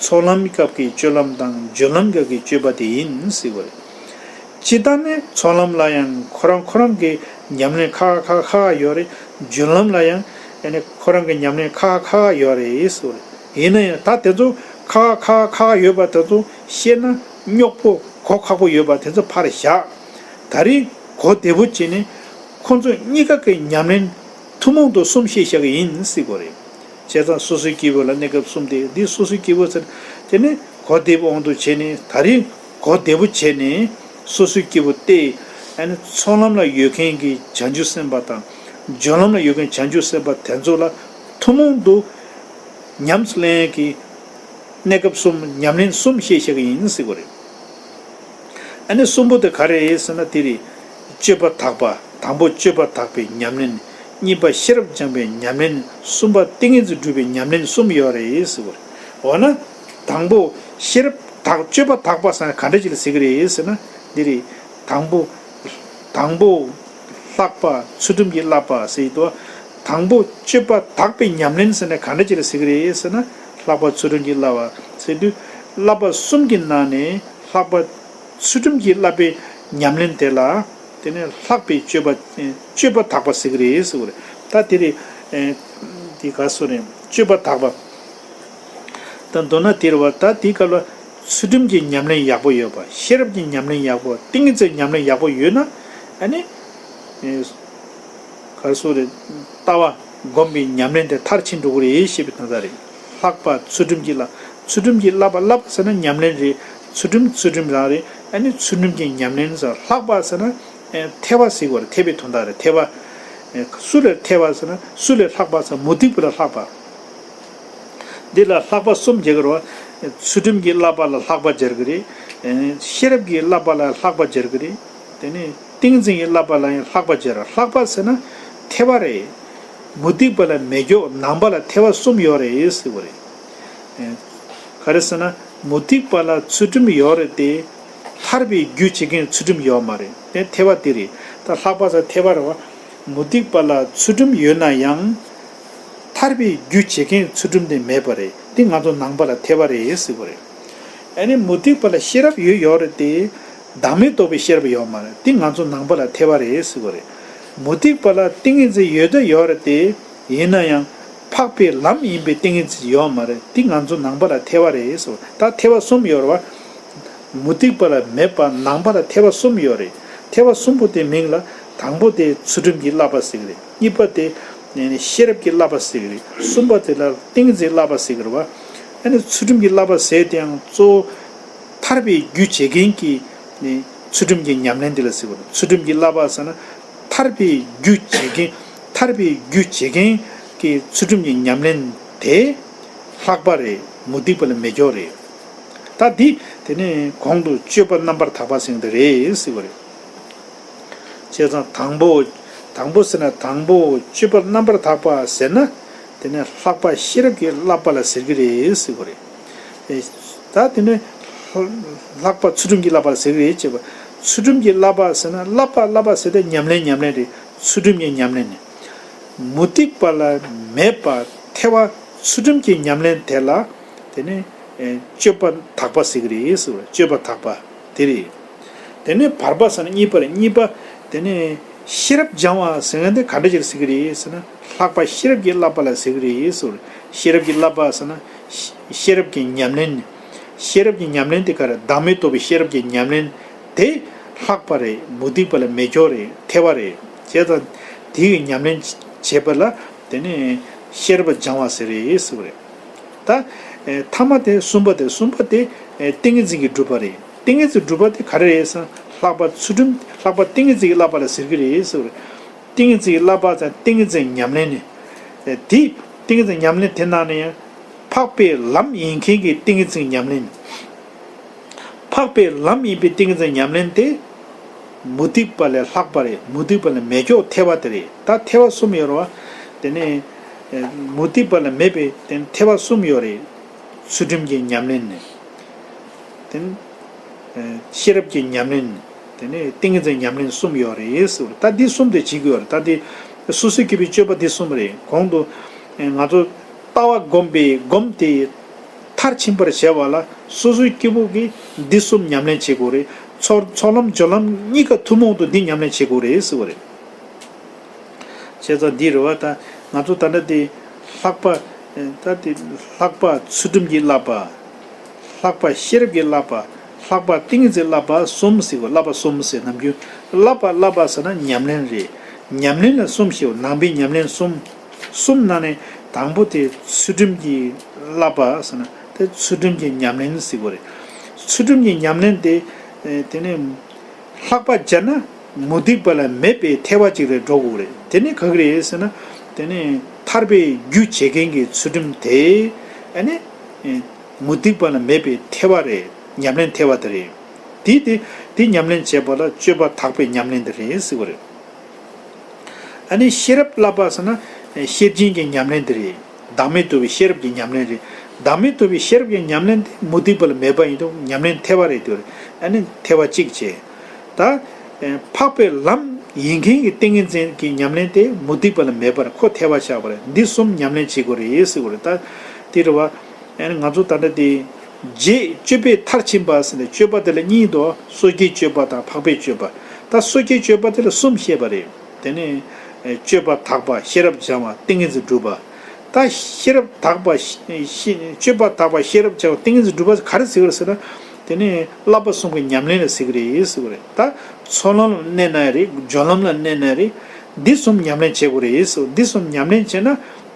ཚོགས་ལམ་སྐབས་ཀྱི་སྤྱོད་ལམ་དང་སྦྱོར་ལམ་སྐབས་ཀྱི་སྤྱོད་པ་དེ་ཡིན་ཟེར་བ་རེད། སྤྱིར་བཏང་ནས་ཚོགས་ལམ་ལ་ཡང་ཁོ་རང་ཁོ་རང་གི་ཉམས་ལེན་ཁ་ཁ་ཁ་ཁ་ཡོད་རེད། སྦྱོར་ལམ་ལ་ཡང་ཨ་ནི་ཁོ་རང་གི་ཉམས་ལེན་ཁ་ཁ་ཁ་ཡོད་རེད་ཟེར་བ་རེད། ཡིན་ན་ཡང་ད་དེ་ཚོ་ཁ་ཁ་ཁ་ཁ་ཡོད་པ་དེ་ཚོ་བཤད་ན་རྙོག་པོ་གོ་ཁག་པོ་ཡོད་པ་དེ་ཚོ་ཕར་བཞག་ད་རེས་གོ་བདེ་པོ་བྱས་ནས་ཁོ་ཚོ་གཉིས་ཀ་གི་ཉམས་ལེན་ཐུན་མོང་དུ་གསུམ་བཤད་བཞག་གི་ཡིན་ཟེར་གི་རེད། བྱས་ཙང་སོ་སོའི་སྐྱེ་བོ་ལ་གནས་སྐབས་གསུམ་སྟེ། འདི་སོ་སོའི་སྐྱེ་བོ་ཟེར། དེ་ནས་གོ་བདེ་པོའི་དབང་དུ་བྱས་ནས། ད་རེས་གོ་བདེ་པོ་བྱས་ནས་སོ་སོའི་སྐྱེ་བོ་སྟེ། ཨ་ནི་ཚོགས་ལམ་ལ་ཡོད་མཁན་གྱི་བྱང་ཆུབ་སེམས་དཔའ་དང་། སྦྱོར་ལམ་ལ་ཡོད་མཁན་བྱང་ཆུབ་སེམས་དཔའ་དེ་ཚོ་ལ་ཐུན་མོང་དུ་ཉམས་སུ་ལེན་ཡས་ཀྱི་གནས་སྐབས་གསུམ། ཉམས་ལེན་གསུམ་བཤད་བཞག་གི་ཡིན་ཟེར་གི་རེད། ཨ་ནི་གསུམ་པོ་དེ་ག་རེ་རེད་ཟེར་ན། དེ་རེད། སྤྱོད་པ་དག་པ། དང་པོ་སྤྱོད་པ་དག་པའི་ཉམས་ལེན། གཉིས་པ་ཤེས་རབ་སྦྱངས་པའི་ཉམས་ལེན། གསུམ་པ་ཏིང་ངེ་འཛིན་སྒྲུབ་པའི་ཉམས་ལེན་གསུམ་ཡོད་རེད་ཟེར་གི་རེད། འོ་ན། དང་པོ་ཤེས་རབ་དག་སྤྱོད་པ་དག་པ་ཟེར་ན་ག་འདྲ་ཅིག་ལ་ཟེར་གི་རེད་ཟེར་ན། འདི་རེད། དང་པོ། དང་པོ། ལྷག་པ་ཚུལ་ཁྲིམས་ཀྱིས་བསླབ་པ་ཟེར་དུས། དང་པོ་སྤྱོད་པ་དག་པའི་ཉམས་ལེན་ཟེར་ན་ག་འདྲ་ཅིག་ལ་ཟེར་གི་རེད་ཟེར་ན། ལྷག་པ་ཚུལ་ཁྲིམས་ཀྱིས་བསླབ་པ་ཟེར་དུས། བསླབ་པ་གསུམ་གྱི་ནང་ནས་ལྷག་པ་ཚུལ་ཁྲིམས་ཀྱིས་བསླབ་པའི་ཉམས་ལེན་དེ་ལ། དེ་ནས་ལྷག་པའི་སྤྱོད་པ། སྤྱོད་པ་དག་པ་ཟེར་གི་རེད་ཟེར་གི་རེད། ད་དེ་རེད། དེ་ག་སུ་རེད། སྤྱོད་པ་དག་པ། དང་མདོར་ན་དེ་རེད་བ། ད་དེའི་སྐབས་ལ་ཚུལ་ཁྲིམས་ཀྱི་ཉམས་ལེན་ཡག་པོ་ཡོད་པ། ཤེས་རབ་ཀྱི་ཉམས་ལེན་ཡག་པོ། ཏིང་ངེ་འཛིན་ཉམས་ལེན་ཡག་པོ་ཡོད་ན། ཨ་ནི། ཨེ། ག་རེ་ཟེར་རེད། ལྟ་བ་སྒོམ་པའི་ཉམས་ལེན་དེ་མཐར་ཕྱིན་འགྲོ་གི་རེད་ཞེས་པའི་དོན་དག་རེད། ལྷག་པ་ཚུལ་ཁྲིམས་ཀྱི་བསླབ། ཚུལ་ཁྲིམས་ཀྱི་བསླབ་པ། བསླབ་པ་ཟེར་ན་ཉམས་ལེན་རེད། ཚུལ་ཁྲིམས་ཚུལ་ཁྲིམས་རང་རེད། ཨ་ནི་ཚུལ་ཁྲིམས་ཀྱི་ཉམས་ལེན་ཟེར། ལྷག་པ་ཟེར་ན། ཨེ། ཐེ་བ་ཟེར་གྱི་ཡོད་རེད། ཐེ་བའི་དོན་དག་རེད། ཐེ་བ། ཨེ། སུ་ལས་ཐེ་བ་ཟེར་ན། སུ་ལས་ལྷག་པ་ཟེར། མུ་སྟེགས་པ་ལས་ལྷག་པ། འདི་ལ་ལྷག་པ་གསུམ་སྦྱར་གྱི་རེད་བ། ཚུལ་ཁྲིམས་ཀྱི་བསླབ་པ་ལ་ལྷག་པ་སྦྱར་གྱི་རེད། ཤེས་རབ་ཀྱི་བསླབ་པ་ལ་ལྷག་པ་སྦྱར་གྱི་རེད། དེ་ནས་ཏིང་འཛིན་གྱི་བསླབ་པ་ལ་ཡང་ལྷག་པ་སྦྱར། ལྷག་པ་ཟེར་ན་ཐེ་བ་རེད། མུ་སྟེགས་པ་ལ་མེ་སྒྱོགས། ནང་པ་ལ་ཐེ་བ་གསུམ་ཡོད་རེད་ཟེར་བ་རེད། ག་རེ་ཟེར་ན། མུ་སྟེགས་པ་ལ་ཚུལ་ཁྲིམས་ཡོད་རེད་དེ། ཐར་པའི་རྒྱུ་བྱེད་མཁན་ཚུལ་ཁྲིམས་ཡོད་མ་རེད། དེ་ཐེ་བ་དེ་རེད། ད་ལྷག་པ་ཟེར་ཐེ་བ་རེད་བ། མུ་སྟེགས་པ་ལ་ཚུལ་ཁྲིམས་ཡོད་ན་ཡང་། ཐར་པའི་རྒྱུ་བྱེད་མཁན་ཚུལ་ཁྲིམས་དེ་མེད་པ་རེད། དེ་ང་ཚོ་ནང་པ་ལ་ཐེ་བ་རེད་ཟེར་བ་རེད། ཨ་ནི་མུ་སྟེགས་པ་ལ་ཤེས་རབ་ཡོད་ཡོད་རེད་དེ། བདག་མེད་རྟོགས་པའི་ཤེས་རབ་ཡོད་མ་རེད། དེ་ང་ཚོ་ནང་པ་ལ་ཐེ་བ་རེད་ཟེར་བ་རེད། མུ་སྟེགས་པ་ལ་ཏིང་ངེ་འཛིན་ཡོད་ད་ཡོད་རེད་དེ། ཡིན་ན་ཡང་། འཕགས་པའི་ལམ་ཡིན་པའི་ཏིང་ངེ་འཛིན་ཡོད་མ་རེད། དེ་ང་ཚོ་ནང་པ་ལ་ཐེ་བ་རེད་ཟེར་བ། ད་ཐེ་བ་གསུམ་ཡོད་རེད་བ། མུ་སྟེགས་པ་ལ་མེད་པ། ནང་པ་ལ་ཐེ་བ་གསུམ་ཡོད་རེད། ཐེ་བ་གསུམ་པོ་དེ་མིང་ལ། དང་པོ་དེ་ཚུལ་ཁྲིམས་ཀྱི་བསླབ་པ་ཟེར་གྱི་རེད། གཉིས་པ་དེ་ཤེས་རབ་ཀྱི་བསླབ་པ་ཟེར་གྱི་རེད། གསུམ་པ་དེ་ལ་ཏིང་ངེ་འཛིན་བསླབ་པ་ཟེར་གྱི་རེད་བ། ཨ་ནི་ཚུལ་ཁྲིམས་ཀྱི་བསླབ་པ་ཟེར་དེའང་གཙོ་བོ་ཐར་པའི་རྒྱུ་བྱེད་མཁན་གྱི་ཚུལ་ཁྲིམས་ཀྱི་ཉམས་ལེན་དེ་ལ་ཟེར་གྱི་རེད། ཚུལ་ཁྲིམས་ཀྱི་བསླབ་པ་ཟེར་ན། ཐར་པའི་རྒྱུ་བྱེད་མཁན། ཐར་པའི་རྒྱུ་བྱེད་མཁན་གྱི་ཚུལ་ཁྲིམས་ཀྱི་ཉམས་ལེན་དེ་ལྷག་པ་རེད། མུ་སྟེགས་པ་ལས་མེད་སྐྱོ་རེད། ད་འདི་དེ་ནས་གོང་དུ་སྤྱོད་པ་རྣམ་པར་དག་པ་ཟེར་དེ་རེད་ཟེར་བ་རེད། བྱས་ཙང་དང་པོ། དང་པོ་ཟེར་ན། དང་པོ་སྤྱོད་པ་རྣམ་པར་དག་པ་ཟེར་ན། དེ་ནས་ལྷག་པ་ཤེས་རབ་ཀྱི་བསླབ་པ་ལ་ཟེར་གྱི་རེད་ཟེར་བ་རེད། ཨེ། ད་དེ་ནས་ལྷག་པ་ཚུལ་ཁྲིམས་ཀྱི་བསླབ་པ་ལ་ཟེར་གྱི་རེད་ཅེས་པ། ཚུལ་ཁྲིམས་ཀྱི་བསླབ་པ་ཟེར་ན། བསླབ་པ་བསླབ་པ་ཟེར་དེ་ཉམས་ལེན་ཉམས་ལེན་རེད། ཚུལ་ཁྲིམས་ཀྱི་ཉམས་ལེན་ནི། མུ་སྟེགས་པ་ལ་མེད་པ་ཐེ་བ། ཚུལ་ཁྲིམས་ཀྱི་ཉམས་ལེན་དེ་ལ། དེ་ནི། ཨེ། སྤྱོད་པ་དག་པ་ཟེར་གྱི་རེད་ཟེར་བ། སྤྱོད་པ་དག་པ་དེ་རེད། དེ་ནས་བར་པ་ཟེར་ན་གཉིས་པ་རེད། གཉིས་པ། དེ་ནས་ཤེས་རབ་སྦྱང་བ་ཟེར་མཁན་དེ་ག་འདྲ་ཅིག་ཟེར་གྱི་རེད་ཟེར་ན། ལྷག་པ་ཤེས་རབ་ཀྱི་བསླབ་པ་ལ་ཟེར་གྱི་རེད་ཟེར་བ། ཤེས་རབ་ཀྱི་བསླབ་པ་ཟེར་ན། ཤེས་རབ་ཀྱི་ཉམས་ལེན། ཤེས་རབ་ཀྱི་ཉམས་ལེན་དེ་ག་རེ། བདག་མེད་རྟོགས་པའི་ཤེས་རབ་ཀྱི་ཉམས་ལེན་དེ་ལྷག་པ་རེད། མུ་སྟེགས་པ་ལས་མེད་སྐྱོ་རེད། ཐེ་བ་རེད། བྱས་ཙང་དེ་གི་ཉམས་ལེན་བྱེད་པ་ལ་དེ་ནས་ཤེས་རབ་སྦྱང་བ་ཟེར་རེད་ཟེར་བ་རེད། ད། ཨེ། ཐ་མ་དེ་གསུམ་པ་དེ། གསུམ་པ་དེ། ཨེ། ཏིང་ངེ་འཛིན་གྱིས་སྒྲུབ་པ་རེད། ཏིང་ངེ་འཛིན་སྒྲུབ་པ་དེ་ག་རེ་རེད་ཟེར་ན། ལྷག་པ་ཚུལ་ཁྲིམས། ལྷག་པ་ཏིང་ངེ་འཛིན་གྱི་བསླབ་པ་ལ་ཟེར་གྱི་རེད་ཟེར་བ་རེད། ཏིང་ངེ་འཛིན་གྱི་བསླབ་པ་དང་ཏིང་ངེ་འཛིན་ཉམས་ལེན་ནི། ཨེ། དེ་ཏིང་ངེ་འཛིན་ཉམས་ལེན་དེ་ནང་ནས་ཡང་འཕགས་པའི་ལམ་ཡིན་མཁན་གྱི་ཏིང་ངེ་འཛིན་ཉམས་ལེན། འཕགས་པའི་ལམ་ཡིན་པའི་ཏིང་ངེ་འཛིན་ཉམས་ལེན་དེ། མུ་སྟེགས་པ་ལས་ལྷག་པ་རེད། མུ་སྟེགས་པ་ལས་མེད་སྐྱོ་ཐེ་བ་དེ་རེད། ད་ཐེ་བ་གསུམ་ཡོད་རེད་བ། དེ་ནས། ཨེ། མུ་སྟེགས་པ་ལས་མེད་པའི་དེ་ཐེ་བ་གསུམ་ཡོད་རེད། ཚུལ་ཁྲིམས་ཀྱི་ཉམས་ལེན་ནི། དེ་ནས། ཨེ། ཤེས་རབ་ཀྱི་ཉམས་ལེན། དེ་ནས་ཏིང་ངེ་འཛིན་ཉམས་ལེན་གསུམ་ཡོད་རེད་ཟེར་བ། ད་འདི་གསུམ་དེ་བྱེད་དགོས་རེད། ད་འདི་སོ་སོའི་སྐྱེ་བོའི་སྤྱོད་པ་འདི་གསུམ་རེད། གོང་དུ། ཨེ། ང་ཚོ་ལྟ་བ་སྒོམ་པའི་སྒོམ་དེ་མཐར་ཕྱིན་པར་བྱ་བ་ལ་སོ་སོའི་སྐྱེ་བོ་གིས་འདི་གསུམ་ཉམས་ལེན་བྱེད་དགོས་རེད། ཚོགས་ཚོགས་ལམ་སྦྱོར་ལམ་གཉིས་ཀ་ཐུན་མོང་དུ་འདི་ཉམས་ལེན་བྱེད་དགོས་རེད་ཟེར་བ་རེད། བྱས་ཙང་འདི་རེད་བ། ད་ང་ཚོ་ད་ལྟ་དེ་ལྷག་པ། ད་དེ་ལྷག་པ་ཚུལ་ཁྲིམས་ཀྱི་བསླབ་པ། ལྷག་པ་ཤེས་རབ་ཀྱི་བསླབ་པ། ལྷག་པ་ཏིང་ངེ་འཛིན་བསླབ་པ་གསུམ་ཟེར་གོ། བསླབ་པ་གསུམ་ཟེར་ནམ་རྒྱུན། བསླབ་པ་བསླབ་པ་ཟེར་ན་ཉམས་ལེན་རེད། ཉམས་ལེན་ལ་གསུམ་ཞེས་པ། ནང་པའི་ཉམས་ལེན་གསུམ། གསུམ་ནང་ནས་དང་པོ་དེ་ཚུལ་ཁྲིམས་ཀྱི་བསླབ་པ་ཟེར་ན་དེ་ཚུལ་ཁྲིམས་ཀྱི་ཉམས་ལེན་ཟེར་གོ་རེད། ཚུལ་ཁྲིམས་ཀྱི་ཉམས་ལེན་དེ། དེ་ནས། ལྷག་པ་སྦྱར་ན་མུ་སྟེགས་པ་ལ་མེད་པའི་ཐེ་བ་ཅིག་རེད་འགྲོ་དགོས་རེད། དེ་ནི་ག་གི་རེད་ཟེར་ན། དེ་ནི་ཐར་པའི་རྒྱུ་བྱེད་མཁན་གྱི་ཚུལ་ཁྲིམས་དེ། ཨ་ནི། མུ་སྟེགས་པ་ལ་མེད་པའི་ཐེ་བ་རེད། ཉམས་ལེན་ཐེ་བ་དེ་རེད། དེ་དེ་དེ་ཉམས་ལེན་བྱེད་པ་ལ་སྤྱོད་པ་དག་པའི་ཉམས་ལེན་དེ་རེད་ཟེར་བ་རེད། ཨ་ནི་ཤེས་རབ་བསླབ་པ་ཟེར་ན་ཤེར་ཕྱིན་གྱི་ཉམས་ལེན་དེ་རེད། བདག་མེད་རྟོགས་པའི་ཤེས་རབ་ཀྱི་ཉམས་ལེན་རེད། བདག་མེད་རྟོགས་པའི་ཤེས་རབ་ཀྱི་ཉམས་ལེན་དེ་མུ་སྟེགས་པ་ལ་མེད་པ་ཡིན་དུས་ཉམས་ལེན་ཐེ་བ་རེད་དེ་རེད། ཨ་ནི་ཐེ་བ་གཅིག་བྱས། ད། འཕགས་པའི་ལམ་ཡིན་མཁན་གྱི་ཏིང་ངེ་འཛིན་གྱི་ཉམས་ལེན་དེ་མུ་སྟེགས་པ་ལ་མེད་པར་ཁོ་ཐེ་བ་ཆགས་པ་རེད། འདི་གསུམ་ཉམས་ལེན་བྱེད་དགོས་རེད་ཟེར་དགོས་རེད། ད། དེ་རེད་བ། ཨ་ནི་ང་ཚོ་ད་ལྟ་དེ། རྗེས་སྤྱོད་པས་མཐར་ཕྱིན་པ་ཟེར་ནས་སྤྱོད་པ་དེ་ལ་གཉིས་འདུག་སོ་སྐྱེའི་སྤྱོད་པ་དང་འཕགས་པའི་སྤྱོད་པ། ད་སོ་སྐྱེའི་སྤྱོད་པ་དེ་ལ་གསུམ་བཤད་པ་རེད། དེ་ནས། སྤྱོད་པ་དག་པ། ཤེས་རབ་སྦྱང་བ། ཏིང་ངེ་འཛིན་སྒྲུབ་པ། ད་ཤེས་རབ་དག་པ་ཤེས་སྤྱོད་པ་དག་པ་ཤེས་རབ་བྱ་བ་ཏིང་ངེ་འཛིན་སྒྲུབ་པ་ག་རེ་ཟེར་གི་རེད་ཟེར་ན། དེ་ནི་བསླབ་པ་གསུམ་གྱི་ཉམས་ལེན་ལ་ཟེར་གི་རེད་ཟེར་གི་རེད། ད་ཚོགས་ལམ་ལ་གནས་ན་རེད། སྦྱོར་ལམ་ལ་གནས་ན་རེད། འདི་གསུམ་ཉམས་ལེན་བྱེད་དགོས་རེད་ཟེར། འདི་གསུམ་ཉམས་ལེན་བྱས་ན་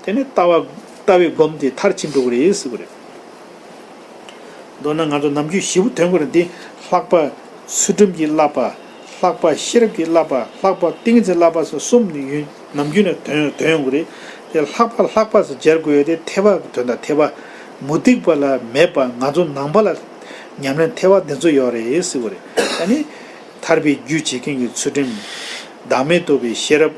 དེ་ནི་ལྟ་བ་ལྟ་བའི་སྒོམ་དེ་མཐར་ཕྱིན་འགྲོ་གི་རེད་ཟེར་གི་རེད། མདོར་ན་ང་ཚོ་ནམ་རྒྱུན་ཞིབ་པོ་ཐོན་དགོས་རེད། འདི་ལྷག་པ་ཚུལ་ཁྲིམས་ཀྱི་བསླབ་པ། ལྷག་པ་ཤེས་རབ་ཀྱི་བསླབ་པ། ལྷག་པ་ཏིང་ངེ་འཛིན་བསླབ་པ་སོགས་གསུམ་ནི་ཡུན་ནམ་རྒྱུན་ནས་ཐོན་ཐོན་ཡོང་གི་རེད། དེ་ལྷག་པ་ལྷག་པ་སོགས་སྦྱར་དགོས་ཡོད་དེ་ཐེག་པ་གི་དོན་དང་ཐེག་པ་མུ་སྟེགས་པ་ལ་མེད་པ་ང་ཚོ་ནང་པ་ལ་ཉམས་ལེན་ཐེག་པ་འདི་ཚོ་ཡོད་རེད་ཟེར་བ་རེད། ཨ་ནི་ཐར་པའི་རྒྱུ་བྱེད་མཁན་གྱི་ཚུལ་ཁྲིམས། བདག་མེད་རྟོགས་པའི་ཤེས་རབ།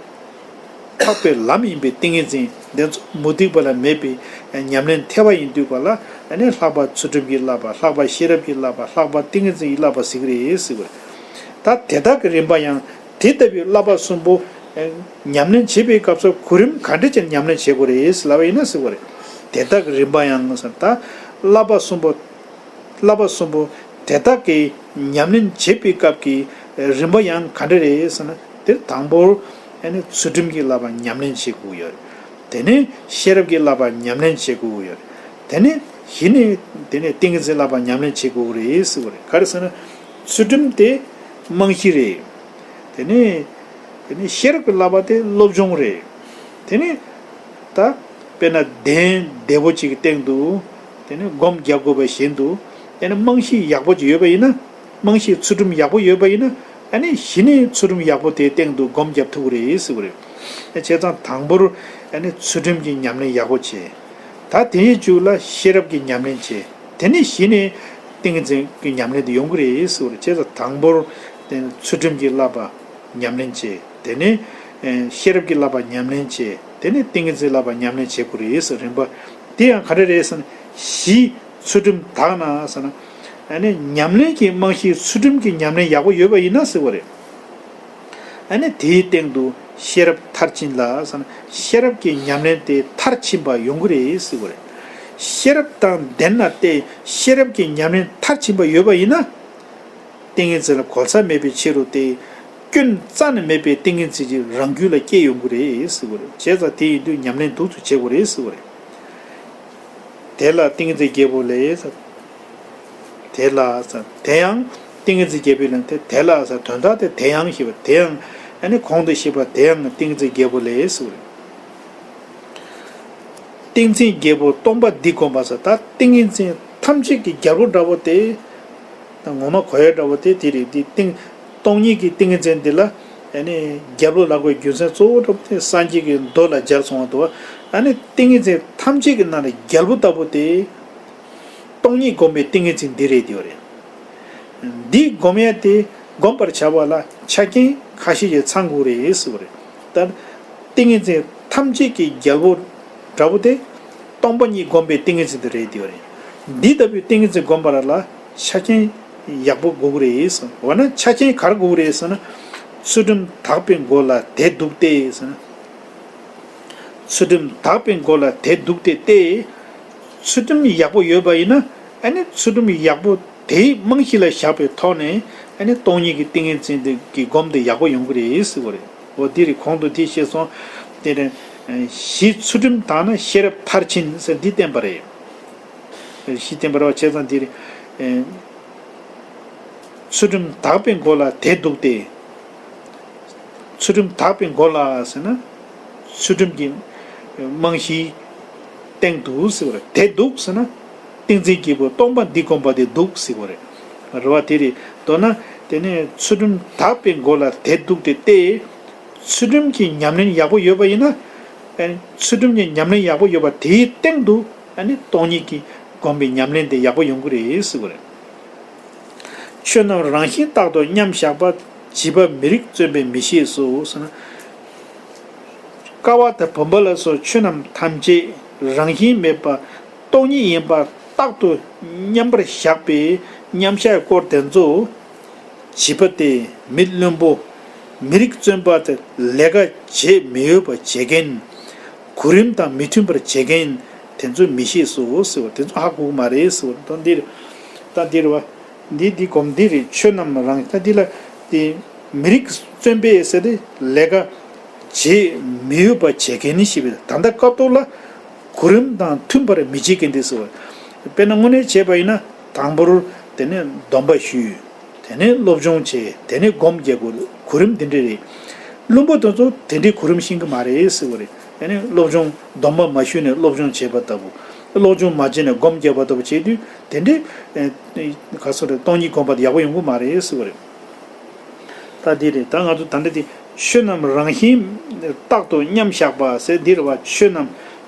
འཕགས་པའི་ལམ་ཡིན་པའི་ཏིང་ངེ་འཛིན་འདི་ཚོ་མུ་སྟེགས་པ་ལ་མེད་པའི་ཉམས་ལེན་ཐེག་པ་ཡིན་དུས་ག་ལ། ཨ་ནི་ལྷག་པ་ཚུལ་ཁྲིམས་ཀྱི་བསླབ་པ། ལྷག་པ་ཤེས་རབ་ཀྱི་བསླབ་པ། ལྷག་པ་ཏིང་ངེ་འཛིན་གྱི་བསླབ་པ་ཟེར་གི་རེད་ཟེར་བ་རེད། ད་དེ་དག་གི་རིམ་པ་ཡང་དེ་ལྟ་བུའི་བསླབ་པ་གསུམ་པོ་ཉམས་ལེན་བྱེད་པའི་སྐབས་སུ་གོ་རིམ་ག་འདྲ་ཅིག་ཉམས་ལེན་བྱེད་དགོས་རེད་ལབ་པ་ཡིན་ན་ཟེར་བ་རེད། དེ་དག་གི་རིམ་པ་ཡང་ཟེར་ད་བསླབ་པ་གསུམ་པོ། བསླབ་པ་གསུམ་པོ་དེ་དག་གི་ཉམས་ལེན་བྱེད་པའི་སྐབས་ཀྱི་རིམ་པ་ཡང་ག་འདྲ་རེད་ཟེར་ན། དེ་དང་པོར་ཨ་ནི་ཚུལ་ཁྲིམས་ཀྱི་བསླབ་པ་ཉམས་ལེན་བྱེད་དགོས་ཡོད། དེ་ནས་ཤེས་རབ་ཀྱི་བསླབ་པ་ཉམས་ལེན་བྱེད་དགོས་ཡོད། དེ་ནས་གཞི་ནས་དེ་ནས་ཏིང་ངེ་འཛིན་བསླབ་པ་ཉམས་ལེན་བྱེད་དགོས་རེད་ཟེར་བ་རེད། ག་རེ་ཟེར་ན། ཚུལ་ཁྲིམས་དེ་རྨང་གཞི་རེད། དེ་ནས་དེ་ནས་ཤེས་རབ་ཀྱི་བསླབ་པ་དེ་སློབ་སྦྱོང་རེད། དེ་ནས་ད་དཔེར་ན་གདན་བདེ་བོ་ཅིག་གི་སྟེང་དུ་དེ་ནས་སྒོམ་རྒྱག་དགོས་པ་བཞིན་དུ། དེ་ནས་རྨང་གཞི་ཡག་པོ་ཅིག་ཡོད་པ་ཡིན་ན། རྨང་གཞི་ཚུལ་ཁྲིམས་ཡག་པོ་ཡོད་པ་ཡིན་ན། ཨ་ནི་གཞི་ནས་ཚུལ་ཁྲིམས་ཡག་པོ་དེའི་སྟེང་དུ་སྒོམ་རྒྱབ་ཐུབ་ཀྱི་རེད་ཟེར་བ་རེད། བྱས་ཙང་དང་པོར་ཨ་ནི་ཚུལ་ཁྲིམས་ཀྱི་ཉམས་ལེན་ཡག་པོ་བྱེད། ད་དེའི་མཇུག་ལ་ཤེས་རབ་ཀྱི་ཉམས་ལེན་བྱེད། དེ་ནས་གཞི་ནས་ཏིང་ངེ་འཛིན་གྱི་ཉམས་ལེན་དེ་ཡོང་གི་རེད་ཟེར་བ་རེད། བྱས་ཙང་དང་པོར་དེ་ཚུལ་ཁྲིམས་ཀྱི་བསླབ་པ་ཉམས་ལེན་བྱེད། དེ་ནས་ཨེ་ཤེས་རབ་ཀྱི་བསླབ་པ་ཉམས་ལེན་བྱེད། དེ་ནས་ཏིང་ངེ་འཛིན་བསླབ་པ་ཉམས་ལེན་བྱེད་དགོས་རེད་ཟེར། རིམ་པ་དེ་ཡང་ག་འདྲ་རེད་ཟེར་ན། གཞི་ཚུལ་ཁྲིམས་དག་ན་ཟེར་ན། ཨ་ནི་ཉམས་ལེན་གྱི་རྨང་གཞི་ཚུལ་ཁྲིམས་ཀྱི་ཉམས་ལེན་ཡག་པོ་ཡོད་པ་ཡིན་ན་ཟེར་བ་རེད། ཨ་ནི་དེའི་སྟེང་དུ་ཤེས་རབ་མཐར་ཕྱིན་ལ་ཟེར་ན། ཤེས་རབ་ཀྱི་ཉམས་ལེན་དེ་མཐར་ཕྱིན་པ་ཡོང་གི་རེད་ཟེར་བ་རེད། ཤེས་རབ་དང་ལྡན་ན་སྟེ་ཤེས་རབ་ཀྱི་ཉམས་ལེན་མཐར་ཕྱིན་པ་ཡོད་པ་ཡིན་ན། ཏིང་ངེ་འཛིན་ལ་གོལ་ས་མེད་པའི་ཕྱིར་རོ་སྟེ། སྐྱོན་རྩ་ནས་མེད་པའི་ཏིང་ངེ་འཛིན་གྱི་རང་རྒྱུད་ལ་སྐྱེ་ཡོང་གི་རེད་ཟེར་བ་རེད། བྱས་ཙང་དེ་ཡིན་དུས་ཉམས་ལེན་འདུག་ཏུ་བྱེད་དགོས་རེད་ཟེར་བ་རེད། དེ་ལ་ཏིང་ངེ་འཛིན་རྒྱལ་པོ་ལས། དེ་ལ་ཟེར། དེ་ཡང་ཏིང་ངེ་འཛིན་རྒྱལ་པོའི་ལན་དེ་དེ་ལ་ཟེར། དོན་དག་དེ་དེ་ཡང་ཞེས་པ་དེ་ཡང་ཨ་ནི་གོང་དུ་བཤད་པ་དེ་ཡང་ཏིང་ངེ་འཛིན་རྒྱལ་པོ་ལས་ཟེར་བ་རེད། ཏིང་འཛིན་རྒྱལ་པོ་སྟོང་པ་འདི་བསྒོམ་པ་ཟེར། ད་ཏིང་ངེ་འཛིན་ཐམས་ཅད་ཀྱི་རྒྱལ་པོ་འདྲ་བོ་དེ། ད་ངོ་མ་གོ་ཡ་འདྲ་བོ་དེ་དེ་རེད། དེ་ཏིང་སྟོང་ཉིད་ཀྱི་ཏིང་ངེ་འཛིན་འདི་ལ་ཨ་ནི་རྒྱལ་པོ་ལབ་དགོས་རྒྱུ་མཚན་གཙོ་བོ་འདྲ་བོ་དེ་སངས་རྒྱས་ཀྱི་མདོ་ལ་སྦྱར་སོང་བ་འདུག་ཨ་ནི་ཏིང་ངེ་འཛིན་ཐམས་ཅད་ཀྱི་ནང་ནས་རྒྱལ་པོ་ལྟ་བུ་དེ། སྟོང་ཉིད་བསྒོམ་པའི་ཏིང་ངེ་འཛིན་འདི་རེད་དེ་རེད། འདི་བསྒོམ་ཡ་དེ་བསྒོམ་པར་བྱ་བ་ལ་ཆ་རྐྱེན་ཁ་ཤས་ཤིག་ཚང་དགོས་རེད་ཟེར་བ་རེད། ད་ཏིང་ངེ་འཛིན་ཐམས་ཅད་ཀྱི་རྒྱལ་པོ་འདྲ་བོ་དེ་སྟོང་པ་ཉིད་བསྒོམ་པའི་ཏིང་ངེ་འཛིན་དེ་རེད་དེ་རེད། འདི་ལྟ་བུའི་ཏིང་ངེ་འཛིན་བསྒོམ་པ་ལ་ཆ་རྐྱེན་ཡག་པོ་དགོས་ཀྱི་རེད་ཟེར། འོ་ན་ཆ་རྐྱེན་ག་རེ་དགོས་ཀྱི་རེད་ཟེར་ན། ཚུལ་ཁྲིམས་དག་པའི་སྒོ་ལ་དེ་འདུག་སྟེ་ཟེར་ན། ཚུལ་ཁྲིམས་དག་པའི་སྒོ་ལ་དེ་འདུག་སྟེ་སྟེ། ཚུལ་ཁྲིམས་ཡག་པོ་ཡོད་པ་ཡིན་ན། ཨ་ནི་ཚུལ་ཁྲིམས་ཡག་པོ་དེའི་རྨང་གཞི་ལ་བཞག་པའི་ཐོག་ནས། ཨ་ནི་སྟོང་ཉིད་ཀྱི་ཏིང་ངེ་འཛིན་དེ་གི་སྒོམ་དེ་ཡག་པོ་ཡོང་གི་རེད་ཟེར་བ་རེད། འོ་དེ་རེད། གོང་དུ་དེ་བཤད་སོང་། དེ་ནས་གཞི་ཚུལ་ཁྲིམས་དག་ན་ཤེས་རབ་མཐར་ཕྱིན་ཟེར་འདི་བསྟན་པ་རེད། གཞི་བསྟན་པ་རེད་བ། བྱས་ཙང་དེ་རེད། ཚུལ་ཁྲིམས་དག་པའི་སྒོ་ལ་དེ་འདུག་སྟེ། ཚུལ་ཁྲིམས་དག་པའི་སྒོ་ལ་ཟེར་ན། ཚུལ་ཁྲིམས་ཀྱི་རྨང་གཞིའི་སྟེང་དུ་ཟེར་བ་རེད། དེ་འདུག་ཟེར་ན། ཏིང་འཛིན་རྒྱལ་པོ་སྟོང་པ་འདི་བསྒོམ་པ་དེ་འདུག་ཟེར་བ་རེད། རེད་བ། དེ་རེད། མདོར་ན་དེ་ནས་ཚུལ་ཁྲིམས་དག་པའི་སྒོ་ལ་དེ་འདུག་སྟེ་སྟེ། ཚུལ་ཁྲིམས་ཀྱི་ཉམས་ལེན་ཡག་པོ་ཡོད་པ་ཡིན་ན། ཨ་ནི་ཚུལ་ཁྲིམས་ཀྱི་ཉམས་ལེན་ཡག་པོ་ཡོད་པ་དེའི་སྟེང་དུ། ཨ་ནི་སྟོང་ཉིད་ཀྱི་སྒོམ་པའི་ཉམས་ལེན་དེ་ཡག་པོ་ཡོང་གི་རེད་ཟེར་བ་རེད། ཆོས་རྣམས་རང་བཞིན་རྟག་ཏུ་མཉམ་བཞག་པ། བྱིས་པ་མི་རིགས་བརྩོན་པས་མི་ཤེས་སོ་ཟེར་ན། ཀ་བ་དང་བུམ་པ་ལ་སོགས་ཆོས་རྣམས་ཐམས་ཅད་རང་བཞིན་མེད་པ་སྟོང་ཉིད་ཡིན་པ་རྟག་ཏུ་མཉམ་པར་བཞག་པའི་མཉམ་བཞག་སྐོར་དེ་ཚོ། བྱིས་པ་སྟེ་མི་བླུན་པོ། མི་རིགས་བརྩོན་པ་སྟེ་ལས་ཀ་བྱེད་མི་འོས་པ་བྱེད་མཁན། གོ་རིམ་དང་མི་མཐུན་པར་བྱེད་མཁན་དེ་ཚོ་མི་ཤེས་སོ་ཟེར་བ། དེ་ཚོ་ཧ་གོ་གི་མ་རེད་ཟེར་བ། ད་འདིར་ད་འདིར་བ། འདི་འདི་སྒོམ་འདི་རེད། ཆོས་རྣམས་རང་ད་འདི་ལ་དེ་མི་རིགས་བརྩོན་པས་ཟེར་ཏེ་ལས་ཀ་བྱེད་མི་འོས་པ་བྱེད་མཁན་ནི་ཞེས་པའི་ད་ལྟ་སྐབས་ཐོག་ལ། གོ་རིམ་དང་མཐུན་པར་མི་བྱེད་མཁན་དེ་ཟེར་བ། དཔེར་ན་དངོས་གནས་བྱས་པ་ཡིན་ན། དང་པོར་དེ་ནས་སྡོམ་པ་ཞུས། དེ་ནས་སློབ་སྦྱོང་བྱས། དེ་ནས་སྒོམ་རྒྱག་དགོས། གོ་རིམ་དེ་འདྲ་རེད། བླུན་པོ་དེ་ཚོ་དེ་འདྲའི་གོ་རིམ་ཤེས་ཀྱི་མ་རེད་ཟེར་བ་རེད། དེ་ནས་སློབ་སྦྱོང་སྡོམ་པ་མ་ཞུས་ནས་སློབ་སྦྱོང་བྱས་པ་ལྟ་བུ། སློབ་སྦྱོང་མ་བྱས་ནས་སྒོམ་རྒྱག་པ་ལྟ་བུ་བྱས་དུས་དེ་འདྲའི་ཨེ། ག་སོ་རེད། སྟོང་ཉིད་སྒོམ་པ་དེ་ཡག་པོ་ཡོང་གི་མ་རེད་ཟེར་བ་རེད། ད་འདི་རེད། ད་ང་ཚོ་ད་འདི་དེ་ཆོས་རྣམས་རང་བཞིན་རྟག་ཏུ་མཉམ་བཞག་པ་ཟེར་འདི་རེད་བ། ཆོས་རྣམས་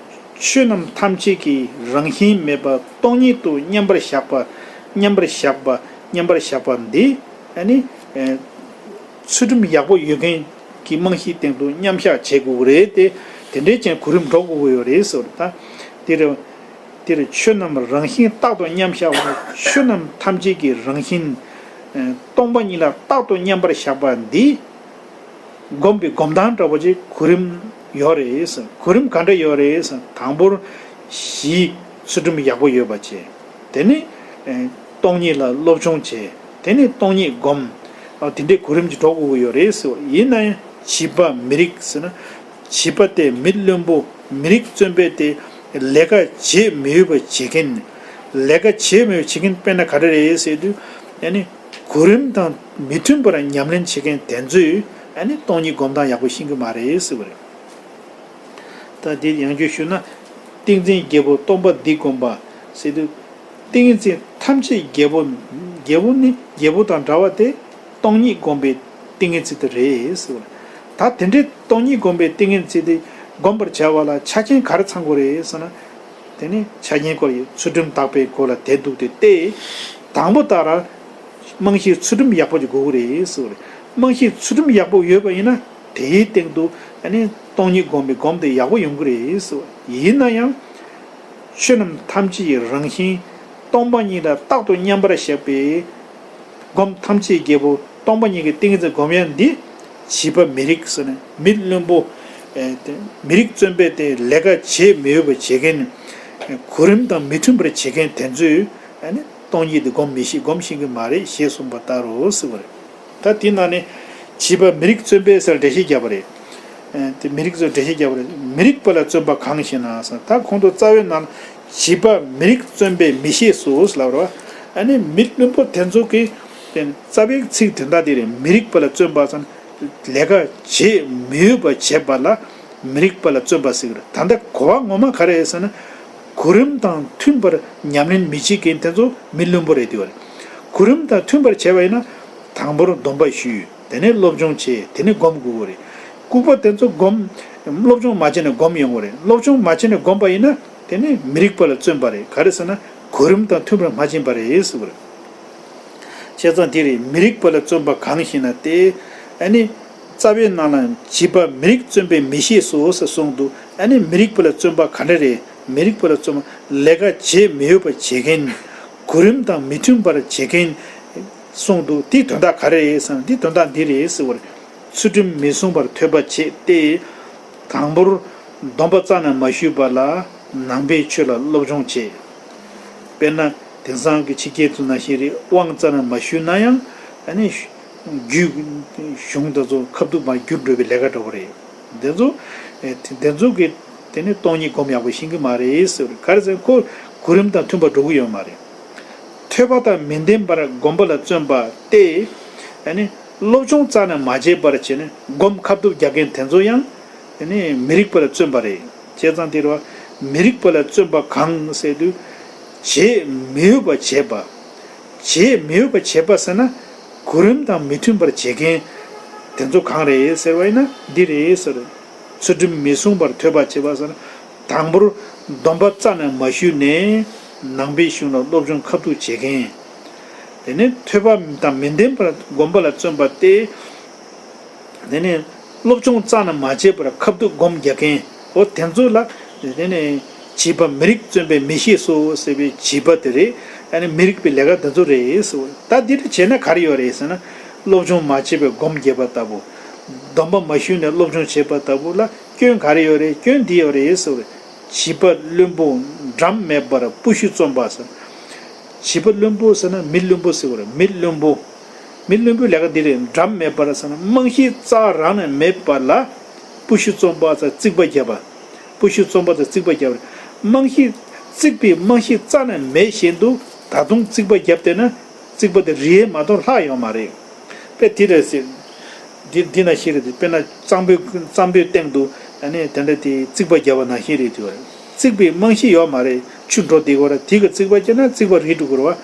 ཆོས་རྣམས་ཐམས་ཅད་ཀྱི་རང་བཞིན་མེད་པ་སྟོང་ཉིད་དུ་མཉམ་པར་བཞག་པ། མཉམ་པར་བཞག་པ། མཉམ་པར་བཞག་པ་འདི་ཨ་ནི་ཨེ། ཚུལ་ཁྲིམས་ཡག་པོ་ཡོད་མཁན་གྱི་རྨང་གཞིའི་སྟེང་དུ་མཉམ་བཞག་བྱེད་དགོས་ཀྱི་རེད་དེ། དེ་འདྲའི་ཅན་གོ་རིམ་འགྲོ་དགོས་ཀྱི་ཡོད་རེད་ཟེར་བ་རེད། ད་འདི་རེད། འདིར་ཆོས་རྣམས་རང་བཞིན་རྟག་ཏུ་མཉམ་བཞག་པ། ཆོས་རྣམས་ཐམས་ཅད་ཀྱི་རང་བཞིན། ཨ། སྟོང་པ་ཉིད་ལ་རྟག་ཏུ་མཉམ་པར་བཞག་པ་འདི། སྒོམ་པའི་སྒོམ་སྟངས་འདྲ་པོ་ཅིག་གོ་རིམ་ཡོད་རེད། གོ་རིམ་ག་འདྲ་ཡོད་རེད། དང་པོར་གཞི་ཚུལ་ཁྲིམས་ཡག་པོ་ཡོད་པ་བྱས། དེ་ནས་ཨ། སྟོང་ཉིད་ལ་སློབ་སྦྱོང་བྱས། དེ་ནས་སྟོང་ཉིད་སྒོམ། ཨ། དེ་འདྲའི་གོ་རིམ་གྱི་འགྲོ་དགོས་ཀྱི་ཡོད་རེད་ཟེར་བ། ཡིན་ན་ཡང་བྱིས་པ་མི་རིགས་ཟེར་ན། བྱིས་པ་སྟེ་མི་བླུན་པོ། མི་རིགས་བཙོན་པ་སྟེ་ལས་ཀ་བྱེད་མི་འོས་པ་བྱེད་མཁན། ལས་ཀ་བྱེད་མི་འོས་བྱེད་མཁན་དཔེར་ན་ག་རེ་རེད་ཟེར་དུས། ཨ་ནི་གོ་རིམ་དང་མི་མཐུན་པར་ཉམས་ལེན་བྱེད་མཁན་དེ་ཚོས་ཨ་ནི་སྟོང་ཉིད་སྒོམ་སྟངས་ཡག་པོ་ཤེས་ཀྱི་མ་རེད་ཟེར་བ་རེད། ད་འདིར་ཡང་བསྐྱར་ཞུ་ན། ཏིང་འཛིན་རྒྱལ་པོ་སྟོང་པ་འདི་བསྒོམ་པ་ཟེར་དུས། ཏིང་ངེ་འཛིན་ཐམས་ཅད་རྒྱལ་པོ། རྒྱལ་པོ་ནི་རྒྱལ་པོ་དང་འདྲ་བ་དེ་སྟོང་ཉིད་བསྒོམ་པའི་ཏིང་ངེ་འཛིན་དེ་རེད་ཟེར་བ་རེད། ད་དེ་འདྲའི་སྟོང་ཉིད་བསྒོམ་པའི་ཏིང་ངེ་འཛིན་དེ་བསྒོམ་པར་བྱ་བ་ལ་ཆ་རྐྱེན་ག་རེ་ཚང་དགོས་རེད་ཟེར་ན། དེ་ནི་ཆ་རྐྱེན་སྐོར་ཡི་ཚུལ་ཁྲིམས་དག་པའི་སྒོ་ལ་དེ་འདུག་སྟེ་སྟེ། དང་པོ་ལྟར་རྨང་གཞི་ཚུལ་ཁྲིམས་ཡག་པོ་ཅིག་དགོས་ཀྱི་རེད་ཟེར་བ་རེད། རྨང་གཞི་ཚུལ་ཁྲིམས་ཡག་པོ་ཡོད་པ་ཡིན་ན་དེའི་སྟེང་དུ་ཨ་ནི་སྟོང་ཉིད་སྒོམ་པའི་སྒོམ་དེ་ཡག་པོ་ཡོང་གི་རེད་ཟེར་བ། ཡིན་ན་ཡང་། ཆོས་རྣམས་ཐམས་ཅད་ཀྱི་རང་བཞིན་སྟོང་པ་ཉིད་ལ་རྟག་ཏུ་མཉམ་པར་བཞག་པའི་སྒོམ་ཐམས་ཅད་རྒྱལ་པོ་སྟོང་པ་ཉིད་ཀྱི་ཏིང་ངེ་འཛིན་སྒོམ་ཡ་འདི། བྱིས་པ་མི་རིགས་ཟེར་ན་མི་བླུན་པོ། ཨེ། དེ་མི་རིགས་བཙོན་པ་སྟེ་ལས་ཀ་བྱེད་མི་འོས་པ་བྱེད་མཁན། གོ་རིམ་དང་མི་མཐུན་པར་བྱེད་མཁན་དེ་ཚོས་ཨ་ནི་སྟོང་ཉིད་དེ་སྒོམ་མི་ཤེས། སྒོམ་ཤེས་ཀྱི་མ་རེད་ཞེས་གསུངས་པ་ལྟར་རོ་ཟེར་བ་རེད། ད་དེ་ནང་ནས་བྱིས་པ་མི་རིགས་བཙོན་པ་ཟེར་འགྲེལ་བཤད་བརྒྱབ་པ་རེད། ཨེ། དེ་མི་རིགས་ཚོས་འགྲེལ་བཤད་བརྒྱབ་པ་རེད། མི་རིགས་པ་ལ་བརྩོན་པ་གང་ཞེ་ན་ཟེར། ད་གོང་དུ་རྩ་བའི་ནང་བྱིས་པ་མི་རིགས་བཙོན་པས་མི་ཤེས་སོ་ཟེར་ལབ་རེད་བ། ཨ་ནི་མི་བླུན་པོ་དེ་ཚོ་གིས་དེ་རྩ་བའི་ཚིག་དོན་དག་དེ་རེད། མི་རིགས་པ་ལ་བརྩོན་པ་ཟེར་ན་ལས་ཀ་བྱེད་མི་འོས་པ་བྱེད་པ་ལ་མི་རིགས་པ་ལ་བརྩོན་པ་ཟེར་གི་རེད། ད་ལྟ་གོ་བ་ངོ་མ་ག་རེ་རེད་ཟེར་ན། གོ་རིམ་དང་མཐུན་པར་ཉམས་ལེན་མི་བྱེད་མཁན་དེ་ཚོ་མི་བླུན་པོ་རེད་དེ་བ་རེད། གོ་རིམ་དང་མཐུན་པར་བྱས་པ་ཡིན་ན། དང་པོར་སྡོམ་པ་ཞུས། དེ་ནས་སློབ་སྦྱོང་བྱས། དེ་ནས་སྒོམ་དགོས་ཀྱི་རེད། ལྐུགས་པ་དེ་ཚོ་སྒོམ། སློབ་སྦྱོང་མ་བྱས་ནས་སྒོམ་ཡོང་གི་རེད། སློབ་སྦྱོང་མ་བྱས་ནས་སྒོམ་པ་ཡིན་ན། དེ་ནི་མི་རིགས་པ་ལ་བརྩོན་པ་རེད། ག་རེ་ཟེར་ན་གོ་རིམ་དང་མཐུན་པར་མ་ཕྱིན་པ་རེད་ཟེར་བ་རེད། བྱས་ཙང་དེ་རེད། མི་རིགས་པ་ལ་བརྩོན་པ་གང་ཞེ་ན་སྟེ། ཨ་ནི་རྩ་བའི་ནང་ལ་བྱིས་པ་མི་རིགས་བརྩོན་པས་མི་ཤེས་སོ་ཟེར་གསུངས་འདུག་ཨ་ནི་མི་རིགས་པ་ལ་བརྩོན་པ་ག་འདྲ་རེད། མི་རིགས་པ་ལ་བརྩོན་པ་ལས་ཀ་བྱེད་མི་འོས་པ་བྱེད་མཁན། གོ་རིམ་དང་མི་མཐུན་པར་བྱེད་མཁན་གསུངས་འདུག་དེའི་དོན་དག་ག་རེ་རེད་ཟེར་ན། དེའི་དོན་དག་འདི་རེད་ཟེར་བ་རེད། ཚུལ་ཁྲིམས་མི་སྲུང་བར་ཐོས་པ་བྱེད་དེ། དང་པོར་སྡོམ་པ་རྩ་ནས་མ་ཞུས་པ་ལ་ནང་པའི་ཆོས་ལ་སློབ་སྦྱོང་བྱེད། དཔེར་ན་དེང་སང་གི་ཕྱི་རྒྱལ་ཚོ་ནང་བཞིན་རེད། དབང་རྩ་ནས་མ་ཞུས་ན་ཡང་ཨ་ནི་རྒྱུད་གཞུང་དེ་ཚོ་ཁ་ཐུག་མར་བསྒྱུར་འགྲོ་བའི་ལས་ཀ་འདྲ་པོ་རེད། དེ་ཚོ་ཨེ་དེ་ཚོ་གི་དེ་ནི་སྟོང་ཉིད་སྒོམ་ཡག་པོ་ཤེས་ཀྱི་མ་རེད་ཟེར་བ་རེད། ག་རེ་ཟེར་ན་ཁོ་གོ་རིམ་དང་མཐུན་པར་འགྲོ་གི་ཡོད་མ་རེད། ཐོས་པ་དང་མི་ལྡན་པར་སྒོམ་པ་ལ་བརྩོན་པ་སྟེ། ཨ་ནི་སློབ་སྦྱོང་རྩ་ནས་མ་བྱས་པར་བྱས་ནས་སྒོམ་ཁ་ཐུག་རྒྱག་མཁན་དེ་ཚོ་ཡང་ཨ་ནི་མི་རིགས་པ་ལ་བརྩོན་པ་རེད། བྱས་ཙང་དེ་རུ་མི་རིགས་པ་ལ་བརྩོན་པ་གང་ཟེར་དུས། བྱེད་མི་འོས་པ་བྱེད་པ། བྱེད་མི་འོས་པ་བྱེད་པ་ཟེར་ན་གོ་རིམ་དང་མི་མཐུན་པར་བྱེད་མཁན་དེ་ཚོ་གང་རེད་ཟེར་བ་ཡིན་ན་འདི་རེད་ཟེར། ཚུལ་ཁྲིམས་མི་སྲུང་བར་ཐོས་པ་བྱེད་པ་ཟེར་ན། དང་པོར་སྡོམ་པ་རྩ་ནས་མ་ཞུས་ནས་ནང་པའི་གཞུང་ལ་སློབ་སྦྱོང་ཁ་ཐུག་བྱེད་མཁན། དེ་ནས་ཐོས་པ་དང་མི་ལྡན་པར་སྒོམ་པ་ལ་བརྩོན་པ་སྟེ། དེ་ནས་སློབ་སྦྱོང་རྩ་ནས་མ་བྱས་པར་ཁ་ཐུག་སྒོམ་རྒྱག་མཁན། འོ་དེ་ཚོ་ལ་དེ་ནས་བྱིས་པ་མི་རིགས་བརྩོན་པས་མི་ཤེས་སོ་ཟེར་བའི་བྱིས་པ་དེ་རེད། ཨ་ནི་མི་རིགས་པའི་ལས་ཀ་དེ་ཚོ་རེད་ཟེར། ད་འདི་འདྲ་བྱས་ན་ག་རེ་ཡོད་རེད་ཟེར་ན། སློབ་སྦྱོང་མ་བྱས་པའི་སྒོམ་རྒྱག་པ་ལྟ་བུ། སྡོམ་པ་མ་ཞུས་ནས་སློབ་སྦྱོང་བྱེད་པ་ལྟ་བུ་ལ་སྐྱོན་ག་རེ་ཡོད་རེད། སྐྱོན་འདི་ཡོད་རེད་ཟེར་བ་རེད། བྱིས་པ་བླུན་པོ་འགྲམ་མེད་པར་པུ་ཤུ་བརྩོན་པ་ཟེར། བྱིས་པ་བླུན་པོ་ཟེར་ན་མི་བླུན་པོ་ཟེར་བ་རེད། མི་བླུན་པོ། མི་བླུན་པོའི་ལས་ཀ་འདི་རེད། འགྲམ་མེད་པར་ཟེར་ན་རྨང་གཞི་རྩ་རང་ནས་མེད་པ་ལ་པུ་ཤུ་བརྩོན་པ་ཟེར་རྩིག་པ་བརྒྱབ་པ། པུ་ཤུ་བརྩོན་པ་ཟེར་རྩིག་པ་བརྒྱབ་པ་རེད། རྨང་གཞི། རྩིག་པའི་རྨང་གཞི་རྩ་ནས་མེད་བཞིན་དུ་ད་དུང་རྩིག་པ་བརྒྱབ་བསྡད་ན་རྩིག་པ་དེ་རིལ་མ་གཏོགས་ལྷག་ཡོད་མ་རེད། དཔེ་དེ་རེད་ཟེར། འདི་འདི་ན་ཤི་རེད། དཔེར་ན་གཙང་པོའི་གཙང་པོའི་སྟེང་དུ་ཨ་ནི་དེ་འདྲ་དེ་རྩིག་པ་བརྒྱབ་པ་ནང་བཞིན་རེད་དེ། རྩིག་པའི་རྨང་གཞི་ཡོད་མ་རེད། ཆུ་འགྲོ་བསྡད་ཀྱི་ཡོད་རེད། དེ་གི་རྩིག་པ་བརྒྱབ་ན་རྩིག་པ་རིལ་འགྲོ་གི་རེད་བ།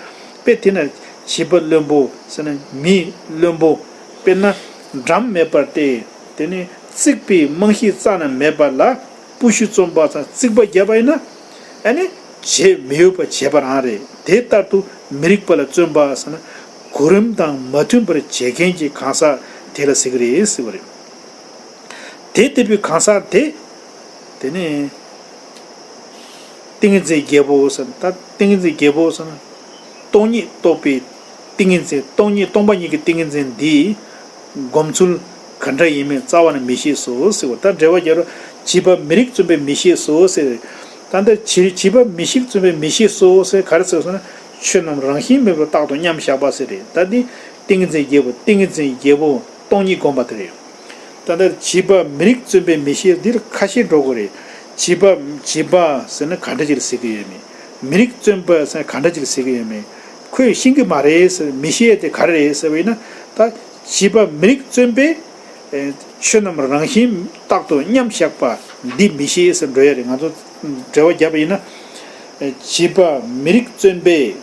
དཔེ་དེ་ན་བྱིས་པ་བླུན་པོ་ཟེར་ན་མི་བླུན་པོ། དཔེར་ན་འགྲམ་མེད་པར་ཏེ། དེ་ནི་རྩིག་པའི་རྨང་གཞི་རྩ་ནས་མེད་པ་ལ། པུ་ཤུ་བརྩམས་པ་དང་རྩིག་པ་བརྒྱབ་པ་ཡིན་ན། ཨ་ནི་བྱེད་མི་འོས་པ་བྱས་པ་རང་རེད། དེ་ལྟར་དུ་མི་རིགས་པ་ལ་བརྩོན་པ་ཟེར་ན། གོ་རིམ་དང་མ་མཐུན་པར་བྱེད་མཁན་གྱི་གང་ཟག་དེ་ལ་ཟེར་གྱི་རེད་ཟེར་བ་རེད། དེ་ལྟ་བུའི་གང་ཟག་དེ། དེ་ནི། ཏིང་ངེ་འཛིན་རྒྱལ་པོ་ཟེར་ན། ད་ཏིང་ངེ་འཛིན་རྒྱལ་པོ་ཟེར་ན། སྟོང་ཉིད་རྟོགས་པའི་ཏིང་ངེ་འཛིན། སྟོང་ཉིད་སྟོང་པ་ཉིད་ཀྱི་ཏིང་ངེ་འཛིན་འདི་སྒོམ་ཚུལ་ག་འདྲ་ཡིན་མིན་རྩ་བ་ནས་མི་ཤེས་སོ་ཟེར་བ། ད་འགྲེལ་པ་རྒྱག་རོགས། བྱིས་པ་མི་རིགས་བརྩོན་པས་མི་ཤེས་སོ་ཟེར། ད་ལྟ་བྱིས་བྱིས་པ་མི་ཤེས་བརྩོན་པས་མི་ཤེས་སོ་ཟེར་ག་རེ་ཟེར་སོང་ན། ཆོས་རྣམས་རང་བཞིན་མེད་པར་རྟག་ཏུ་མཉམ་བཞག་པ་ཟེར་རེད། ད་འདི་ཏིང་ངེ་འཛིན་རྒྱལ་པོ། ཏིང་ངེ་འཛིན་རྒྱལ་པོ་སྟོང་ཉིད་སྒོམ་པ་དེ་རེད། ད་ལྟ་བྱིས་པ་མི་རིགས་བརྩོན་པས་མི་ཤེས། འདིར་ཁ་ཤས་འགྲོ་དགོས་རེད། བྱིས་པ་བྱིས་པ་ཟེར་ན་ག་འདྲ་ཅིག་ལ་ཟེར་གི་ཡོད་མེད། མི་རིགས་བརྩོན་པ་ཟེར་ན་ག་འདྲ་ཅིག་ལ་ཟེར་གི་ཡོད་མེད། ཁོས་ཤེས་ཀྱི་མ་རེད་ཟེར། མི་ཤེས་དེ་ག་རེ་རེད་ཟེར་བ་ཡིན་ན། ད་བྱིས་པ་མི་རིགས་བརྩོན་པས་ཆོས་རྣམས་རང་བཞིན་རྟག་ཏུ་མཉམ་བཞག་པ་འདི་མི་ཤེས་ཟེར་འགྲོ་ཡ་རེད། ང་ཚོ་འགྲེལ་པ་བརྒྱབ་པ་ཡིན་ན། བྱིས་པ་མི་རིགས་བརྩོན་པས་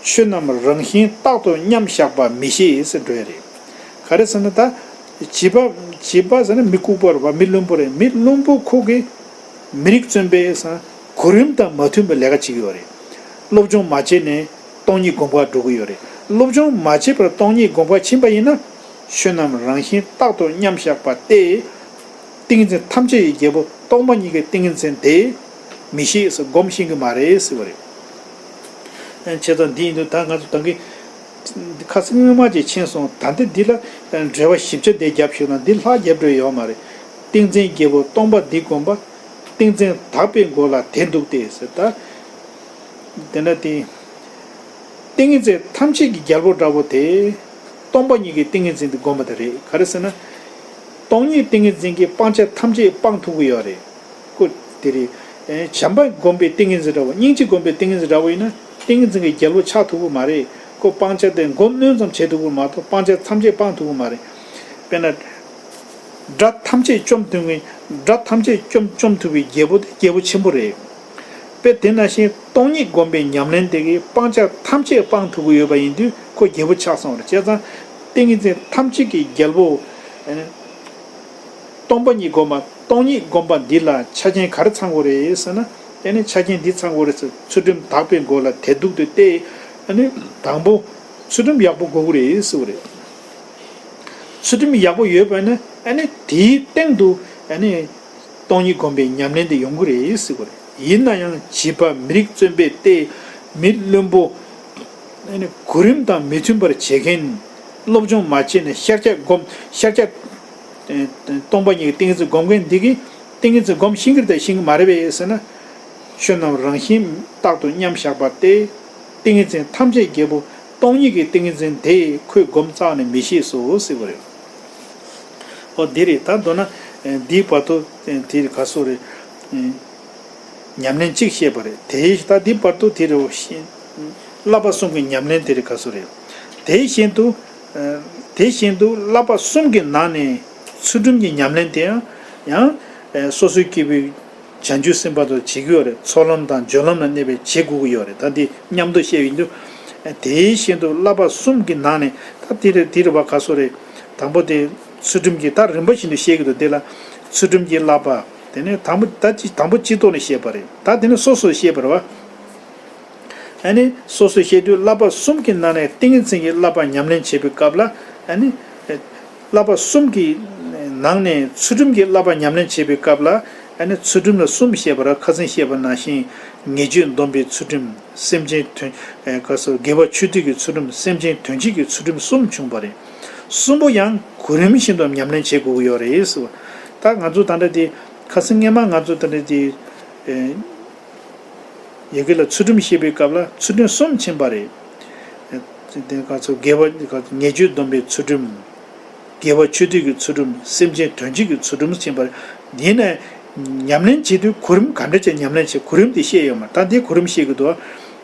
ཆོས་རྣམས་རང་བཞིན་རྟག་ཏུ་མཉམ་བཞག་པ་མི་ཤེས་ཟེར་འགྲོ་ཡ་རེད། ག་རེ་ཟེར་ན་ད། བྱིས་པ་བྱིས་པ་ཟེར་ན་མི་ལྐུགས་པ་རེད་བ། མི་བླུན་པོ་རེད། མི་བླུན་པོ་ཁོ་གིས་མི་རིགས་བརྩོན་པས་ཟེར་ན་གོ་རིམ་དང་མ་མཐུན་པའི་ལས་ཀ་བྱེད་ཀྱི་ཡོད་རེད། སློབ་སྦྱོང་མ་བྱས་ནས་སྟོང་ཉིད་སྒོམ་གར་འགྲོ་གི་ཡོད་རེད། སློབ་སྦྱོང་མ་བྱས་པར་སྟོང་ཉིད་སྒོམ་གར་ཕྱིན་པ་ཡིན་ན། ཆོས་རྣམས་རང་བཞིན་རྟག་ཏུ་མཉམ་བཞག་པ་སྟེ། ཏིང་ངེ་འཛིན་ཐམས་ཅད་ཀྱི་རྒྱལ་པོ་སྟོང་པ་ཉིད་ཀྱི་ཏིང་ངེ་འཛིན་དེ་མི་ཤེས་ཟེར། སྒོམ་ཤེས་ཀྱི་མ་རེད་ཟེར་བ་རེད། བྱས་ཙང་འདི་ཡིན་དུས་ད་ང་ཚོ་ད་གིན་ཁ་སང་སྔོན་མ་ཅིག་ཕྱིན་སོང་། ད་ལྟ་འདི་ལ་འགྲེལ་པ་ཞིབ་ཆ་དེ་རྒྱབ་ཤོག་དང་། འདི་ལྷག་རྒྱབ་འགྲོ་ཡོད་མ་རེད། ཏིང་འཛིན་རྒྱལ་པོ་སྟོང་པ་འདི་བསྒོམ་པ། ཏིང་འཛིན་དག་པའི་སྒོ་ལ་དེ་འདུག་སྟེ་ཟེར། ད་དེ་འདྲ་དེ། ཏིང་ངེ་འཛིན་ཐམས་ཅད་ཀྱི་རྒྱལ་པོ་འདྲ་བོ་དེ། སྟོང་པ་ཉིད་ཀྱི་ཏིང་ངེ་འཛིན་དེ་བསྒོམ་པ་དེ་རེད། ག་རེ་ཟེར་ན། སྟོང་ཉིད་ཏིང་ངེ་འཛིན་གྱིས་སྤང་བྱ་ཐམས་ཅད་སྤང་ཐུབ་ཀྱི་ཡོད་རེད། ཁོ་དེ་རེད། ཨེ། བྱམས་པ་བསྒོམས་པའི་ཏིང་ངེ་འཛིན་འདྲ་བོ། སྙིང་རྗེ་བསྒོམས་པའི་ཏིང་ངེ་འཛིན་འདྲ་བོ་ཡིན་ན། ཏིང་ངེ་འཛིན་གྱི་རྒྱལ་པོ་ཆགས་ཐུབ་ཀྱི་མ་རེད། ཁོ་སྤང་བྱ་དེ་སྒོམ་སྣོན་ཙམ་བྱེད་ཐུབ་ཀྱི་མ་གཏོགས་སྤང་བྱ་ཐམས་ཅད་སྤང་ཐུབ་ཀྱི་མ་རེད། དཔེར་ན། དགྲ་ཐམས་ཅད་བཅོམ་ཐུབ་མཁན། དགྲ་ཐམས་ཅད་བཅོམ་བཅོམ་ཐུབ་པའི་རྒྱལ་པོ་དེ་རྒྱལ་པོ་ཆེན་པོ་རེད། དཔེ་དེ་ནང་བཞིན་སྟོང་ཉིད་བསྒོམས་པའི་ཉམས་ལེན་དེ་གིས་སྤང་བྱ་ཐམས་ཅད་སྤང་ཐུབ་ཀྱི་ཡོད་པ་ཡིན་དུས་ཁོ་རྒྱལ་པོ་ཆགས་སོང་བ་རེད། བྱས་ཙང་ཏིང་ངེ་འཛིན་ཐམས་ཅད་ཀྱི་རྒྱལ་པོ། ཨེ། སྟོང་པ་ཉིད་བསྒོམ་པ། སྟོང་ཉིད་བསྒོམ་པ་འདི་ལ་ཆ་རྐྱེན་ག་རེ་ཚང་དགོས་རེད་ཟེར་ན། ཨ་ནི་ཆ་རྐྱེན་འདི་ཚང་དགོས་རེད་ཟེར། ཚུལ་ཁྲིམས་དག་པའི་སྒོ་ལ་དེ་འདུག་སྟེ་སྟེ། ཨ་ནི་དང་པོ་ཚུལ་ཁྲིམས་ཡག་པོ་དགོས་ཀྱི་རེད་ཟེར་བ་རེད། ཚུལ་ཁྲིམས་ཡག་པོ་ཡོད་པ་ན་ཨ་ནི་དེའི་སྟེང་དུ་ཨ་ནི་སྟོང་ཉིད་བསྒོམ་པའི་ཉམས་ལེན་དེ་ཡོང་གི་རེད་ཟེར་བ་རེད། ཡིན་ན་ཡང་བྱིས་པ་མི་རིགས་བརྩོན་པས་ཏེ། མི་བླུན་པོ། ཨ་ནི་གོ་རིམ་དང་མི་མཐུན་པར་བྱེད་མཁན། སློབ་སྦྱོང་མ་བྱས་ནས་ཤར་རྒྱག་སྒོམ། ཤར་རྒྱག་ཨེ། སྟོང་པ་ཉིད་ཀྱི་ཏིང་ངེ་འཛིན་སྒོམ་མཁན་འདི་གིས་ཏིང་ངེ་འཛིན་སྒོམ་ཤེས་ཀྱི་རེད་དང་ཤེས་ཀྱི་མ་རེད་པས་ཟེར་ན། ཆོས་རྣམས་རང་བཞིན་རྟག་ཏུ་མཉམ་བཞག་པ་སྟེ། ཏིང་ངེ་འཛིན་ཐམས་ཅད་རྒྱལ་པོ་སྟོང་ཉིད་ཀྱི་ཏིང་ངེ་འཛིན་དེ་ཁོས་སྒོམ་རྩ་བ་ནས་མི་ཤེས་སོ་ཟེར་བ་རེད། ཨོ་འདི་རེད། ད་མདོར་ན་འདིའི་བར་དུ་དེ་རེད། ག་སོ་རེད། ཉམས་ལེན་གཅིག་བཤད་པ་རེད། དེའི་ད་འདིའི་བར་དུ་དེ་རེད། བསླབ་པ་གསུམ་གྱི་ཉམས་ལེན་དེ་རེད། ག་སོ་རེད། དེ་བཞིན་དུ། དེ་བཞིན་དུ་བསླབ་པ་གསུམ་གྱི་ནང་ནས་ཚུལ་ཁྲིམས་ཀྱི་ཉམས་ལེན་དེ་ཡང་ཡང་སོ་སོའི་སྐྱེ་བོའི་བྱང་ཆུབ་སེམས་དཔའ་ཚོ་བྱེད་ཀྱི་ཡོད་རེད། ཚོགས་ལམ་དང་སྦྱོར་ལམ་ལ་གནས་པའི་བྱེད་དགོས་ཀྱི་ཡོད་རེད། ད་འདི་མཉམ་དུ་བཤད་ཡིན་དུས། དེ་བཞིན་དུ་བསླབ་པ་གསུམ་གྱི་ནང་ནས་ད་དེ་རེད། དེ་རེད་བ། ག་སོ་རེད། དང་པོ་དེ་ཚུལ་ཁྲིམས་ཀྱི་ད་རིམ་པ་བཞིན་དུ་བཤད་ཀྱི་འདུག་དེ་ལ་ཚུལ་ཁྲིམས་ཀྱི་བསླབ་པ། དེ་ནས་དང་པོ་ད་ཅི་དང་པོ་སྤྱི་ལྡོག་ནས་བཤད་པ་རེད། ད་དེ་ནས་སོ་སོར་བཤད་པ་རེད་བ། ཨ་ནི་སོ་སོར་བཤད་དུས་བསླབ་པ་གསུམ་གྱི་ནང་ནས་ཏིང་ངེ་འཛིན་གྱི་བསླབ་པ་ཉམས་ལེན་བྱེད་པའི་སྐབས་ལ། ཨ་ནི་བསླབ་པ་གསུམ་གྱི་ནང་ནས་ཚུལ་ཁྲིམས་ཀྱི་བསླབ་པ་ཉམས་ལེན་བྱེད་པའི་སྐབས་ལ། ཨ་ནི་ཚུལ་ཁྲིམས་ལ་གསུམ་བཤད་པ་རེད། ཁ་སང་བཤད་པ་ནང་བཞིན་ཉེས་སྤྱོད་སྡོམ་པའི་ཚུལ་ཁྲིམས། སེམས་ཅན་དོན། ཨེ། ག་སོ། དགེ་བ་ཆོས་སྡུད་ཀྱི་ཚུལ་ཁྲིམས། སེམས་ཅན་དོན་བྱེད་ཀྱི་ཚུལ་ཁྲིམས་གསུམ་བྱུང་བ་རེད། གསུམ་པོ་ཡང་གོ་རིམ་བཞིན་དུ་ཉམས་ལེན་བྱེད་དགོས་ཀྱི་ཡོད་རེད་ཟེར་བ། ད་ང་ཚོ་ད་ལྟ་དེ་ཁ་སང་སྔས་མ་ང་ཚོ་ད་ལྟ་དེ། ཨེ། ཡ་གི་ལ་ཚུལ་ཁྲིམས་བཤད་པའི་སྐབས་ལ་ཚུལ་ཁྲིམས་གསུམ་ཕྱིན་པ་རེད། དེ་ག་ཚོད་དགེ་བ་ཉེས་སྤྱོད་སྡོམ་པའི་ཚུལ་ཁྲིམས། དགེ་བ་ཆོས་སྡུད་ཀྱི་ཚུལ་ཁྲིམས། སེམས་ཅན་དོན་བྱེད་ཀྱི་ཚུལ་ཁྲིམས་ཕྱིན་པ་རེད། དེ་ནས་ ཉམས་ལེན་བྱེད་དུས་གོ་རིམ་ག་འདྲ་བྱས་ཉམས་ལེན་བྱེད་གོ་རིམ་དེ་བཤད་ཡོད་མ་རེད། ད་འདི་གོ་རིམ་བཤད་ཀྱི་འདུག་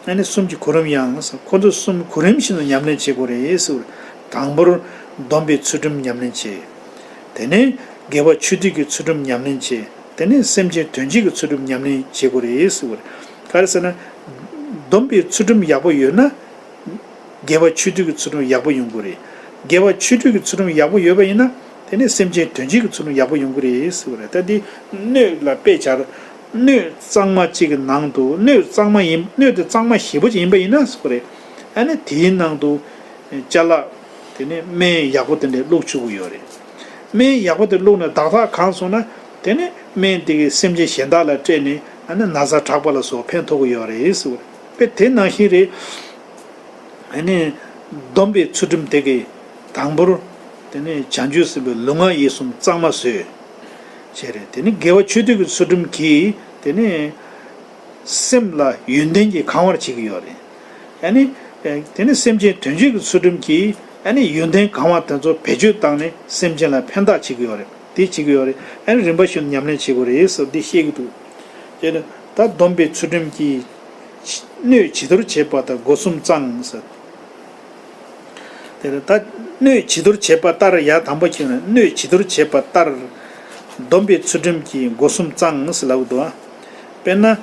ཨ་ནི་གསུམ་གྱི་གོ་རིམ་ཡང་ཁོ་ཚོ་གསུམ་གོ་རིམ་བཞིན་དུ་ཉམས་ལེན་བྱེད་དགོས་རེད་ཟེར། དང་པོར་སྡོམ་པའི་ཚུལ་ཁྲིམས་ཉམས་ལེན་བྱེད། དེ་ནས་དགེ་བ་ཆོས་སྡུད་ཀྱི་ཚུལ་ཁྲིམས་ཉམས་ལེན་བྱེད། དེ་ནས་སེམས་ཅན་དོན་བྱེད་ཀྱི་ཚུལ་ཁྲིམས་ཉམས་ལེན་བྱེད་དགོས་རེད་ཟེར་བ་རེད། ག་རེ་ཟེར་ན། སྡོམ་པའི་ཚུལ་ཁྲིམས་ཡག་པོ་ཡོད་ན། དགེ་བ་ཆོས་སྡུད་ཀྱི་ཚུལ་ཁྲིམས་ཡག་པོ་ཡོང་གི་རེད། དགེ་བ་ཆོས་སྡུད་ཀྱི་ཚུལ་ཁྲིམས་ཡག་པོ་ཡོད་པ་ཡིན་ན། དེ་ནས་སེམས་ཅན་དོན་བྱེད་ཀྱི་ཚུལ་ཁྲིམས་ཡག་པོ་ཡོང་གི་རེད་ཟེར་བ་རེད། ད་འདི་སྣོད་ལ་དཔེ་སྦྱར། སྣོད་གཙང་མ་གཅིག་གི་ནང་དུ་སྣོད་གཙང་མ་ཡིན་སྣོད་དེ་གཙང་མ་ཞེ་པོ་ཅིག་ཡིན་པ་ཡིན་ན་ཟེར་བ་རེད། ཨ་ནི་དེའི་ནང་དུ་ཅ་ལག་དེ་ནས་སྨན་ཡག་པོ་དེ་འདྲ་བླུགས་ཆོག་གི་ཡོད་རེད། སྨན་ཡག་པོ་དེ་བླུགས་ནས་བདག་ཐག་གང་སོང་ན། དེ་ནས་སྨན་དེ་གིས་སེམས་ཅན་གཞན་དག་ལ་སྤྲད་ནས་ཨ་ནི་ན་ཚ་དྲག་པ་ལ་སོགས་ཕན་ཐོགས་ཀྱི་ཡོད་རེད་ཟེར་བ་རེད། དཔེ་དེ་ནང་བཞིན་རེད། ཨ་ནི་སྡོམ་པའི་ཚུལ་ཁྲིམས་དེ་གིས་དང་པོར་དེ་ནས་བྱང་ཆུབ་སེམས་དཔའི་ལུས་ངག་ཡིད་གསུམ་གཙང་མ་བཟོས། བྱས་རེད། དེ་ནས་དགེ་བ་ཆོས་སྡུད་ཀྱི་ཚུལ་ཁྲིམས་ཀྱིས་དེ་ནས་སེམས་ལ་ཡོན་ཏན་གྱིས་གང་བར་བྱེད་ཀྱི་ཡོད་རེད། ཨ་ནི། དེ་ནི་སེམས་ཅན་དོན་བྱེད་ཀྱི་ཚུལ་ཁྲིམས་ཀྱིས་ཨ་ནི་ཡོན་ཏན་གང་བ་དེ་ཚོ་བེད་སྤྱོད་བཏང་ནས་སེམས་ཅན་ལ་ཕན་བཏགས་བྱེད་ཀྱི་ཡོད་རེད། དེ་བྱེད་ཀྱི་ཡོད་རེད། ཨ་ནི་རིམ་པ་བཞིན་ཉམས་ལེན་བྱེད་དགོས་རེད་ཟེར་འདི་བཤད་ཀྱི་འདུག་དེ་ནི་ད་སྡོམ་པའི་ཚུལ་ཁྲིམས་ཀྱིས་སྣོད་བྱི་དོར་བྱེད་པ་དང་སྒོ་གསུམ་གཙང་ཟེར། དེ་ནི་ད་སྣོད་བྱི་དོར་བྱེད་པ་ལྟར་ཡ་དང་པོ་ཁྱེད་ནི་སྣོད་བྱི་དོར་བྱེད་པ་ལྟར་སྡོམ་པའི་ཚུལ་ཁྲིམས་ཀྱིས་སྒོ་གསུམ་གཙང་ཟེར་ལབ་འདུག་དཔེར་ན།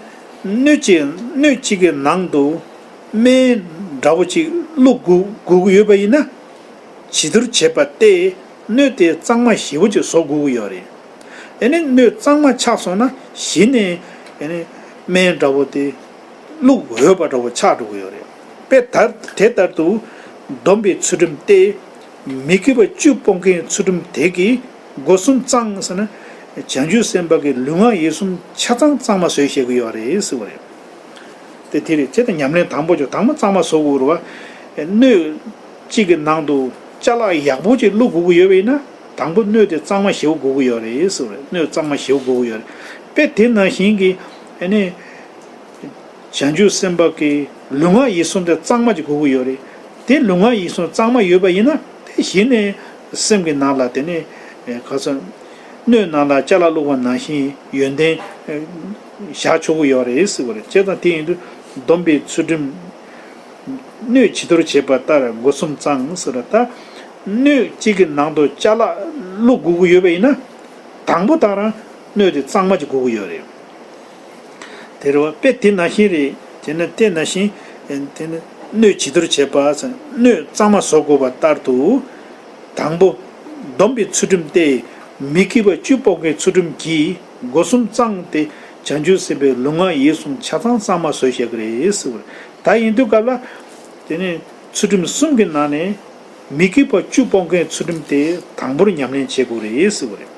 སྣོད་ཅིག་སྣོད་གཅིག་གི་ནང་དུ་སྨན་འདྲ་བོ་ཅིག་བླུགས་དགོས་དགོས་ཀྱི་ཡོད་པ་ཡིན་ན། བྱི་དོར་བྱེད་པ་སྟེ་སྣོད་དེ་གཙང་མ་ཞེ་པོ་ཅིག་བཟོ་དགོས་ཀྱི་ཡོད་རེད། ཨ་ནི་སྣོད་གཙང་མ་ཆགས་སོང་ན་གཞི་ནས་ཨ་ནི་སྨན་འདྲ་བོ་དེ་བླུགས་འོས་པ་འདྲ་བོ་ཆགས་འགྲོ་གི་ཡོད་རེད། དཔེ་ལྟར་དེ་ལྟར་དུ་སྡོམ་པའི་ཚུལ་ཁྲིམས་ཏེ། མི་དགེ་བ་བཅུ་སྤོང་མཁན་ཚུལ་ཁྲིམས་དེ་གིས་སྒོ་གསུམ་གཙང་ཟེར་ན། བྱང་ཆུབ་སེམས་དཔའ་གི་ལུས་ངག་ཡིད་གསུམ་ཆ་ཚང་གཙང་མ་བཟོས་བཞག་གི་ཡོད་རེད་ཟེར་བ་རེད། དེ་དེ་རེད། ཚེ་དང་ཉམས་ལེན་དང་པོ་ཅོ་དང་པོ་གཙང་མ་བཟོ་དགོས་རེད་བ། སྣོད་གཅིག་གི་ནང་དུ་ཅ་ལག་ཡག་པོ་ཅིག་བླུགས་དགོས་ཀྱི་ཡོད་པ་ཡིན་ན། དང་པོ་སྣོད་དེ་གཙང་མ་ཞེ་པོ་དགོས་ཀྱི་ཡོད་རེད་ཟེར་བ་རེད། སྣོད་གཙང་མ་ཞེ་པོ་དགོས་ཀྱི་ཡོད་རེད། དཔེ་དེ་ནང་བཞིན་གྱི་ཨ་ནི། བྱང་ཆུབ་སེམས་དཔའ་གི་ལུས་ངག་ཡིད་གསུམ་དེ་གཙང་མ་ཅིག་དགོས་ཀྱི་ཡོད་རེད། དེ་ལུས་ངག་ཡིད་གསུམ་གཙང་མ་ཡོད་པ་ཡིན་ན་དེ་གཞི་ནས་སེམས་ཀྱི་ནང་ལ་དེ་ནས་ག་ཚོད་སྣོད་ནང་ལ་ཅ་ལག་བླུགས་པ་ནང་བཞིན་ཡོན་ཏན་བཞག་ཆོག་གི་ཡོད་རེད་ཟེར་བ་རེད། བྱས་ཙང་དེ་ཡིན་དུས་སྡོམ་པའི་ཚུལ་ཁྲིམས་སྣོད་བྱི་དོར་བྱེད་པ་ལྟར་སྒོ་གསུམ་གཙང་ཟེར་བ་ད། སྣོད་གཅིག་གི་ནང་དུ་ཅ་ལག་བླུགས་དགོས་ཀྱི་ཡོད་པ་ཡིན་ན། དང་པོ་དང་རང་སྣོད་དེ་གཙང་མ་ཅིག་དགོས་ཀྱི་ཡོད་རེད། དེ་རེད་བ། དཔེ་དེ་ནང་བཞིན་རེད། དེ་ནི་དེ་ནང་བཞིན། དེ་ནི་སྣོད་བྱི་དོར་བྱེད་པ་ཟེར་སྣོད་གཙང་མ་བཟོ་དགོས་པ་ལྟར་དུ། དང་པོ། སྡོམ་པའི་ཚུལ་ཁྲིམས་ཏེ། མི་དགེ་བ་བཅུ་སྤོང་མཁན་ཚུལ་ཁྲིམས་ཀྱིས་སྒོ་གསུམ་གཙང་སྟེ་བྱང་ཆུབ་སེམས་དཔའི་ལུས་ངག་ཡིད་གསུམ་ཆ་ཚང་གཙང་མ་བཟོས་བཞག་གི་རེད་ཟེར་བ་རེད། ད་ཡིན་དུས་སྐབས་ལ། དེ་ནི་ཚུལ་ཁྲིམས་གསུམ་གྱི་ནང་ནས། མི་དགེ་བ་བཅུ་སྤོང་མཁན་ཚུལ་ཁྲིམས་དེ་དང་པོར་ཉམས་ལེན་བྱེད་དགོས་རེད་ཟེར་བ་རེད།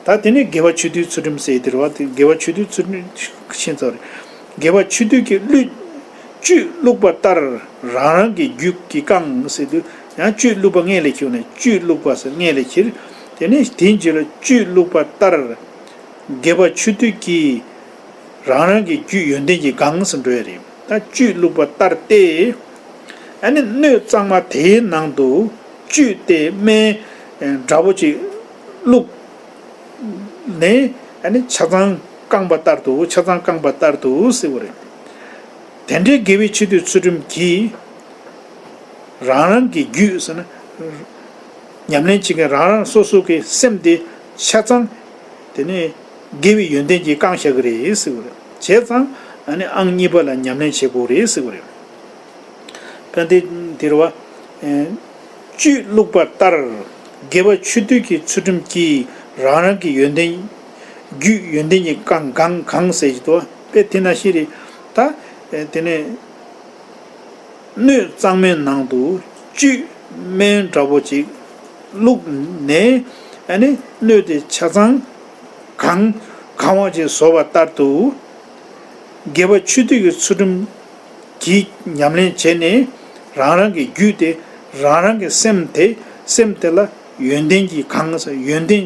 ད་དེ་ནས་དགེ་བ་ཆོས་སྡུད་ཚུལ་ཁྲིམས་ཟེར་དེ་རེད་བ། དེ་དགེ་བ་ཆོས་སྡུད་ཚུལ་ཁྲིམས་ཤེས་ཚར་རེད། དགེ་བ་ཆོས་སྡུད་ཀྱི་བློས་བཅུད་བླུགས་པ་ལྟར་རང་རང་གི་རྒྱུད་ཀྱིས་བཀང་ཟེར་དུས་ཡང་བཅུད་བླུགས་པ་སྔོན་ལ་ཁྱེར་ནས་བཅུད་བླུགས་པ་ཟེར་སྔོན་ལ་ཁྱེར། དེ་ནས་དེའི་རྗེས་ལ་བཅུད་བླུགས་པ་ལྟར་དགེ་བ་ཆོས་སྡུད་ཀྱིས་རང་རང་གི་རྒྱུད་ཡོན་ཏན་གྱིས་གང་ཟེར་འགྲོ་ཡ་རེད། ད་བཅུད་བླུགས་པ་ལྟར་ཏེ། ཨ་ནི་སྣོད་གཙང་མ་དེའི་ནང་དུ་བཅུད་དེ་སྨན་འདྲ་པོ་ཅིག་བླུགས་ནས་ཨ་ནི་ཆ་ཚང་བཀང་པ་ལྟར་དུ་ཆ་ཚང་བཀང་པ་ལྟར་དུ་ཟེར་བ་རེད། དེ་འདྲའི་དགེ་བའི་ཆོས་སྡུད་ཚུལ་ཁྲིམས་ཀྱིས། རང་རང་གི་རྒྱུད་ཟེར་ན། ཉམས་ལེན་བྱེད་མཁན་རང་རང་སོ་སོ་གི་སེམས་དེ་ཆ་ཚང་། དེ་ནས་དགེ་བའི་ཡོན་ཏན་གྱིས་བཀང་བཞག་གི་རེད་ཟེར་བ་རེད། བྱས་ཙང་ཨ་ནི་ཨང་གཉིས་པ་ལ་ཉམས་ལེན་བྱེད་དགོས་རེད་ཟེར་བ་རེད། དཔེར་ན་དེ་རེད་བ། བཅུད་བླུགས་པ་ལྟར་དགེ་བ་ཆོས་སྡུད་ཀྱི་ཚུལ་ཁྲིམས་ཀྱིས་རང་རང་གི་ཡོན་ཏན། རྒྱུད་ཡོན་ཏན་གྱིས་བཀང་གང་གང་ཟེར་གྱི་འདུག་དཔེ་དེ་ནང་བཞིན་རེད། ད་དེ་ནས། སྣོད་གཙང་མའི་ནང་དུ་བཅུད་སྨན་འདྲ་པོ་ཅིག་བླུགས་ནས་ཨ་ནི་སྣོད་དེ་ཆ་ཚང་གང་གང་བ་ཅིག་བཟོ་བ་ལྟར་དུ། དགེ་བ་ཆོས་སྡུད་ཀྱི་ཚུལ་ཁྲིམས་ཀྱིས་ཉམས་ལེན་བྱས་ནས་རང་རང་གི་རྒྱུད་དེ་རང་རང་གི་སེམས་དེ་སེམས་དེ་ལ་ཡོན་ཏན་གྱིས་གང་ཡོན་ཏན་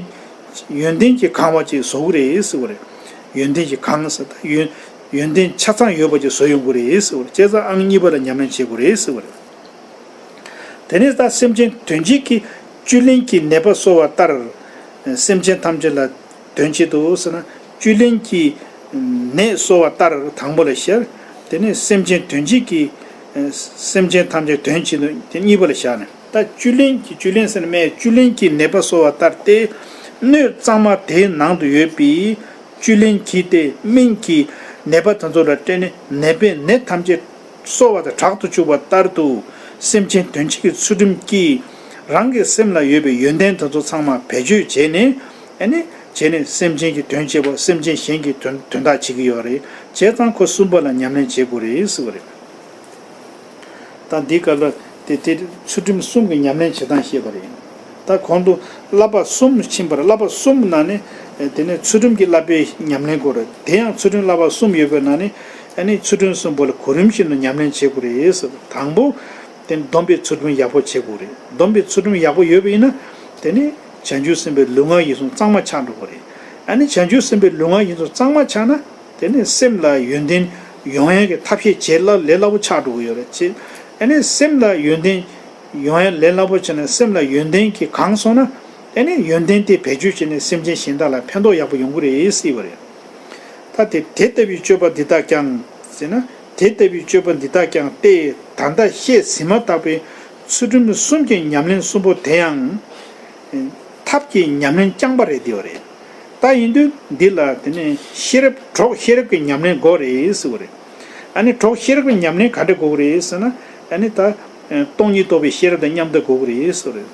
ཡོན་ཏན་གྱིས་གང་བ་ཅིག་བཟོ་གི་རེད་ཟེར་བ་རེད། ཡོན་ཏན་གྱིས་གང་ཟེར་ད་ཡོན། ཡོན་ཏན་ཆ་ཚང་ཡོད་པ་ཅིག་བཟོ་ཡོང་གི་རེད་ཟེར་བ་རེད། བྱས་ཙང་ཨང་གཉིས་པ་ལ་ཉམས་ལེན་བྱེད་དགོས་རེད་ཟེར་བ་རེད། དེ་ནས་ད་སེམས་ཅན་དོན་བྱེད་ཀྱི་བཅུད་ལེན་གྱི་ནད་པ་གསོ་བ་ལྟར། སེམས་ཅན་ཐམས་ཅད་ལ་ དོན་བྱེད་དུ་ཟེར་ན། བཅུད་ལེན་གྱིས་ནད་གསོ་བ་ལྟར་དང་པོ་ལ་བཤད། དེ་ནས་སེམས་ཅན་དོན་བྱེད་ཀྱི། སེམས་ཅན་ཐམས་ཅད་དོན་བྱེད་དུ་དེ་གཉིས་པ་ལ་བཞག་ནས། ད་བཅུད་ལེན་གྱི། བཅུད་ལེན་ཟེར་ན་སྨན་བཅུད་ལེན་གྱིས་ནད་པ་གསོ་བ་ལྟར་ཏེ། སྣོད་གཙང་མ་དེའི་ནང་དུ་ཡོད་པའི་བཅུད་ལེན་གྱིས་ཏེ། སྨན་གྱི་ནད་པ་དེ་ཚོ་ལ་སྤྲད་ནས་ནད་པའི་ནད་ཐམས་ཅད་གསོ་བ་དང་དྲག་ཏུ་བཅུག་པ་ལྟར་དུ། སེམས་ཅན་དོན་བྱེད་ཀྱི་ཚུལ་ཁྲིམས་ཀྱིས་རང་གི་སེམས་ལ་ཡོད་པའི་ཡོན་ཏན་དེ་ཚོ་ཚང་མ་བེད་སྤྱོད་བྱས་ནས། ཨ་ནི་བྱས་ནས་སེམས་ཅན་གྱི་དོན་བྱེད་པ། སེམས་ཅན་གཞན་གྱི་དོན་དོན་དག་བྱེད་ཀྱི་ཡོད་རེད། བྱས་ཙང་ཁོ་གསུམ་པ་ལ་ཉམས་ལེན་བྱེད་དགོས་རེད་ཟེར་བ་རེད། ད་འདི་ག་ལ་དེ་དེ་ཚུལ་ཁྲིམས་གསུམ་གྱི་ཉམས་ལེན་བྱེད་སྟངས་བཤད་པ་རེད། ད་གོང་དུ་བསླབ་པ་གསུམ་ཕྱིན་པར། བསླབ་པ་གསུམ་ནང་ནས་དེ་ནས་ཚུལ་ཁྲིམས་ཀྱི་བསླབ་པའི་ཉམས་ལེན་དགོས་རེད། དེ་ཡང་ཚུལ་ཁྲིམས་བསླབ་པ་གསུམ་ཡོད་པའི་ནང་ནས། ཨ་ནི་ཚུལ་ཁྲིམས་གསུམ་པོ་ལ་གོ་རིམ་བཞིན་དུ་ཉམས་ལེན་བྱེད་དགོས་རེད་ཟེར། དང་པོ་དེ་ནི་སྡོམ་པའི་ཚུལ་ཁྲིམས་ཡག་པོ་བྱེད་དགོས་རེད། སྡོམ་པའི་ཚུལ་ཁྲིམས་ཡག་པོ་ཡོད་པ་ཡིན་ན། དེ་ནི་བྱང་ཆུབ་སེམས་དཔའི་ལུས་ངག་ཡིད་གསུམ་གཙང་མ་ཆགས་འགྲོ་གི་རེད། ཨ་ནི་བྱང་ཆུབ་སེམས་དཔའི་ལུས་ངག་ཡིད་གསུམ་གཙང་མ་ཆགས་ན། དེ་ནི་སེམས་ལ་ཡོན་ཏན་ཡོང་ཡག་གི་ཐབས་ཤེས་བྱེད་ལ་ལས་སླ་པོ་ཆགས་འགྲོ་གི་ཡོད་རེད། ཅེས། ཨ་ནི་སེམས་ལ་ཡོན་ཏན་ཡོང་ཡག་ལས་སླ་པོ་བྱས་ན། སེམས་ལ་ཡོན་ཏན་གྱིས་གང་སོང་ན། ཨ་ནི་ཡོན་ཏན་དེ་བེད་སྤྱོད་བྱས་ནས་སེམས་ཅན་གཞན་དག་ལ་ཕན་ཐོགས་ཡག་པོ་ཡོང་གི་རེད་ཟེར་བ་རེད། ད་དེ་དེ་ལྟ་བུའི་སྤྱོད་པ་འདི་དག་ཀྱང་ཟེར་ན། དེ་ལྟ་བུའི་སྤྱོད་པ་འདི་དག་ཀྱང་སྟེ། ད་ལྟ་བཤད་ཟིན་མ་ཐག་པའི་ཚུལ་ཁྲིམས་གསུམ་གྱི་ཉམས་ལེན་གསུམ་པོ་དེ་ཡང་ཐབས་ཀྱི་ཉམས་ལེན་རྐྱང་པ་རེད་དེ་བ་རེད། ད་ཡིན་དུས་འདི་ལ་དེ་ནས་ཤེས་རབ། གྲོགས་ཤེས་རབ་ཀྱི་ཉམས་ལེན་དགོས་རེད་ཟེར་བ་རེད། ཨ་ནི་གྲོགས་ཤེས་རབ་ཀྱི་ཉམས་ལེན་ག་འདྲ་དགོས་ཀྱི་རེད་ཟེར་ན། ཨ་ནི་ད་སྟོང་ཉིད་རྟོགས་པའི་ཤེས་རབ་དང་མཉམ་དུ་དགོས་ཀྱི་རེད་ཟེར་བ་རེད།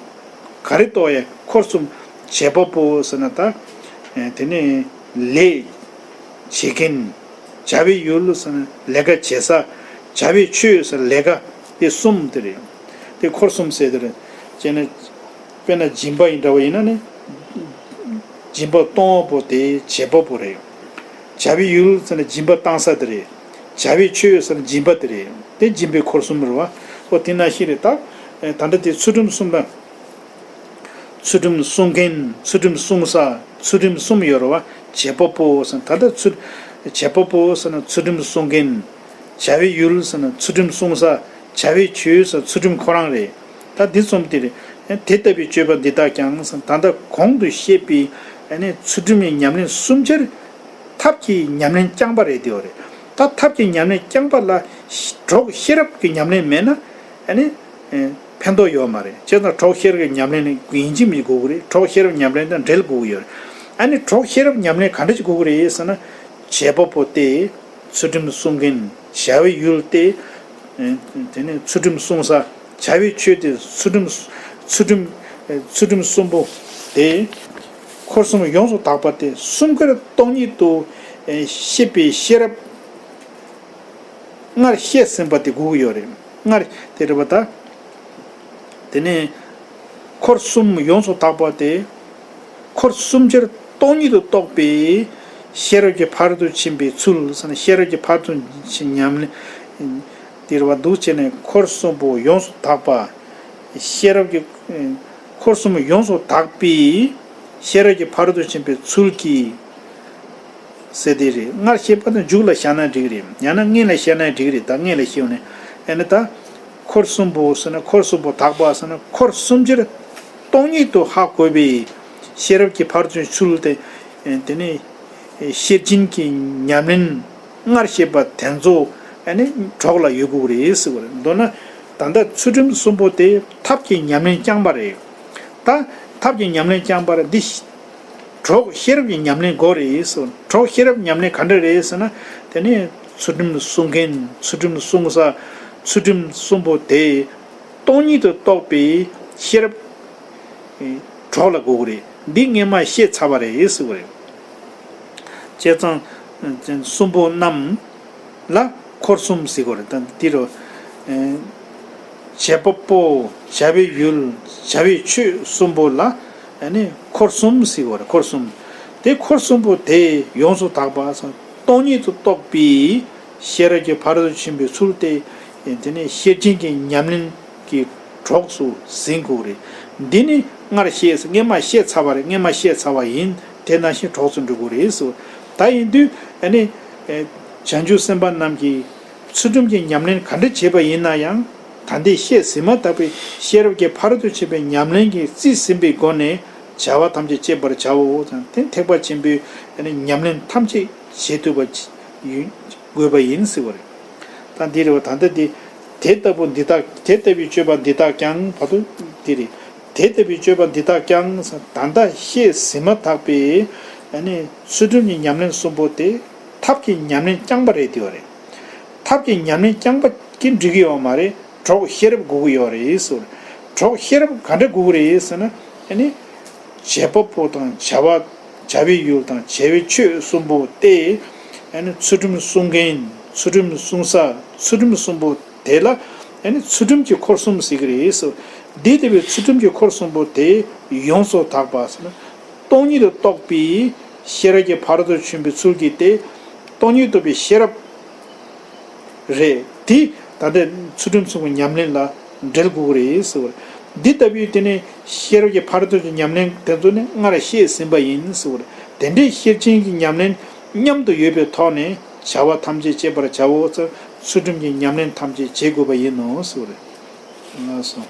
ག་རེ་རྟོགས་ཡ། འཁོར་གསུམ། བྱེད་པ་པོ་ཟེར་ན་ད། ཨེ། དེ་ནས་ལས་བྱེད་མཁན། བྱ་བའི་ཡུལ་ཟེར་ན་ལས་ཀ་བྱེད་ས། བྱ་བའི་ཆོས་ཟེར་ན་ལས་ཀ། དེ་གསུམ་དེ་རེད། དེ་འཁོར་གསུམ་ཟེར་དེ་རེད། བྱས་ན་དཔེར་ན་སྦྱིན་པ་ཡིན་འདྲ་བ་ཡིན་ན་ནི། སྦྱིན་པ་གཏོང་བ་པོ་དེ་བྱེད་པ་པོ་རེད། བྱ་བའི་ཡུལ་ཟེར་ན་སྦྱིན་པ་བཏང་ས་དེ་རེད། བྱ་བའི་ཆོས་ཟེར་ན་སྦྱིན་པ་དེ་རེད། དེ་སྦྱིན་པའི་འཁོར་གསུམ་རེད་བ། ཨོ་དེ་ནང་བཞིན་རེད་ད། ཨེ། ད་ལྟ་དེ་ཚུལ་ཁྲིམས་གསུམ་ལ། ཚུལ་ཁྲིམས་སྲུང་མཁན། ཚུལ་ཁྲིམས་སྲུང་ས། ཚུལ་ཁྲིམས་གསུམ་ཡོད་རེད་བ། བྱེད་པ་པོ་ཟེར་ན་ད་ལྟ་ཚུལ། བྱེད་པ་པོ་ཟེར་ན་ཚུལ་ཁྲིམས་སྲུང་མཁན། བྱ་བའི་ཡུལ་ཟེར་ན་ཚུལ་ཁྲིམས་སྲུང་ས། བྱ་བའི་ཆོས་ཟེར་ན་ཚུལ་ཁྲིམས་ཁོ་རང་རེད། ད་འདི་གསུམ་དེ་རེད། དེ་ལྟ་བུའི་སྤྱོད་པ་འདི་དག་ཀྱང་ཟེར་ན་ད་ལྟ་གོང་དུ་བཤད་པའི། ཨ་ནི་ཚུལ་ཁྲིམས་ཀྱི་ཉམས་ལེན་གསུམ་ཆར། ཐབས་ཀྱི་ཉམས་ལེན་རྐྱང་པ་རེད་དེ་བ་རེད། ད་ཐབས་ཀྱི་ཉམས་ལེན་རྐྱང་པ་ལ་གྲོགས་ཤེས་རབ་ཀྱི་ཉམས་ལེན་མེད་ན། ཨ་ནི་ཕན་ཐོགས་ཡོད་མ་རེད། བྱས་ཙང་གྲོགས་ཤེས་རབ་ཀྱི་ཉམས་ལེན་ཡིན་གཅིག་མིན་གཅིག་དགོས་ཀྱི་རེད། གྲོགས་ཤེས་རབ་ཉམས་ལེན་དང་འབྲེལ་དགོས་ཀྱི་ཡོད་རེད། ཨ་ནི་གྲོགས་ཤེས་རབ་ཉམས་ལེན་ག་འདྲ་ཞིག་དགོས་ཀྱི་རེད་ཟེར་ན། བྱེད་པ་པོ་སྟེ། ཚུལ་ཁྲིམས་སྲུང་མཁན། བྱ་བའི་ཡུལ་ཏེ། དེ་ནས་ཚུལ་ཁྲིམས་སྲུང་ས། བྱ་བའི་ཆོས་ཏེ། ཚུལ་ཁྲིམས། ཚུལ་ཁྲིམས། ཚུལ་ཁྲིམས་གསུམ་པོ་སྟེ། འཁོར་གསུམ་ཡོངས་སུ་དག་པ་སྟེ། གསུམ་ཀར་སྟོང་ཉིད་དུ་ཤེས་པའི་ཤེས་རབ། སྔར་བཤད་ཟིན་པ་དེ་དགོས་ཀྱི་ཡོད་རེད། སྔར་དེ་རེད་པ་ད། དེ་ནས་འཁོར་གསུམ་ཡོངས་སུ་དག་པ་སྟེ། འཁོར་གསུམ་ཆར་སྟོང་ཉིད་དུ་རྟོགས་པའི་ཤེས་རབ་ཀྱི་ཕ་རོལ་ཏུ་ཕྱིན་པའི་ཚུལ་ཟེར་ན། ཤེས་རབ་ཀྱི་ཕ་རོལ་ཏུ་ཕྱིན་ཉམས་ལེན་དེ་རེད་པ། འདུག་བྱས་ནས་འཁོར་གསུམ་པོ་ཡོངས་སུ་དག་པ། ཤེས་རབ་ཀྱི། འཁོར་གསུམ་ཡོངས་སུ་དག་པའི་ཤེས་རབ་ཀྱི་ཕ་རོལ་ཏུ་ཕྱིན་པའི་ཚུལ་གྱིས། ཟེར་དེ་རེད། སྔར་བཤད་པ་དང་མཇུག་ལ་བཞག་ན་འགྲིག་རེད། ཡང་ན་སྔོན་ལ་བཤད་ན་འགྲིག་རེད། ད་སྔོན་ལ་བཤད་ཡོང་ནས། ཨ་ནི་ད་འཁོར་གསུམ་པོ་ཟེར་ན། འཁོར་གསུམ་པོ་དག་པ་ཟེར་ན། འཁོར་གསུམ་ཆར་སྟོང་ཉིད་དུ་ཧ་གོ་བའི་ཤེས་རབ་ཀྱི་ཕ་རོལ་ཏུ་ཕྱིན་ཚུལ་དེ། དེ་ནས་ཤེར་ཕྱིན་གྱི་ཉམས་ལེན། སྔར་བཤད་པ་དེ་ཚོ་ཨ་ནི་གྲོགས་ལ་ཡོད་དགོས་རེད་ཟེར་བ་རེད། མདོར་ན་ད་ལྟ་ཚུལ་ཁྲིམས་གསུམ་པོ་དེ་ཐབས་ཀྱི་ཉམས་ལེན་རྐྱང་པ་རེད། ད་ཐབས་ཀྱི་ཉམས་ལེན་རྐྱང་པ་རེད། འདི་གྲོགས་ཤེས་རབ་ཀྱི་ཉམས་ལེན་དགོས་རེད་ཟེར། གྲོགས་ཤེས་རབ་ཉམས་ལེན་ག་འདྲ་རེད་ཟེར་ན། དེ་ནི་ཚུལ་ཁྲིམས་སྲུང་མཁན། ཚུལ་ཁྲིམས་སྲུང་ས། ཚུལ་ཁྲིམས་གསུམ་པོ་དེ་སྟོང་ཉིད་དུ་རྟོགས་པའི་ཤེས་རབ་གྲོགས་ལ་དགོས་ཀྱི་རེད། འདི་སྔོན་མ་བཤད་ཚར་བ་རེད་ཟེར་བ་རེད། བྱས་ཙང་གསུམ་པོ་རྣམས་ལ་འཁོར་གསུམ་ཟེར་གྱི་ཡོད་རེད། ད་འདི་རུ་བྱེད་པ་པོ། བྱ་བའི་ཡུལ། བྱ་བའི་ཆོས་གསུམ་པོ་ལ་ཨ་ནི་འཁོར་གསུམ་ཟེར་གྱི་ཡོད་རེད། འཁོར་གསུམ། དེ་འཁོར་གསུམ་པོ་དེ་ཡོངས་སུ་དག་པ་སྟོང་ཉིད་དུ་རྟོགས་པའི་ཤེས་རབ་ཀྱི་ཕ་རོལ་ཏུ་ཕྱིན་པའི་ཚུལ་དེ། དེ་ནས་ཤེར་ཕྱིན་གྱི་ཉམས་ལེན་གྱི་གྲོགས་སུ་འཛིན་དགོས་རེད། འདི་ནི་སྔར་བཤད། སྔོན་མ་བཤད་ཚར་བ་རེད། སྔོན་མ་བཤད་ཚར་བ་ཡིན། དེ་ནང་བཞིན་གྲོགས་སུ་འགྲོ་དགོས་རེད་ཟེར། ད་ཡིན་དུས་ཨ་ནི་བྱང་ཆུབ་སེམས་དཔའ་རྣམས་ཀྱིས་ཚུལ་ཁྲིམས་ཀྱི་ཉམས་ལེན་ག་འདྲ་བྱས་པ་ཡིན་ན་ཡང་། ད་ལྟའི་བཤད་ཟིན་མ་ཐག་པའི་ཤེས་རབ་ཀྱི་ཕ་རོལ་ཏུ་ཕྱིན་པའི་ཉམས་ལེན་གྱིས་རྩིས་ཟིན་པའི་སྒོ་ནས་ བྱ་བ་ཐམས་ཅད་སྤྱད་པར་བྱའོ། དེ་ཐེག་པ་ཆེན་པོའི་ཨ་ནི་ཉམས་ལེན་ཐམས་ཅད་བྱེད་ཐུབ་པ་ཡིན་དགོས་པ་ཡིན་ཟེར་བ་རེད། ད་འདི་རེད་བ། ད་ལྟ་འདི་དེ་ལྟ་བུ་འདི་དག་དེ་ལྟ་བུའི་སྤྱོད་པ་འདི་དག་ཀྱང་བར་དུ་འདི་རེད། དེ་ལྟ་བུའི་སྤྱོད་པ་འདི་དག་ཀྱང་ད་ལྟ་བཤད་ཟིན་མ་ཐག་པའི་ཨ་ནི་ཚུལ་ཁྲིམས་ཀྱི་ཉམས་ལེན་གསུམ་པོ་དེ་ཐབས་ཀྱི་ཉམས་ལེན་རྐྱང་པ་རེད་དེ་བ་རེད། ཐབས་ཀྱི་ཉམས་ལེན་རྐྱང་པ་གིས་འགྲིག་གི་ཡོད་མ་རེད། གྲོགས་ཤེས་རབ་དགོས་ཀྱི་ཡོད་རེད་ཟེར། གྲོགས་ཤེས་རབ་ག་འདྲ་དགོས་ཀྱི་རེད་ཟེར་ན། ཨ་ནི་བྱེད་པ་པོ་དང་བྱ་བ་བྱ་བའི་ཡུལ་དང་བྱ་བའི་ཆོས་གསུམ་པོ་སྟེ། ཨ་ནི་ཚུལ་ཁྲིམས་སྲུང་མཁན། ཚུལ་ཁྲིམས་སྲུང་ས། ཚུལ་ཁྲིམས་གསུམ་པོ་དེ་ལ་ཨ་ནི་ཚུལ་ཁྲིམས་ཀྱི་འཁོར་གསུམ་ཟེར་གྱི་རེད་ཟེར། འདི་ལྟ་བུའི་ཚུལ་ཁྲིམས་ཀྱི་འཁོར་གསུམ་པོ་དེ་ཡོངས་སུ་དག་པ་ཟེར་ན། སྟོང་ཉིད་དུ་རྟོགས་པའི་ཤེས་རབ་ཀྱི་ཕ་རོལ་ཏུ་ཕྱིན་པའི་ཚུལ་གྱིས་ཏེ། སྟོང་ཉིད་རྟོགས་པའི་ཤེས་རབ་རེད། དེ་ད་ལྟའི་ཚུལ་ཁྲིམས་གསུམ་གྱི་ཉམས་ལེན་ལ་འབྲེལ་དགོས་ཀྱི་རེད་ཟེར་བ་རེད། འདི་ལྟ་བུའི་དེ་ནས་ཤེས་རབ་ཀྱི་ཕ་རོལ་ཏུ་ཕྱིན་ཉམས་ལེན་དེ་ཚོ་ནི་སྔར་བཤད་ཟིན་པ་ཡིན་ཟེར་བ་རེད། དེ་འདྲའི་ཤེར་ཕྱིན་གྱི་ཉམས་ལེན་མཉམ་དུ་ཡོད་པའི་ཐོག་ནས་བྱ་བ་ཐམས་ཅད་སྤྱད་པར་བྱའོ་ཟེར། ཚུལ་ཁྲིམས་ཀྱི་ཉམས་ལེན་ཐམས་ཅད་བྱེད་དགོས་པ་ཡིན་ནོ་ཟེར་བ་རེད། ལགས་སོ།